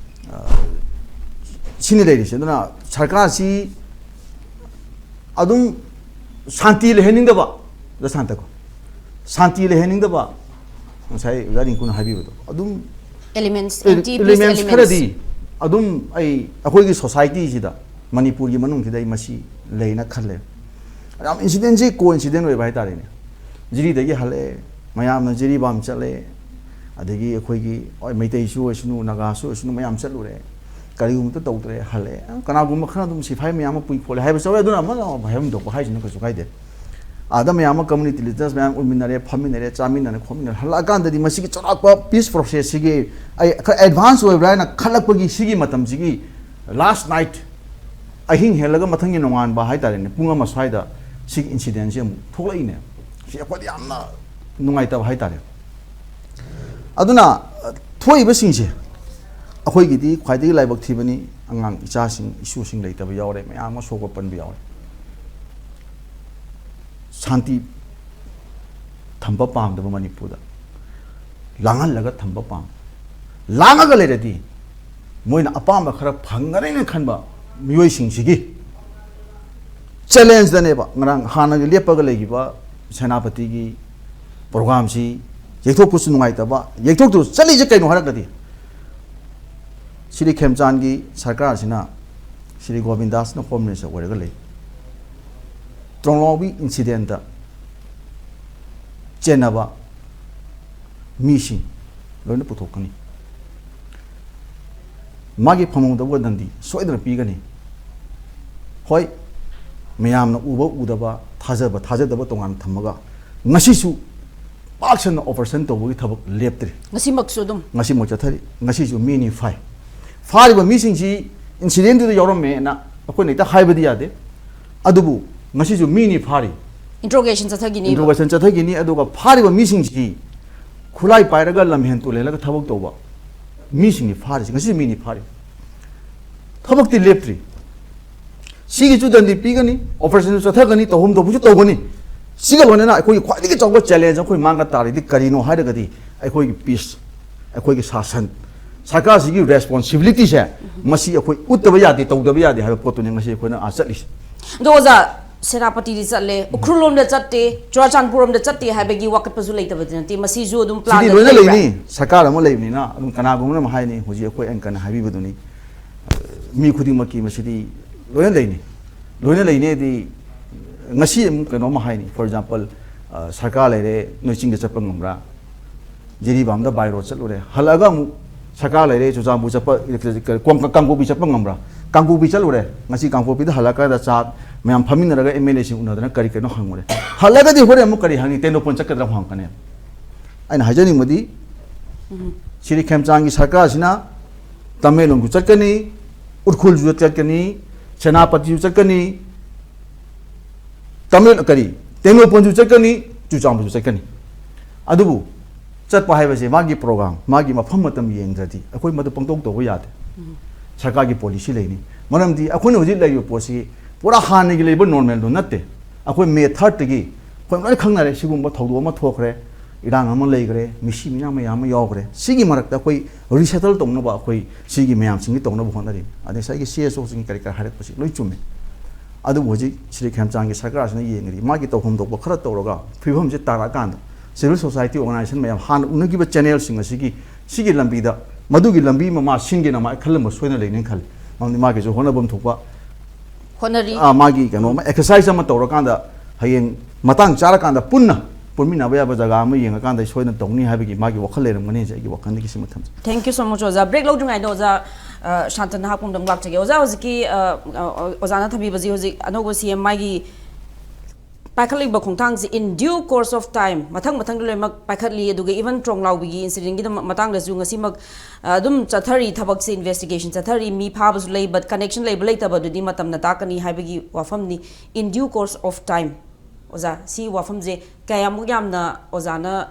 ꯑ, ꯁꯤꯅꯤ ꯂꯩꯔꯤꯁꯦ꯫ ꯑꯗꯨꯅ ꯁꯔꯀꯥꯔꯁꯤ ꯑꯗꯨꯝ ꯁꯥꯟꯇꯤ ꯂꯩꯍꯟꯅꯤꯡꯗꯕ, ꯗꯁꯥꯟꯇꯀꯣ, ꯁꯥꯟꯇꯤ ꯂꯩꯍꯟꯅꯤꯡꯗꯕ, ꯉꯁꯥꯏ ꯑꯣꯖꯥ ꯔꯤꯡꯀꯨꯅ ꯍꯥꯏꯕꯤꯕꯗꯣ, ꯑꯗꯨꯝ Elements, ele- anti peace elements elements. ꯈꯔꯗꯤ ꯑꯗꯨꯝ ꯑꯩ, ꯑꯩꯈꯣꯏꯒꯤ societyꯁꯤꯗ, ꯃꯅꯤꯄꯨꯔꯒꯤ ꯃꯅꯨꯡꯁꯤꯗ ꯑꯩ ꯃꯁꯤ ꯂꯩꯅ ꯈꯜꯂꯦ꯫ ꯌꯥꯝ incidentꯁꯤ coincident ꯑꯣꯏꯕ ꯍꯥꯏꯇꯥꯔꯦꯅꯦ꯫ ꯖꯤꯔꯤꯗꯒꯤ ꯍꯜꯂꯛꯑꯦ, ꯃꯌꯥꯝꯅ ꯖꯤꯔꯤꯕꯥꯝ ꯆꯠꯂꯦ, ꯑꯗꯒꯤ ꯑꯩꯈꯣꯏꯒꯤ, ꯍꯣꯏ, ꯃꯩꯇꯩꯁꯨ ꯑꯣꯏꯁꯅꯨ, ꯅꯥꯒꯥꯁꯨ ꯑꯣꯏꯁꯅꯨ, ꯃꯌꯥꯝ ꯆꯠꯂꯨꯔꯦ, ꯀꯔꯤꯒꯨꯝꯕꯇ ꯇꯧꯗ꯭ꯔꯦ, ꯍꯜꯂꯛꯑꯦ꯫ ꯀꯅꯥꯒꯨꯝꯕ ꯈꯔ ꯑꯗꯨꯝ ꯁꯤꯐꯥꯏ ꯃꯌꯥꯝ ꯑꯃ ꯄꯨꯏ ꯈꯣꯠꯂꯦ ꯍꯥꯏꯕꯁꯨ ꯌꯥꯎꯋꯦ꯫ ꯑꯗꯨꯅ ꯑꯃ ꯍꯥꯏꯐꯝ ꯊꯣꯛꯄ ꯍꯥꯏꯁꯤꯅ ꯀꯩꯁꯨ ꯀꯥꯏꯗꯦ꯫ ꯑꯥꯗ ꯃꯌꯥꯝ ꯑꯃ community leaders ꯃꯌꯥꯝ ꯎꯟꯃꯤꯟꯅꯔꯦ, ꯐꯝꯃꯤꯟꯅꯔꯦ, ꯆꯥꯃꯤꯟꯅꯔꯦ, ꯈꯣꯠꯃꯤꯟꯅꯔꯦ꯫ ꯍꯜꯂꯛꯑꯀꯥꯟꯗꯗꯤ ꯃꯁꯤꯒꯤ ꯆꯥꯎꯔꯥꯛꯄ peace processꯁꯤꯒꯤ ꯑꯩ ꯈꯔ advance ꯑꯣꯏꯕ꯭ꯔꯥ ꯍꯥꯏꯅ ꯈꯜꯂꯛꯄꯒꯤ ꯁꯤꯒꯤ ꯃꯇꯝꯁꯤꯒꯤ last night, ꯑꯍꯤꯡ ꯍꯦꯜꯂꯒ ꯃꯊꯪꯒꯤ ꯅꯣꯡꯉꯥꯟꯕ ꯍꯥꯏꯇꯥꯔꯦꯅꯦ, ꯄꯨꯡ ꯑꯃ ꯁ꯭ꯋꯥꯏꯗ ꯁꯤꯒꯤ incidentꯁꯤ ꯑꯃꯨꯛ ꯊꯣꯛꯂꯛꯏꯅꯦ꯫ ꯁꯤ ꯑꯩꯈꯣꯏꯗ ꯌꯥꯝꯅ ꯅꯨꯡꯉꯥꯏꯇꯕ ꯍꯥꯏꯇꯥꯔꯦ꯫ ꯑꯗꯨꯅ ꯊꯣꯛꯏꯕꯁꯤꯡꯁꯦ ꯑꯩꯈꯣꯏꯒꯤꯗꯤ ꯈ꯭ꯋꯥꯏꯗꯒꯤ ꯂꯥꯏꯕꯛ ꯊꯤꯕꯅꯤ꯫ ꯑꯉꯥꯡ ꯏꯆꯥꯁꯤꯡ ꯏꯁꯨꯁꯤꯡ ꯂꯩꯇꯕ ꯌꯥꯎꯔꯦ, ꯃꯌꯥꯝ ꯑꯃ ꯁꯣꯛꯄ ꯄꯟꯕ ꯌꯥꯎꯔꯦ꯫ ꯁꯥꯟꯇꯤ ꯊꯝꯕ ꯄꯥꯝꯗꯕ ꯃꯅꯤꯄꯨꯔꯗ ꯂꯥꯡꯍꯜꯂꯒ ꯊꯝꯕ ꯄꯥꯝꯕ, ꯂꯥꯡꯉꯒ ꯂꯩꯔꯗꯤ ꯃꯣꯏꯅ ꯑꯄꯥꯝꯕ ꯈꯔ ꯐꯪꯒꯅꯦꯅ ꯈꯟꯕ ꯃꯤꯑꯣꯏꯁꯤꯡꯁꯤꯒꯤ ꯆꯦꯂꯦꯟꯖꯇꯅꯦꯕ ꯉꯔꯥꯡ ꯍꯥꯟꯅꯒꯤ ꯂꯦꯞꯄꯒ ꯂꯩꯈꯤꯕ ꯁꯦꯅꯥꯄꯇꯤꯒꯤ ꯄ꯭ꯔꯣꯒꯥꯝꯁꯤ ꯌꯩꯊꯣꯛꯄꯁꯨ ꯅꯨꯡꯉꯥꯏꯇꯕ, ꯌꯩꯊꯣꯛꯇꯨ ꯆꯠꯂꯤꯁꯦ ꯀꯩꯅꯣ ꯍꯥꯏꯔꯒꯗꯤ ꯁ꯭ꯔꯤ ꯈꯦꯝꯆꯥꯟꯒꯤ ꯁꯔꯀꯥꯔꯁꯤꯅ ꯁ꯭ꯔꯤ ꯒꯣꯕꯤꯟꯗꯥꯁꯅ ꯍꯣꯝ ꯃꯤꯅꯤꯁꯇꯔ ꯑꯣꯏꯔꯒ ꯂꯩ꯫ ꯇ꯭ꯔꯣꯡꯂꯥꯎꯕꯤ ꯏꯟꯁꯤꯗꯦꯟꯗ ꯆꯦꯟꯅꯕ ꯃꯤꯁꯤꯡ ꯂꯣꯏꯅ ꯄꯨꯊꯣꯛꯀꯅꯤ꯫ ꯃꯥꯒꯤ ꯐꯪꯍꯧꯗꯕ ꯗꯟꯗꯤ ꯁꯣꯏꯗꯅ ꯄꯤꯒꯅꯤ꯫ ꯍꯣꯏ, ꯃꯌꯥꯝꯅ ꯎꯕ ꯎꯗꯕ, ꯊꯥꯖꯕ ꯊꯥꯖꯗꯕ ꯇꯣꯉꯥꯟꯅ ꯊꯝꯃꯒ ꯉꯁꯤꯁꯨ ꯄꯥꯛ ꯁꯟꯅ ꯑꯣꯄꯔꯦꯁꯟ ꯇꯧꯕꯒꯤ ꯊꯕꯛ ꯂꯦꯞꯇ꯭ꯔꯤ꯫ ꯉꯁꯤꯃꯛꯁꯨ ꯑꯗꯨꯝ ꯉꯁꯤꯃꯛ ꯆꯠꯊꯔꯤ꯫ ꯉꯁꯤꯁꯨ ꯃꯤꯅꯤ ꯐꯥꯏ꯫ ꯐꯥꯔꯤꯕ ꯃꯤꯁꯤꯡꯁꯤ ꯏꯟꯁꯤꯗꯦꯟꯗꯨꯗ ꯌꯥꯎꯔꯝꯃꯦꯅ ꯑꯩꯈꯣꯏꯅ ꯍꯦꯛꯇ ꯍꯥꯏꯕꯗꯤ ꯌꯥꯗꯦ꯫ ꯑꯗꯨꯕꯨ ꯉꯁꯤꯁꯨ ꯃꯤꯅꯤ ꯐꯥꯔꯤ꯫ ꯏꯟꯇ꯭ꯔꯣꯒꯦꯁꯟ ꯆꯠꯊꯈꯤꯅꯤ꯫ ꯏꯟꯇ꯭ꯔꯣꯒꯦꯁꯟ ꯆꯠꯊꯈꯤꯅꯤ꯫ ꯑꯗꯨꯒ ꯐꯥꯔꯤꯕ ꯃꯤꯁꯤꯡꯁꯤ ꯈꯨꯠꯂꯥꯏ ꯄꯥꯏꯔꯒ ꯂꯝꯍꯦꯟ ꯇꯨꯜꯍꯦꯜꯂꯒ ꯊꯕꯛ ꯇꯧꯕ ꯃꯤꯁꯤꯡꯅꯤ ꯐꯥꯔꯤꯁꯤ꯫ ꯉꯁꯤꯁꯨ ꯃꯤꯅꯤ ꯐꯥꯔꯤ꯫ ꯊꯕꯛꯇꯤ ꯂꯦꯞꯇ꯭ꯔꯤ꯫ ꯁꯤꯒꯤꯁꯨ ꯗꯟꯗꯤ ꯄꯤꯒꯅꯤ, ꯑꯣꯄꯔꯦꯁꯟꯁꯨ ꯆꯠꯊꯒꯅꯤ, ꯇꯧꯐꯝ ꯊꯣꯛꯄꯁꯨ ꯇꯧꯒꯅꯤ꯫ ꯁꯤꯒ ꯂꯣꯏꯅꯅ ꯑꯩꯈꯣꯏꯒꯤ ꯈ꯭ꯋꯥꯏꯗꯒꯤ ꯆꯥꯎꯕ ꯆꯦꯂꯦꯟꯖ ꯑꯩꯈꯣꯏ ꯃꯥꯡꯒ ꯇꯥꯔꯤꯗꯤ ꯀꯔꯤꯅꯣ ꯍꯥꯏꯔꯒꯗꯤ ꯑꯩꯈꯣꯏꯒꯤ ꯄꯤꯁ, ꯑꯩꯈꯣꯏꯒꯤ ꯁꯥꯁꯟ, ꯁꯔꯀꯥꯔꯁꯤꯒꯤ ꯔꯦꯁꯄꯣꯟꯁꯤꯕꯤꯂꯤꯇꯤꯁꯦ ꯃꯁꯤ ꯑꯩꯈꯣꯏ ꯎꯠꯇꯕ ꯌꯥꯗꯦ, ꯇꯧꯗꯕ ꯌꯥꯗꯦ ꯍꯥꯏꯕ ꯄꯣꯠꯇꯨꯅꯤ ꯉꯁꯤ ꯑꯩꯈꯣꯏꯅ ꯑꯥ ꯆꯠꯂꯤꯁꯦ꯫ ꯑꯗꯣ ꯑꯣꯖꯥ, ꯁꯦꯅꯥꯄꯇꯤꯗꯤ ꯆꯠꯂꯦ, ꯎꯈ꯭ꯔꯨꯜ ꯂꯣꯝꯗ ꯆꯠꯇꯦ, ꯆꯨꯔꯥꯆꯥꯟꯄꯨꯔ ꯂꯣꯝꯗ ꯆꯠꯇꯦ ꯍꯥꯏꯕꯒꯤ ꯋꯥꯀꯠꯄꯁꯨ ꯂꯩꯇꯕꯗꯤ ꯅꯠꯇꯦ꯫ ꯃꯁꯤꯁꯨ ꯑꯗꯨꯝ ꯁꯤꯗꯤ ꯄ꯭ꯂꯥꯟꯗ ꯂꯣꯏꯅ ꯂꯩꯕ꯭ꯔꯥ? ꯂꯩꯅꯤ꯫ ꯁꯔꯀꯥꯔ ꯑꯃ ꯂꯩꯕꯅꯤꯅ ꯑꯗꯨꯝ ꯀꯅꯥꯒꯨꯝꯕꯅ ꯑꯃ ꯍꯥꯏꯅꯤ, ꯍꯧꯖꯤꯛ ꯑꯩꯈꯣꯏ ꯑꯩꯅ ꯀꯟꯅ ꯍꯥꯏꯕꯤꯕꯗꯨꯅꯤ꯫ ꯃꯤ ꯈꯨꯗꯤꯡꯃꯛꯀꯤ ꯃꯁꯤꯗꯤ ꯂꯣꯏꯅ ꯂꯩꯅꯤ꯫ ꯂꯣꯏꯅ ꯂꯩꯅꯤꯗꯤ ꯉꯁꯤ ꯑꯃꯨꯛ ꯀꯩꯅꯣꯝꯃ ꯍꯥꯏꯅꯤ꯫ For example, ꯑ, ꯁꯔꯀꯥꯔ ꯂꯩꯔꯦ, ꯅꯣꯏ ꯆꯤꯡꯗ ꯆꯠꯄ ꯉꯝꯕ꯭ꯔꯥ? ꯖꯤꯔꯤꯕꯥꯝꯗ by road ꯆꯠꯂꯨꯔꯦ, ꯍꯜꯂꯛꯑꯒ ꯑꯃꯨꯛ ꯁꯔꯀꯥꯔ ꯂꯩꯔꯦ, ꯆꯨꯔꯆꯥꯟꯄꯨꯔ ꯆꯠꯄ, ꯀꯥꯡ-, ꯀꯥꯡꯄꯣꯛꯄꯤ ꯆꯠꯄ ꯉꯝꯕ꯭ꯔꯥ? ꯀꯥꯡꯄꯣꯛꯄꯤ ꯆꯠꯂꯨꯔꯦ, ꯉꯁꯤ ꯀꯥꯡꯄꯣꯛꯄꯤꯗ ꯍꯜꯂꯛꯀꯥꯟꯗ ꯆꯥꯛ ꯃꯌꯥꯝ ꯐꯝꯃꯤꯟꯅꯔꯒ ꯑꯦꯝ ꯑꯦꯜ ꯑꯦꯁꯤꯡ ꯎꯅꯗꯅ ꯀꯔꯤ ꯀꯩꯅꯣ ꯍꯪꯉꯨꯔꯦ꯫ ꯍꯜꯂꯒꯗꯤ ꯍꯣꯔꯦꯟ ꯑꯃꯨꯛ ꯀꯔꯤ ꯍꯪꯉꯤ? ꯇꯦꯡꯅꯧꯄꯜ ꯆꯠꯀꯗ꯭ꯔꯥ ꯍꯪꯉꯛꯀꯅꯦꯕ꯫ ꯑꯩꯅ ꯍꯥꯏꯖꯅꯤꯡꯕꯗꯤ ꯁ꯭ꯔꯤ ꯈꯦꯝꯆꯥꯟꯒꯤ ꯁꯔꯀꯥꯔꯁꯤꯅ ꯇꯃꯦꯡꯂꯣꯡꯁꯨ ꯆꯠꯀꯅꯤ, ꯎꯈ꯭ꯔꯨꯜꯁꯨ ꯆꯠꯀꯅꯤ, ꯁꯦꯅꯥꯄꯇꯤꯁꯨ ꯆꯠꯀꯅꯤ, ꯇꯃꯦꯡ-, ꯀꯔꯤ, ꯇꯦꯡꯅꯧꯄꯜꯁꯨ ꯆꯠꯀꯅꯤ, ꯆꯨꯔꯆꯥꯟꯄꯨꯔꯁꯨ ꯆꯠꯀꯅꯤ꯫ ꯑꯗꯨꯕꯨ ꯆꯠꯄ ꯍꯥꯏꯕꯁꯦ ꯃꯥꯒꯤ ꯄ꯭ꯔꯣꯒ꯭ꯔꯥꯝ, ꯃꯥꯒꯤ ꯃꯐꯝ ꯃꯇꯝ ꯌꯦꯡꯗ꯭ꯔꯗꯤ ꯑꯩꯈꯣꯏ ꯃꯗꯨ ꯄꯪꯇꯧ ꯇꯧꯕ ꯌꯥꯗꯦ꯫ ꯁꯔꯀꯥꯔꯒꯤ ꯄꯣꯂꯤꯁꯤ ꯂꯩꯅꯤ꯫ ꯃꯔꯝꯗꯤ ꯑꯩꯈꯣꯏꯅ ꯍꯧꯖꯤꯛ ꯂꯩꯔꯤꯕ ꯄꯣꯠꯁꯤ ꯄꯨꯔꯥ ꯍꯥꯟꯅꯒꯤ ꯂꯩꯕ ꯅꯣꯔꯃꯦꯜꯗꯨ ꯅꯠꯇꯦ꯫ ꯑꯩꯈꯣꯏ ꯃꯦ ꯊꯥꯔꯠꯇꯒꯤ ꯑꯩꯈꯣꯏ ꯂꯣꯏ ꯈꯪꯅꯔꯦ꯫ ꯁꯤꯒꯨꯝꯕ ꯊꯧꯗꯣꯛ ꯑꯃ ꯊꯣꯛꯈ꯭ꯔꯦ, ꯏꯔꯥꯡ ꯑꯃ ꯂꯩꯈ꯭ꯔꯦ, ꯃꯤꯁꯤ ꯃꯤꯅꯥ ꯃꯌꯥꯝ ꯑꯃ ꯌꯥꯎꯈ꯭ꯔꯦ꯫ ꯁꯤꯒꯤ ꯃꯔꯛꯇ ꯑꯩꯈꯣꯏ ꯔꯤꯁꯦꯇꯜ ꯇꯧꯅꯕ, ꯑꯩꯈꯣꯏ ꯁꯤꯒꯤ ꯃꯌꯥꯝꯁꯤꯡꯒꯤ ꯇꯧꯅꯕ ꯍꯣꯠꯅꯔꯤ꯫ ꯑꯗꯩ ꯉꯁꯥꯏꯒꯤ ꯁꯤ ꯑꯦꯁ ꯑꯣꯁꯤꯡꯒꯤ ꯀꯔꯤ ꯀꯔꯥ ꯍꯥꯏꯔꯛꯄꯁꯤ ꯂꯣꯏ ꯆꯨꯝꯃꯦ꯫ ꯑꯗꯨꯕꯨ ꯍꯧꯖꯤꯛ ꯁ꯭ꯔꯤ ꯈꯦꯝꯆꯥꯟꯒꯤ ꯁꯔꯀꯥꯔꯁꯤꯅ ꯌꯦꯡꯉꯗꯤ ꯃꯥꯒꯤ ꯇꯧꯐꯝ ꯊꯣꯛꯄ ꯈꯔ ꯇꯧꯔꯒ ꯐꯤꯕꯝꯁꯦ ꯇꯥꯔꯛꯑꯀꯥꯟꯗ ꯁꯤꯚꯤꯜ ꯁꯣꯁꯥꯏꯇꯤ ꯑꯣꯔꯒꯅꯥꯏꯖꯦꯁꯟ ꯃꯌꯥꯝ ꯍꯥꯟꯅ ꯎꯅꯈꯤꯕ ꯆꯦꯅꯦꯜꯁꯤꯡ ꯑꯁꯤꯒꯤ, ꯁꯤꯒꯤ ꯂꯝꯕꯤꯗ, ꯃꯗꯨꯒꯤ ꯂꯝꯕꯤ ꯑꯃ ꯃꯥ ꯁꯤꯟꯒꯦꯅ ꯃꯥ ꯈꯜꯂꯝꯕ ꯁꯣꯏꯗꯅ ꯂꯩꯅꯦꯅ ꯈꯜꯂꯤ꯫ ꯃꯔꯝꯗꯤ ꯃꯥꯒꯤꯁꯨ ꯍꯣꯠꯅꯐꯝ ꯊꯣꯛꯄ ꯍꯣꯠꯅꯔꯤ꯫ ꯑꯥ, ꯃꯥꯒꯤ ꯀꯩꯅꯣ ꯑꯃ, ꯑꯦꯛꯁꯔꯁꯥꯏꯁ ꯑꯃ ꯇꯧꯔꯀꯥꯟꯗ ꯍꯌꯦꯡ ꯃꯇꯥꯡ ꯆꯥꯔꯀꯥꯟꯗ ꯄꯨꯟꯅ ꯄꯨꯟꯃꯤꯟꯅꯕ ꯌꯥꯕ ꯖꯒꯥ ꯑꯃ ꯌꯦꯡꯉꯀꯥꯟꯗ ꯁꯣꯏꯗꯅ ꯇꯧꯅꯤ ꯍꯥꯏꯕꯒꯤ ꯃꯥꯒꯤ ꯋꯥꯈꯜ ꯂꯩꯔꯝꯒꯅꯤ ꯍꯥꯏꯁꯦ ꯑꯩꯒꯤ ꯋꯥꯈꯜꯗꯒꯤ ꯁꯤꯃ ꯊꯝꯖꯩ꯫ Thank you so much ꯑꯣꯖꯥ꯫ ꯕ꯭ꯔꯦꯛ ꯂꯧꯗ꯭ꯔꯤꯉꯩꯗ ꯑꯣꯖꯥ, ꯑ, ꯁꯥꯟꯇꯅ ꯍꯥꯞꯄꯝꯗ ꯑꯃꯨꯛ ꯂꯥꯛꯆꯒꯦ꯫ ꯑꯣꯖꯥ, ꯍꯧꯖꯤꯛꯀꯤ, ꯑ, ꯑ, ꯑꯣꯖꯥꯅ ꯊꯝꯕꯤꯕꯁꯤ ꯍꯧꯖꯤꯛ ꯑꯅꯧꯕ ꯁꯤ ꯑꯦꯝ ꯃꯥꯒꯤ ꯄꯥꯏꯈꯠꯂꯤꯕ ꯈꯣꯡꯊꯥꯡꯁꯤ in due course of time ꯃꯊꯪ ꯃꯊꯪꯗ ꯂꯣꯏꯅꯃꯛ ꯄꯥꯏꯈꯠꯂꯤ꯫ ꯑꯗꯨꯒ even ꯇ꯭ꯔꯣꯡꯂꯥꯎꯕꯤꯒꯤ ꯏꯟꯁꯤꯗꯦꯟꯒꯤꯗꯃꯛ ꯃꯇꯥꯡꯗꯁꯨ ꯉꯁꯤꯃꯛ, ꯑ, ꯑꯗꯨꯝ ꯆꯠꯊꯔꯤ ꯊꯕꯛꯁꯤ, ꯏꯟꯚꯦꯁꯇꯤꯒꯦꯁꯟ ꯆꯠꯊꯔꯤ꯫ ꯃꯤ ꯐꯥꯕꯁꯨ ꯂꯩ, but ꯀꯅꯦꯛꯁꯟ ꯂꯩꯕ ꯂꯩꯇꯕꯗꯨꯗꯤ ꯃꯇꯝꯅ ꯇꯥꯛꯀꯅꯤ ꯍꯥꯏꯕꯒꯤ ꯋꯥꯐꯝꯅꯤ꯫ In due course of time ꯑꯣꯖꯥ, ꯁꯤ ꯋꯥꯐꯝꯁꯦ ꯀꯌꯥꯃꯨꯛ ꯌꯥꯝꯅ ꯑꯣꯖꯥꯅ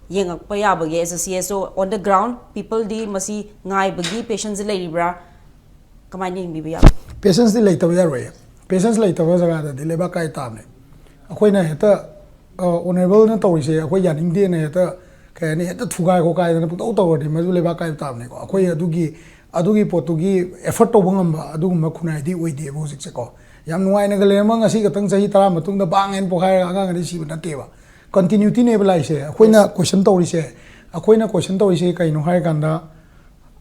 ꯌꯦꯡꯉꯛꯄ ꯌꯥꯕꯒꯦ as a C S O on the ground? Peopleꯗꯤ ꯃꯁꯤ ꯉꯥꯏꯕꯒꯤ ꯄꯦꯁꯦꯟꯁꯁꯦ ꯂꯩꯔꯤꯕ꯭ꯔꯥ? ꯀꯃꯥꯏꯅ ꯌꯦꯡꯕꯤꯕ ꯌꯥꯕ? ꯄꯦꯁꯦꯟꯁꯇꯤ ꯂꯩꯇꯕ ꯌꯥꯔꯣꯏꯌꯦ꯫ ꯄꯦꯁꯦꯟꯁ ꯂꯩꯇꯕ ꯖꯒꯥꯗꯗꯤ ꯂꯩꯕꯥꯛ ꯀꯥꯏ ꯇꯥꯕꯅꯦ꯫ ꯑꯩꯈꯣꯏꯅ ꯍꯦꯛꯇ ꯑꯣꯅꯔꯦꯕꯜꯅ ꯇꯧꯔꯤꯁꯦ ꯑꯩꯈꯣꯏ ꯌꯥꯅꯤꯡꯗꯦꯅ ꯍꯦꯛꯇ, ꯀꯩ ꯍꯥꯏꯅꯤ, ꯍꯦꯛꯇ ꯊꯨꯒꯥꯏ ꯈꯣꯠꯀꯥꯏꯗꯅ ꯄꯨꯡꯇꯧ ꯇꯧꯔꯗꯤ ꯃꯗꯨ ꯂꯩꯕꯥꯛ ꯀꯥꯏꯕ ꯇꯥꯕꯅꯤꯀꯣ꯫ ꯑꯩꯈꯣꯏ ꯑꯗꯨꯒꯤ, ꯑꯗꯨꯒꯤ ꯄꯣꯠꯇꯨꯒꯤ ꯑꯦꯐꯔꯠ ꯇꯧꯕ ꯉꯝꯕ ꯑꯗꯨꯒꯨꯝꯕ ꯈꯨꯟꯅꯥꯏꯗꯤ ꯑꯣꯏꯗꯦꯕ ꯍꯧꯖꯤꯛꯁꯦꯀꯣ꯫ ꯌꯥꯝ ꯅꯨꯡꯉꯥꯏꯅꯒ ꯂꯩꯔꯝꯃ ꯉꯁꯤ ꯈꯛꯇꯪ ꯆꯍꯤ ꯇꯔꯥ ꯃꯇꯨꯡꯗ ꯕꯥꯡ ꯍꯥꯏꯅ ꯄꯣꯈꯥꯏꯔꯒ ꯑꯉꯥꯡ ꯑꯅꯤ ꯁꯤꯕ ꯅꯠꯇꯦꯕ꯫ ꯀꯟꯇꯤꯅ꯭ꯌꯨꯇꯤꯅꯦꯕ ꯂꯥꯛꯏꯁꯦ꯫ ꯑꯩꯈꯣꯏꯅ ꯀꯣꯏꯁꯟ ꯇꯧꯔꯤꯁꯦ, ꯑꯩꯈꯣꯏꯅ ꯀꯣꯏꯁꯟ ꯇꯧꯔꯤꯁꯦ ꯀꯩꯅꯣ ꯍꯥꯏꯔꯀꯥꯟꯗ,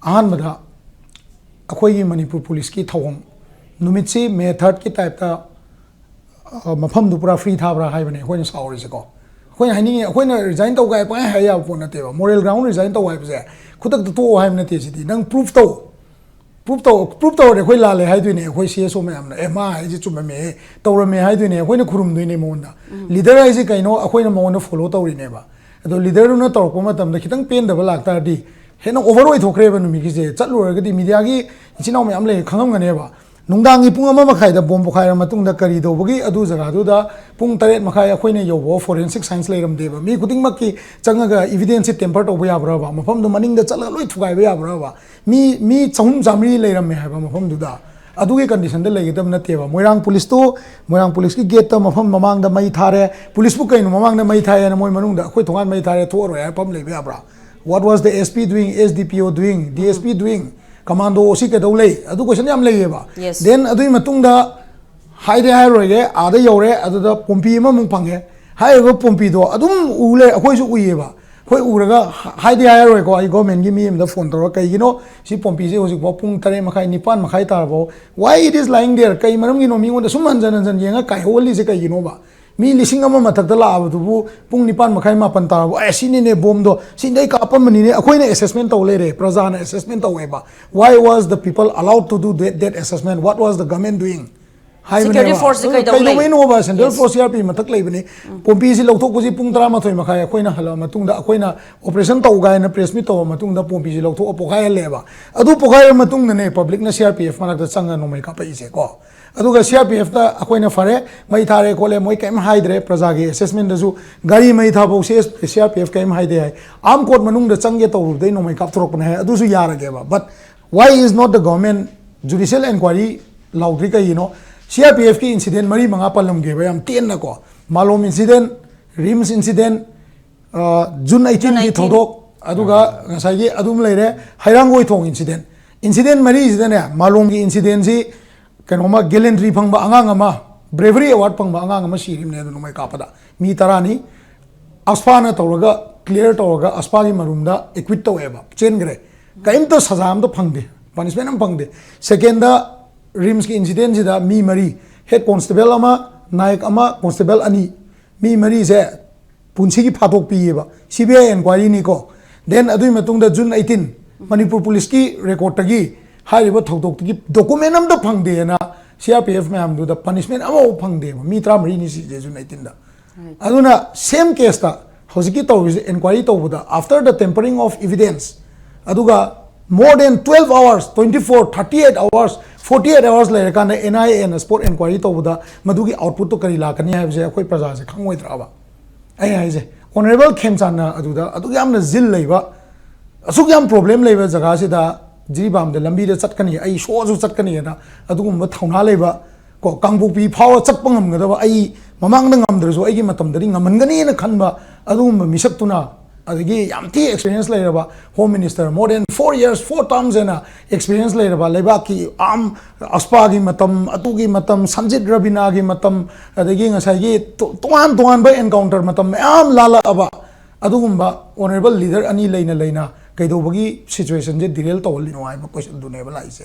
ꯑꯍꯥꯟꯕꯗ ꯑꯩꯈꯣꯏꯒꯤ ꯃꯅꯤꯄꯨꯔ ꯄꯨꯂꯤꯁꯀꯤ ꯊꯧꯑꯣꯡ, ꯅꯨꯃꯤꯠꯁꯤ ꯃꯦ ꯊꯥꯔꯠꯀꯤ ꯇꯥꯏꯞꯇ, ꯑ, ꯃꯐꯝꯗꯨ ꯄꯨꯔꯥ ꯐ꯭ꯔꯤ ꯊꯥꯕ꯭ꯔꯥ ꯍꯥꯏꯕꯅꯦ ꯑꯩꯈꯣꯏꯅ ꯁꯥꯎꯔꯤꯁꯦꯀꯣ꯫ ꯑꯩꯈꯣꯏꯅ ꯍꯥꯏꯅꯤꯡꯉꯤ, ꯑꯩꯈꯣꯏꯅ ꯔꯤꯖꯥꯏꯟ ꯇꯧ ꯀꯥꯏ ꯄꯪꯍꯥꯏ ꯍꯥꯏ ꯌꯥꯕ ꯄꯣꯠ ꯅꯠꯇꯦꯕ꯫ ꯃꯣꯔꯦꯜ ꯒ꯭ꯔꯥꯎꯟ ꯔꯤꯖꯥꯏꯟ ꯇꯧ ꯍꯥꯏꯕꯁꯦ ꯈꯨꯗꯛꯇ ꯇꯣꯛꯑꯣ ꯍꯥꯏꯕ ꯅꯠꯇꯦ꯫ ꯁꯤꯗꯤ ꯅꯪ ꯄ꯭ꯔꯨꯐ ꯇꯧ, ꯄ꯭ꯔꯨꯐ ꯇꯧ, ꯄ꯭ꯔꯨꯐ ꯇꯧꯔꯗꯤ ꯑꯩꯈꯣꯏ ꯂꯥꯜꯂꯦ ꯍꯥꯏꯗꯣꯏꯅꯦ꯫ ꯑꯩꯈꯣꯏ ꯁꯤ ꯑꯦꯁ ꯑꯣ ꯃꯌꯥꯝꯅ, "ꯑꯦ, ꯃꯥ ꯍꯥꯏꯁꯦ ꯆꯨꯝꯃꯝꯃꯦ, ꯇꯧꯔꯝꯃꯦ" ꯍꯥꯏꯗꯣꯏꯅꯦ꯫ ꯑꯩꯈꯣꯏꯅ ꯈꯨꯔꯨꯝꯗꯣꯏꯅꯦ ꯃꯉꯣꯟꯗ꯫ ꯂꯤꯗꯔ ꯍꯥꯏꯁꯦ ꯀꯩꯅꯣ? ꯑꯩꯈꯣꯏꯅ ꯃꯉꯣꯟꯗ ꯐꯣꯂꯣ ꯇꯧꯔꯤꯅꯦꯕ꯫ ꯑꯗꯣ ꯂꯤꯗꯔꯗꯨꯅ ꯇꯧꯔꯛꯄ ꯃꯇꯝꯗ ꯈꯤꯇꯪ ꯄꯦꯟꯗꯕ ꯂꯥꯛꯇꯥꯔꯗꯤ ꯍꯦꯟꯅ ꯑꯣꯚꯔ ꯑꯣꯏꯊꯣꯛꯈ꯭ꯔꯦꯕ ꯅꯨꯃꯤꯠꯀꯤꯁꯦ꯫ ꯆꯠꯂꯨꯔꯒꯗꯤ ꯃꯤꯗꯤꯌꯥꯒꯤ ꯏꯆꯤꯟ ꯏꯅꯥꯎ ꯃꯌꯥꯝ ꯂꯩ, ꯈꯪꯉꯝꯒꯅꯦꯕ꯫ ꯅꯨꯡꯗꯥꯡꯒꯤ ꯄꯨꯡ ꯑꯃ ꯃꯈꯥꯏꯗ ꯕꯣꯝ ꯄꯣꯈꯥꯏꯔ ꯃꯇꯨꯡꯗ ꯀꯔꯤ ꯇꯧꯕꯒꯤ ꯑꯗꯨ ꯖꯒꯥꯗꯨꯗ ꯄꯨꯡ ꯇꯔꯦꯠ ꯃꯈꯥꯏ ꯑꯩꯈꯣꯏꯅ ꯌꯧꯕ forensic science ꯂꯩꯔꯝꯗꯦꯕ? ꯃꯤ ꯈꯨꯗꯤꯡꯃꯛꯀꯤ ꯆꯪꯉꯒ evidence ꯁꯦ tamper ꯇꯧꯕ ꯌꯥꯕ꯭ꯔꯕ? ꯃꯐꯝꯗꯨ ꯃꯅꯤꯡꯗ ꯆꯠꯂꯒ ꯂꯣꯏ ꯊꯨꯒꯥꯏꯕ ꯌꯥꯕ꯭ꯔꯕ? ꯃꯤ ꯃꯤ ꯆꯍꯨꯝ ꯆꯥꯃꯔꯤ ꯂꯩꯔꯝꯃꯦ ꯍꯥꯏꯕ ꯃꯐꯝꯗꯨꯗ꯫ ꯑꯗꯨꯒꯤ condition ꯗ ꯂꯩꯒꯗꯕ ꯅꯠꯇꯦꯕ꯫ ꯃꯣꯏꯔꯥꯡ ꯄꯨꯂꯤꯁꯇꯨ, ꯃꯣꯏꯔꯥꯡ ꯄꯨꯂꯤꯁꯀꯤ ꯒꯦꯠꯇ ꯃꯐꯝ ꯃꯃꯥꯡꯗ ꯃꯩ ꯊꯥꯔꯦ꯫ ꯄꯨꯂꯤꯁꯄꯨ ꯀꯩꯅꯣ ꯃꯃꯥꯡꯗ ꯃꯩ ꯊꯥꯏ ꯍꯥꯏꯅ ꯃꯣꯏ ꯃꯅꯨꯡꯗ ꯑꯩꯈꯣꯏ ꯊꯣꯡꯒꯥꯟ ꯃꯩ ꯊꯥꯔꯦ ꯊꯣꯛꯑꯔꯣꯏ ꯍꯥꯏꯕ ꯑꯃ ꯂꯩꯕ ꯌꯥꯕ꯭ꯔꯥ? What was the S P doing, S D P O doing, D S P doing? Commando ꯁꯤ ꯀꯩꯗꯧ ꯂꯩ? ꯑꯗꯨ question ꯌꯥꯝ ꯂꯩꯌꯦꯕ꯫ Yes. Then ꯑꯗꯨꯒꯤ ꯃꯇꯨꯡꯗ ꯍꯥꯏꯗꯤ ꯍꯥꯏꯔꯣꯏꯒꯦ, ꯑꯥꯗ ꯌꯧꯔꯦ, ꯑꯗꯨꯗ ꯄꯣꯝꯄꯤ ꯑꯃꯃꯨꯛ ꯐꯪꯉꯦ꯫ ꯍꯥꯏꯔꯤꯕ ꯄꯣꯝꯄꯤꯗꯣ ꯑꯗꯨꯝ ꯎ ꯂꯩ, ꯑꯩꯈꯣꯏꯁꯨ ꯎꯏꯌꯦꯕ꯫ ꯑꯩꯈꯣꯏ ꯎꯔꯒ ꯍꯥꯏꯗꯤ ꯍꯥꯏꯔꯣꯏꯀꯣ, ꯑꯩ government ꯀꯤ ꯃꯤ ꯑꯃꯗ phone ꯇꯧꯔꯒ, "ꯀꯩꯒꯤꯅꯣ ꯁꯤ ꯄꯣꯝꯄꯤꯁꯦ ꯍꯧꯖꯤꯛꯐꯥꯎ ꯄꯨꯡ ꯇꯔꯦꯠ ꯃꯈꯥꯏ, ꯅꯤꯄꯥꯟ ꯃꯈꯥꯏ ꯇꯥꯔꯕꯣ? Why it is lying there?" ꯀꯩ ꯃꯔꯝꯒꯤꯅꯣ ꯃꯤꯉꯣꯟꯗ ꯁꯨꯝ ꯍꯟꯖꯟ ꯍꯟꯖꯟ ꯌꯦꯡꯉ ꯀꯥꯏꯍꯧꯍꯜꯂꯤꯁꯦ ꯀꯩꯒꯤꯅꯣꯕ? ꯃꯤ ꯂꯤꯁꯤꯡ ꯑꯃ ꯃꯊꯛꯇ ꯂꯥꯛꯑꯕꯗꯨꯕꯨ ꯄꯨꯡ ꯅꯤꯄꯥꯟ ꯃꯈꯥꯏ, ꯃꯥꯄꯟ ꯇꯥꯔꯕꯣ? "ꯑꯦ, ꯁꯤꯅꯤꯅꯦ ꯕꯣꯝꯗꯣ, ꯁꯤꯗꯩ ꯀꯥꯞꯄꯝꯕꯅꯤꯅꯦ, ꯑꯩꯈꯣꯏꯅ assessment ꯇꯧ ꯂꯩꯔꯦ, ꯄ꯭ꯔꯖꯥꯅ assessment ꯇꯧꯋꯦꯕ꯫ Why was the people allowed to do that, that assessment? What was the government doing?" ꯍꯥꯏꯕꯅꯦꯕ꯫ Security force ꯁꯤ ꯀꯩꯗꯧ ꯂꯩ? ꯀꯩꯗꯧꯕꯩꯅꯣꯕ? Central Yes. Force, C R P F ꯃꯊꯛ ꯂꯩꯕꯅꯤ꯫ ꯄꯣꯝꯄꯤꯁꯤ ꯂꯧꯊꯣꯛꯄꯁꯤ ꯄꯨꯡ ꯇꯔꯥꯃꯥꯊꯣꯏ ꯃꯈꯥꯏ ꯑꯩꯈꯣꯏꯅ ꯍꯜꯂꯛꯑ ꯃꯇꯨꯡꯗ, ꯑꯩꯈꯣꯏꯅ operation ꯇꯧ ꯀꯥꯏꯅ press meet ꯇꯧꯕ ꯃꯇꯨꯡꯗ ꯄꯣꯝꯄꯤꯁꯤ ꯂꯧꯊꯣꯛꯑ ꯄꯣꯈꯥꯏꯍꯜꯂꯦꯕ꯫ ꯑꯗꯨ ꯄꯣꯈꯥꯏꯔ ꯃꯇꯨꯡꯗꯅꯦ public ꯅ C R P F ꯃꯅꯥꯛꯇ ꯆꯪꯉ ꯅꯣꯡꯃꯩ ꯀꯥꯞꯄꯛꯏꯁꯦ ꯀꯣ꯫ ꯑꯗꯨꯒ C R P F ꯇ ꯑꯩꯈꯣꯏꯅ "ꯐꯔꯦ, ꯃꯩ ꯊꯥꯔꯦ ꯈꯣꯠꯂꯦ", ꯃꯣꯏ ꯀꯩꯝ ꯍꯥꯏꯗ꯭ꯔꯦ, ꯄ꯭ꯔꯖꯥꯒꯤ assessment ꯗꯁꯨ ꯒꯥꯔꯤ ꯃꯩ ꯊꯥꯐꯧ C R P F ꯀꯩꯝ ꯍꯥꯏꯗꯦ ꯍꯥꯏ꯫ Armed court ꯃꯅꯨꯡꯗ ꯆꯪꯒꯦ ꯇꯧꯔꯨꯕꯗꯩ ꯅꯣꯡꯃꯩ ꯀꯥꯞꯊꯣꯔꯛꯄꯅꯦ ꯍꯥꯏ, ꯑꯗꯨꯁꯨ ꯌꯥꯔꯒꯦꯕ꯫ But why is not the government judicial inquiry ꯂꯥꯎꯗ꯭ꯔꯤ ꯀꯩꯒꯤꯅꯣ? C R P F ꯀꯤ incident ꯃꯔꯤ ꯃꯉꯥ ꯄꯜꯂꯝꯒꯦꯕ, ꯌꯥꯝ ꯇꯦꯟꯅꯀꯣ꯫ ꯃꯥꯂꯣꯝ incident, RIMS incident, ꯑ, June eighteen ꯒꯤ June eighteen. ꯊꯧꯗꯣꯛ, ꯑꯗꯨꯒ ꯉꯁꯥꯏꯒꯤ ꯑꯗꯨꯝ ꯂꯩꯔꯦ, ꯍꯩꯔꯥꯡꯒꯣꯏ ꯊꯣꯡ incident꯫ Incident ꯃꯔꯤꯁꯤꯗꯅꯦ, ꯃꯥꯂꯣꯝꯒꯤ incident ꯁꯤ ꯀꯩꯅꯣꯃ gallantry ꯐꯪꯕ ꯑꯉꯥꯡ ꯑꯃ, bravery award ꯐꯪꯕ ꯑꯉꯥꯡ ꯑꯃ ꯁꯤꯔꯤꯕꯅꯦ ꯑꯗꯨ ꯅꯣꯡꯃꯩ ꯀꯥꯞꯄꯗ꯫ ꯃꯤ ꯇꯔꯥꯅꯤ꯫ AFSPA ꯅ ꯇꯧꯔꯒ, clear ꯇꯧꯔꯒ AFSPA ꯒꯤ ꯃꯔꯨꯝꯗ acquit ꯇꯧꯋꯦꯕ, ꯆꯦꯟꯈ꯭ꯔꯦ꯫ ꯀꯔꯤꯝꯇ ꯁꯖꯥ ꯑꯝꯇ ꯐꯪꯗꯦ, punishment ꯑꯃ ꯐꯪꯗꯦ꯫ Second ꯗ RIMS ꯀꯤ incident ꯁꯤꯗ ꯃꯤ ꯃꯔꯤ, head constable ꯑꯃ, ꯅꯥꯌꯛ ꯑꯃ, constable ꯑꯅꯤ, ꯃꯤ ꯃꯔꯤꯁꯦ ꯄꯨꯟꯁꯤꯒꯤ ꯐꯥꯗꯣꯛꯄꯤꯌꯦꯕ, C B I inquiry ꯅꯤꯀꯣ꯫ Then ꯑꯗꯨꯒꯤ ꯃꯇꯨꯡꯗ June eighteen, ꯃꯅꯤꯄꯨꯔ ꯄꯨꯂꯤꯁꯀꯤ record ꯇꯒꯤ ꯍꯥꯏꯔꯤꯕ ꯊꯧꯗꯣꯛꯇꯨꯒꯤ document ꯑꯝꯇ ꯐꯪꯗꯦꯅ C R P F ꯃꯌꯥꯝꯗꯨꯗ punishment ꯑꯃꯐꯥꯎ ꯐꯪꯗꯦꯕ, ꯃꯤ ꯇꯔꯥꯃꯔꯤꯅꯤ ꯁꯤꯁꯦ June eighteen ꯗ꯫ ꯑꯗꯨꯅ same case ꯇ ꯍꯧꯖꯤꯛꯀꯤ ꯇꯧꯔꯤꯁꯦ, inquiry ꯇꯧꯕꯗ, after the tampering of evidence, ꯑꯗꯨꯒ More than twelve hours, twenty four, thirty eight hours, forty eight hours ꯂꯩꯔꯀꯥꯟꯗ N I A ꯅ spot enquiry ꯇꯧꯕꯗ ꯃꯗꯨꯒꯤ output ꯇꯣ ꯀꯔꯤ ꯂꯥꯛꯀꯅꯤ ꯍꯥꯏꯕꯁꯦ ꯑꯩꯈꯣꯏ ꯄ꯭ꯔꯖꯥꯁꯦ ꯈꯪꯉꯣꯏꯗ꯭ꯔꯕ? ꯑꯩ ꯍꯥꯏꯁꯦ, Honourable ꯈꯦꯝꯆꯥꯟꯅ ꯑꯗꯨꯗ ꯑꯗꯨꯛ ꯌꯥꯝꯅ ꯖꯤꯜ ꯂꯩꯕ, ꯑꯁꯨꯛ ꯌꯥꯝ problem ꯂꯩꯕ ꯖꯒꯥꯁꯤꯗ ꯖꯤꯔꯤꯕꯥꯝꯗ ꯂꯝꯕꯤꯗ ꯆꯠꯀꯅꯤ, ꯑꯩ ꯁꯣꯛꯑꯁꯨ ꯆꯠꯀꯅꯤꯅ ꯑꯗꯨꯒꯨꯝꯕ ꯊꯧꯅꯥ ꯂꯩꯕ, ꯀꯣ, ꯀꯥꯡꯄꯣꯛꯄꯤ ꯐꯥꯎꯔ ꯆꯠꯄ ꯉꯝꯒꯗꯕ, ꯑꯩ ꯃꯃꯥꯡꯗ ꯉꯝꯗ꯭ꯔꯁꯨ ꯑꯩꯒꯤ ꯃꯇꯝꯗꯗꯤ ꯉꯝꯍꯟꯒꯅꯤꯅ ꯈꯟꯕ ꯑꯗꯨꯒꯨꯝꯕ ꯃꯤꯁꯛꯇꯨꯅ, ꯑꯗꯒꯤ ꯌꯥꯝ ꯊꯤ experience ꯂꯩꯔꯕ Home Minister, more than four years, four terms ꯍꯦꯟꯅ experience ꯂꯩꯔꯕ, ꯂꯩꯕꯥꯛꯀꯤ arm, AFSPA ꯒꯤ ꯃꯇꯝ, ꯑꯗꯨꯒꯤ ꯃꯇꯝ, ꯁꯟꯖꯤꯠ ꯔꯕꯤꯅꯥꯒꯤ ꯃꯇꯝ, ꯑꯗꯒꯤ ꯉꯁꯥꯏꯒꯤ ꯇꯣ-, ꯇꯣꯉꯥꯟ ꯇꯣꯉꯥꯟꯕ encounter ꯃꯇꯝ ꯃꯌꯥꯝ ꯂꯥꯜꯂꯛꯑꯕ ꯑꯗꯨꯒꯨꯝꯕ honourable leader ꯑꯅꯤ ꯂꯩꯅ ꯂꯩꯅ ꯀꯩꯗꯧꯕꯒꯤ situation ꯁꯦ derail ꯇꯧꯍꯜꯂꯤꯅꯣ ꯍꯥꯏꯕ question ꯗꯨꯅꯦꯕ ꯂꯥꯛꯏꯁꯦ꯫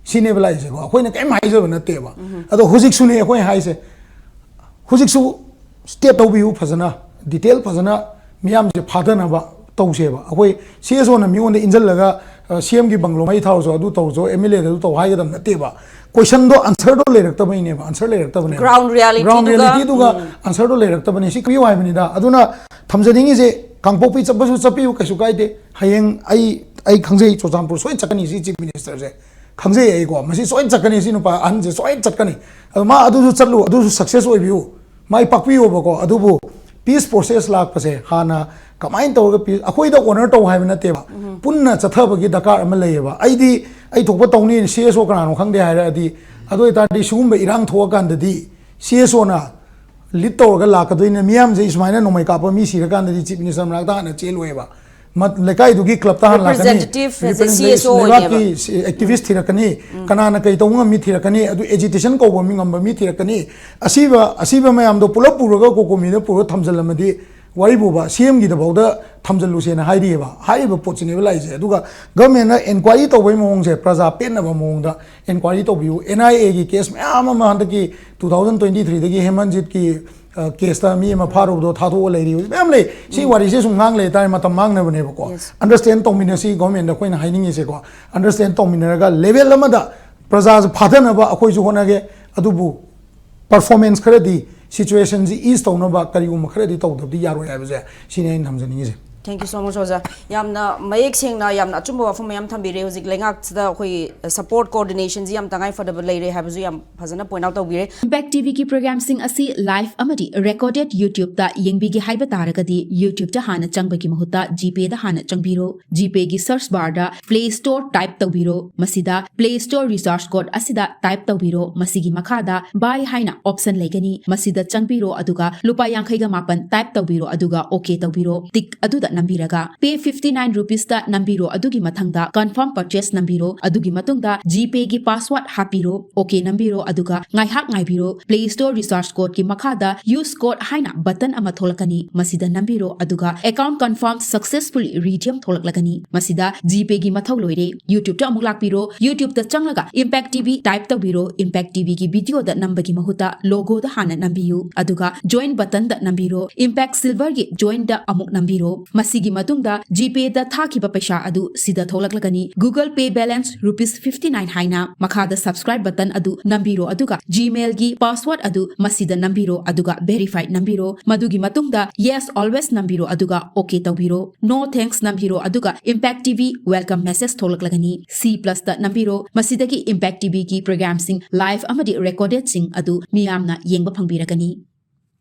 ꯁꯤꯅꯦꯕ ꯂꯥꯛꯏꯁꯦꯀꯣ, ꯑꯩꯈꯣꯏꯅ ꯀꯔꯤꯝ ꯍꯥꯏꯖꯕ ꯅꯠꯇꯦꯕ꯫ ꯑꯗꯣ ꯍꯧꯖꯤꯛꯁꯨꯅꯦ ꯑꯩꯈꯣꯏ ꯍꯥꯏꯁꯦ, ꯍꯧꯖꯤꯛꯁꯨ step ꯂꯧꯕꯤꯌꯨ, ꯐꯖꯅ detail ꯐꯖꯅ ꯃꯤꯌꯥꯝꯁꯦ ꯐꯥꯊꯅꯕ ꯇꯧꯁꯦꯕ꯫ ꯑꯩꯈꯣꯏ CSO ꯅ ꯃꯤꯉꯣꯟꯗ ꯏꯟꯁꯤꯜꯂꯒ, ꯑ, CM ꯒꯤ ꯕꯪꯒ꯭ꯂꯣ ꯃꯩ ꯊꯥꯔꯨꯆꯣ, ꯑꯗꯨ ꯇꯧꯔꯨꯆꯣ, MLA ꯗ ꯑꯗꯨ ꯇꯧ ꯍꯥꯏꯒꯗꯕ ꯅꯠꯇꯦꯕ꯫ Question ꯗꯣ, answer ꯗꯣ ꯂꯩꯔꯛꯇꯕꯩꯅꯦꯕ, answer ꯂꯩꯔꯛꯇꯕꯅꯦꯕ꯫ Ground reality ground ꯗꯨꯒ, reality ꯗꯨꯒ ꯎꯝ꯫ Answer ꯗꯣ ꯂꯩꯔꯛꯇꯕꯅꯦ꯫ ꯁꯤ ꯄꯤꯌꯨ ꯍꯥꯏꯕꯅꯤꯗ꯫ ꯑꯗꯨꯅ ꯊꯝꯖꯅꯤꯡꯉꯤꯁꯦ, ꯀꯥꯡꯄꯣꯛꯄꯤ ꯆꯠꯄꯁꯨ ꯆꯠꯄꯤꯌꯨ, ꯀꯩꯁꯨ ꯀꯥꯏꯗꯦ꯫ ꯍꯌꯦꯡ ꯑꯩ, ꯑꯩ ꯈꯪꯖꯩ, ꯆꯨꯔꯆꯥꯟꯄꯨꯔ ꯁꯣꯏꯅ ꯆꯠꯀꯅꯤ ꯁꯤ Chief Minister ꯁꯦ꯫ ꯈꯪꯖꯩ ꯑꯩꯀꯣ, ꯃꯁꯤ ꯁꯣꯏꯅ ꯆꯠꯀꯅꯤ, ꯁꯤ ꯅꯨꯄꯥ ꯑꯍꯟꯁꯦ ꯁꯣꯏꯅ ꯆꯠꯀꯅꯤ꯫ ꯑꯗꯣ ꯃꯥ ꯑꯗꯨꯁꯨ ꯆꯠꯂꯨ, ꯑꯗꯨꯁꯨ success ꯑꯣꯏꯕꯤꯌꯨ, ꯃꯥꯏ ꯄꯥꯛꯄꯤꯌꯣꯕꯀꯣ꯫ ꯑꯗꯨꯕꯨ peace process ꯂꯥꯛꯄꯁꯦ ꯍꯥꯟꯅ ꯀꯃꯥꯏꯅ ꯇꯧꯔꯒ peace, ꯑꯩꯈꯣꯏꯗ honour ꯇꯧ ꯍꯥꯏꯕ ꯅꯠꯇꯦꯕ, ꯄꯨꯟꯅ ꯆꯠꯊꯕꯒꯤ ꯗꯔꯀꯥꯔ ꯑꯃ ꯂꯩꯌꯦꯕ꯫ ꯑꯩꯗꯤ ꯑꯩ ꯊꯣꯛꯄ ꯇꯧꯅꯤ, CSO ꯀꯅꯥꯅꯣ ꯈꯪꯗꯦ ꯍꯥꯏꯔꯛꯑꯗꯤ, ꯑꯗꯨ ꯑꯣꯏꯇꯥꯔꯗꯤ ꯁꯤꯒꯨꯝꯕ ꯏꯔꯥꯡ ꯊꯣꯛꯑꯀꯥꯟꯗꯗꯤ CSO ꯅ lead ꯇꯧꯔꯒ ꯂꯥꯛꯀꯗꯣꯏꯅꯦ꯫ ꯃꯤꯌꯥꯝꯁꯦ ꯁꯨꯃꯥꯏꯅ ꯅꯣꯡꯃꯩ ꯀꯥꯞꯄ ꯃꯤ ꯁꯤꯔꯀꯥꯟꯗꯗꯤ Chief Minister ꯃꯅꯥꯛꯇ ꯍꯥꯟꯅ ꯆꯦꯜꯂꯣꯏꯕ꯫ ꯃ-, ꯂꯩꯀꯥꯏꯗꯨꯒꯤ club ꯇ ꯍꯥꯟꯅ ꯂꯥꯛꯀꯅꯤ꯫ Representative ꯍꯥꯏꯁꯦ representative, CSO ꯑꯣꯏꯅꯦꯕ꯫ ꯂꯩꯕꯥꯛꯀꯤ ꯁꯤ-, activist ꯊꯤꯔꯛꯀꯅꯤ꯫ ꯀꯅꯥꯅ ꯀꯩ ꯇꯧꯕ ꯉꯝꯃꯤ ꯊꯤꯔꯛꯀꯅꯤ꯫ ꯑꯗꯨ agitation ꯀꯧꯕ ꯃꯤ ꯉꯝꯕ ꯃꯤ ꯊꯤꯔꯛꯀꯅꯤ꯫ ꯑꯁꯤꯕ, ꯑꯁꯤꯕ ꯃꯌꯥꯝꯗꯣ ꯄꯨꯂꯞ ꯄꯨꯔꯒ ꯀꯣꯀꯣꯃꯤꯗ ꯄꯨꯔꯒ ꯊꯝꯖꯤꯜꯂꯝꯃꯗꯤ, ꯋꯥꯔꯤꯕꯨꯕ, CM ꯒꯤꯗꯐꯥꯎꯗ ꯊꯝꯖꯤꯜꯂꯨꯁꯦꯅ ꯍꯥꯏꯔꯤꯑꯕ꯫ ꯍꯥꯏꯔꯤꯕ ꯄꯣꯠꯁꯤꯅꯦꯕ ꯂꯥꯛꯏꯁꯦ꯫ ꯑꯗꯨꯒ government ꯅ enquiry ꯇꯧꯕꯒꯤ ꯃꯑꯣꯡꯁꯦ ꯄ꯭ꯔꯖꯥ ꯄꯦꯟꯅꯕ ꯃꯑꯣꯡꯗ enquiry ꯇꯧꯕꯤꯌꯨ꯫ NIA ꯒꯤ case ꯃꯌꯥꯝ ꯑꯃ ꯍꯟꯗꯛꯀꯤ two thousand twenty three ꯗꯒꯤ ꯍꯦꯃꯟꯖꯤꯠꯀꯤ, ꯑ, case ꯇ ꯃꯤ ꯑꯃ ꯐꯥꯔꯨꯕꯗꯣ ꯊꯥꯗꯣꯛꯑ ꯂꯩꯔꯤ ꯍꯧꯖꯤꯛ ꯃꯌꯥꯝ ꯂꯩ꯫ ꯁꯤ ꯋꯥꯔꯤꯁꯦ ꯁꯨꯝ ꯉꯥꯡ ꯂꯩ ꯇꯥꯔꯦ, ꯃꯇꯝ ꯃꯥꯡꯅꯕꯅꯦꯕꯀꯣ꯫ Yes. Understand ꯇꯧꯃꯤꯟꯅꯁꯤ, government ꯗ ꯑꯩꯈꯣꯏꯅ ꯍꯥꯏꯅꯤꯡꯉꯤꯁꯦꯀꯣ꯫ Understand ꯇꯧꯃꯤꯟꯅꯔꯒ level ꯑꯃꯗ ꯄ꯭ꯔꯖꯥꯁꯦ ꯐꯥꯊꯅꯕ ꯑꯩꯈꯣꯏꯁꯨ ꯍꯣꯠꯅꯒꯦ꯫ ꯑꯗꯨꯕꯨ performance ꯈꯔꯗꯤ, situation ꯁꯤ ease ꯇꯧꯅꯕ ꯀꯔꯤꯒꯨꯝꯕ ꯈꯔꯗꯤ ꯇꯧꯗꯕꯗꯤ ꯌꯥꯔꯣꯏ ꯍꯥꯏꯕꯁꯦ, ꯁꯤꯅꯤ ꯑꯩꯅ ꯊꯝꯖꯅꯤꯡꯉꯤꯁꯦ꯫ Thank you so much, ꯑꯣꯖꯥ꯫ ꯌꯥꯝꯅ ꯃꯌꯦꯛ ꯁꯦꯡꯅ, ꯌꯥꯝꯅ ꯑꯆꯨꯝꯕ ꯋꯥꯐꯝ ꯃꯌꯥꯝ ꯊꯝꯕꯤꯔꯦ꯫ ꯍꯧꯖꯤꯛ ꯂꯩꯉꯥꯛꯁꯤꯗ ꯑꯩꯈꯣꯏ support coordination ꯁꯤ ꯌꯥꯝ ꯇꯉꯥꯏ ꯐꯗꯕ ꯂꯩꯔꯦ ꯍꯥꯏꯕꯁꯨ ꯌꯥꯝ ꯐꯖꯅ point out ꯇꯧꯕꯤꯔꯦ꯫ Impact TV ꯒꯤ program ꯁꯤꯡ ꯑꯁꯤ live ꯑꯃꯗꯤ recorded YouTube ꯇ ꯌꯦꯡꯕꯤꯒꯦ ꯍꯥꯏꯕ ꯇꯥꯔꯒꯗꯤ, YouTube ꯇ ꯍꯥꯟꯅ ꯆꯪꯕꯒꯤ ꯃꯍꯨꯠꯇ GPay ꯗ ꯍꯥꯟꯅ ꯆꯪꯕꯤꯔꯣ꯫ GPay ꯒꯤ search bar ꯗ Play Store type ꯇꯧꯕꯤꯔꯣ꯫ ꯃꯁꯤꯗ Play Store recharge code ꯑꯁꯤꯗ type ꯇꯧꯕꯤꯔꯣ꯫ ꯃꯁꯤꯒꯤ ꯃꯈꯥꯗ Buy ꯍꯥꯏꯅ option ꯂꯩꯒꯅꯤ꯫ ꯃꯁꯤꯗ ꯆꯪꯕꯤꯔꯣ, ꯑꯗꯨꯒ ꯂꯨꯄꯥ ꯌꯥꯡꯈꯩꯒ ꯃꯥꯄꯟ type ꯇꯧꯕꯤꯔꯣ, ꯑꯗꯨꯒ OK ꯇꯧꯕꯤꯔꯣ꯫ Tick ꯑꯗꯨꯗ ꯅꯝꯕꯤꯔꯒ Pay fifty nine rupees ꯇ ꯅꯝꯕꯤꯔꯣ, ꯑꯗꯨꯒꯤ ꯃꯊꯪꯗ Confirm Purchase ꯅꯝꯕꯤꯔꯣ, ꯑꯗꯨꯒꯤ ꯃꯇꯨꯡꯗ GPay ꯒꯤ password ꯍꯥꯞꯄꯤꯔꯣ, OK ꯅꯝꯕꯤꯔꯣ, ꯑꯗꯨꯒ ꯉꯥꯏꯍꯥꯛ ꯉꯥꯏꯕꯤꯔꯣ꯫ Play Store recharge code ꯀꯤ ꯃꯈꯥꯗ Use Code ꯍꯥꯏꯅ button ꯑꯃ ꯊꯣꯛꯂꯛꯀꯅꯤ, ꯃꯁꯤꯗ ꯅꯝꯕꯤꯔꯣ, ꯑꯗꯨꯒ Account Confirmed Successfully Redeemed ꯊꯣꯛꯂꯛꯂꯒꯅꯤ꯫ ꯃꯁꯤꯗ GPay ꯒꯤ ꯃꯊꯧ ꯂꯣꯏꯔꯦ꯫ YouTube ꯇ ꯑꯃꯨꯛ ꯂꯥꯛꯄꯤꯔꯣ꯫ YouTube ꯇ ꯆꯪꯂꯒ Impact TV type ꯇꯧꯕꯤꯔꯣ꯫ Impact TV ꯒꯤ video ꯗ ꯅꯝꯕꯒꯤ ꯃꯍꯨꯠꯇ logo ꯗ ꯍꯥꯟꯅ ꯅꯝꯕꯤꯌꯨ, ꯑꯗꯨꯒ Join button ꯗ ꯅꯝꯕꯤꯔꯣ꯫ Impact Silver ꯒꯤ Join ꯗ ꯑꯃꯨꯛ ꯅꯝꯕꯤꯔꯣ꯫ ꯃꯁꯤꯒꯤ ꯃꯇꯨꯡꯗ GPay ꯗ ꯊꯥꯈꯤꯕ ꯄꯩꯁꯥ ꯑꯗꯨ ꯁꯤꯗ ꯊꯣꯛꯂꯛꯂꯒꯅꯤ, Google Pay balance rupees fifty nine ꯍꯥꯏꯅ꯫ ꯃꯈꯥꯗ Subscribe button ꯑꯗꯨ ꯅꯝꯕꯤꯔꯣ, ꯑꯗꯨꯒ Gmail ꯒꯤ password ꯑꯗꯨ ꯃꯁꯤꯗ ꯅꯝꯕꯤꯔꯣ, ꯑꯗꯨꯒ Verify ꯅꯝꯕꯤꯔꯣ꯫ ꯃꯗꯨꯒꯤ ꯃꯇꯨꯡꯗ Yes Always ꯅꯝꯕꯤꯔꯣ, ꯑꯗꯨꯒ OK ꯇꯧꯕꯤꯔꯣ꯫ No Thanks ꯅꯝꯕꯤꯔꯣ, ꯑꯗꯨꯒ Impact TV welcome message ꯊꯣꯛꯂꯛꯂꯒꯅꯤ꯫ C plus ꯇ ꯅꯝꯕꯤꯔꯣ꯫ ꯃꯁꯤꯗꯒꯤ Impact TV ꯒꯤ program ꯁꯤꯡ live ꯑꯃꯗꯤ recorded ꯁꯤꯡ ꯑꯗꯨ ꯃꯤꯌꯥꯝꯅ ꯌꯦꯡꯕ ꯐꯪꯕꯤꯔꯒꯅꯤ꯫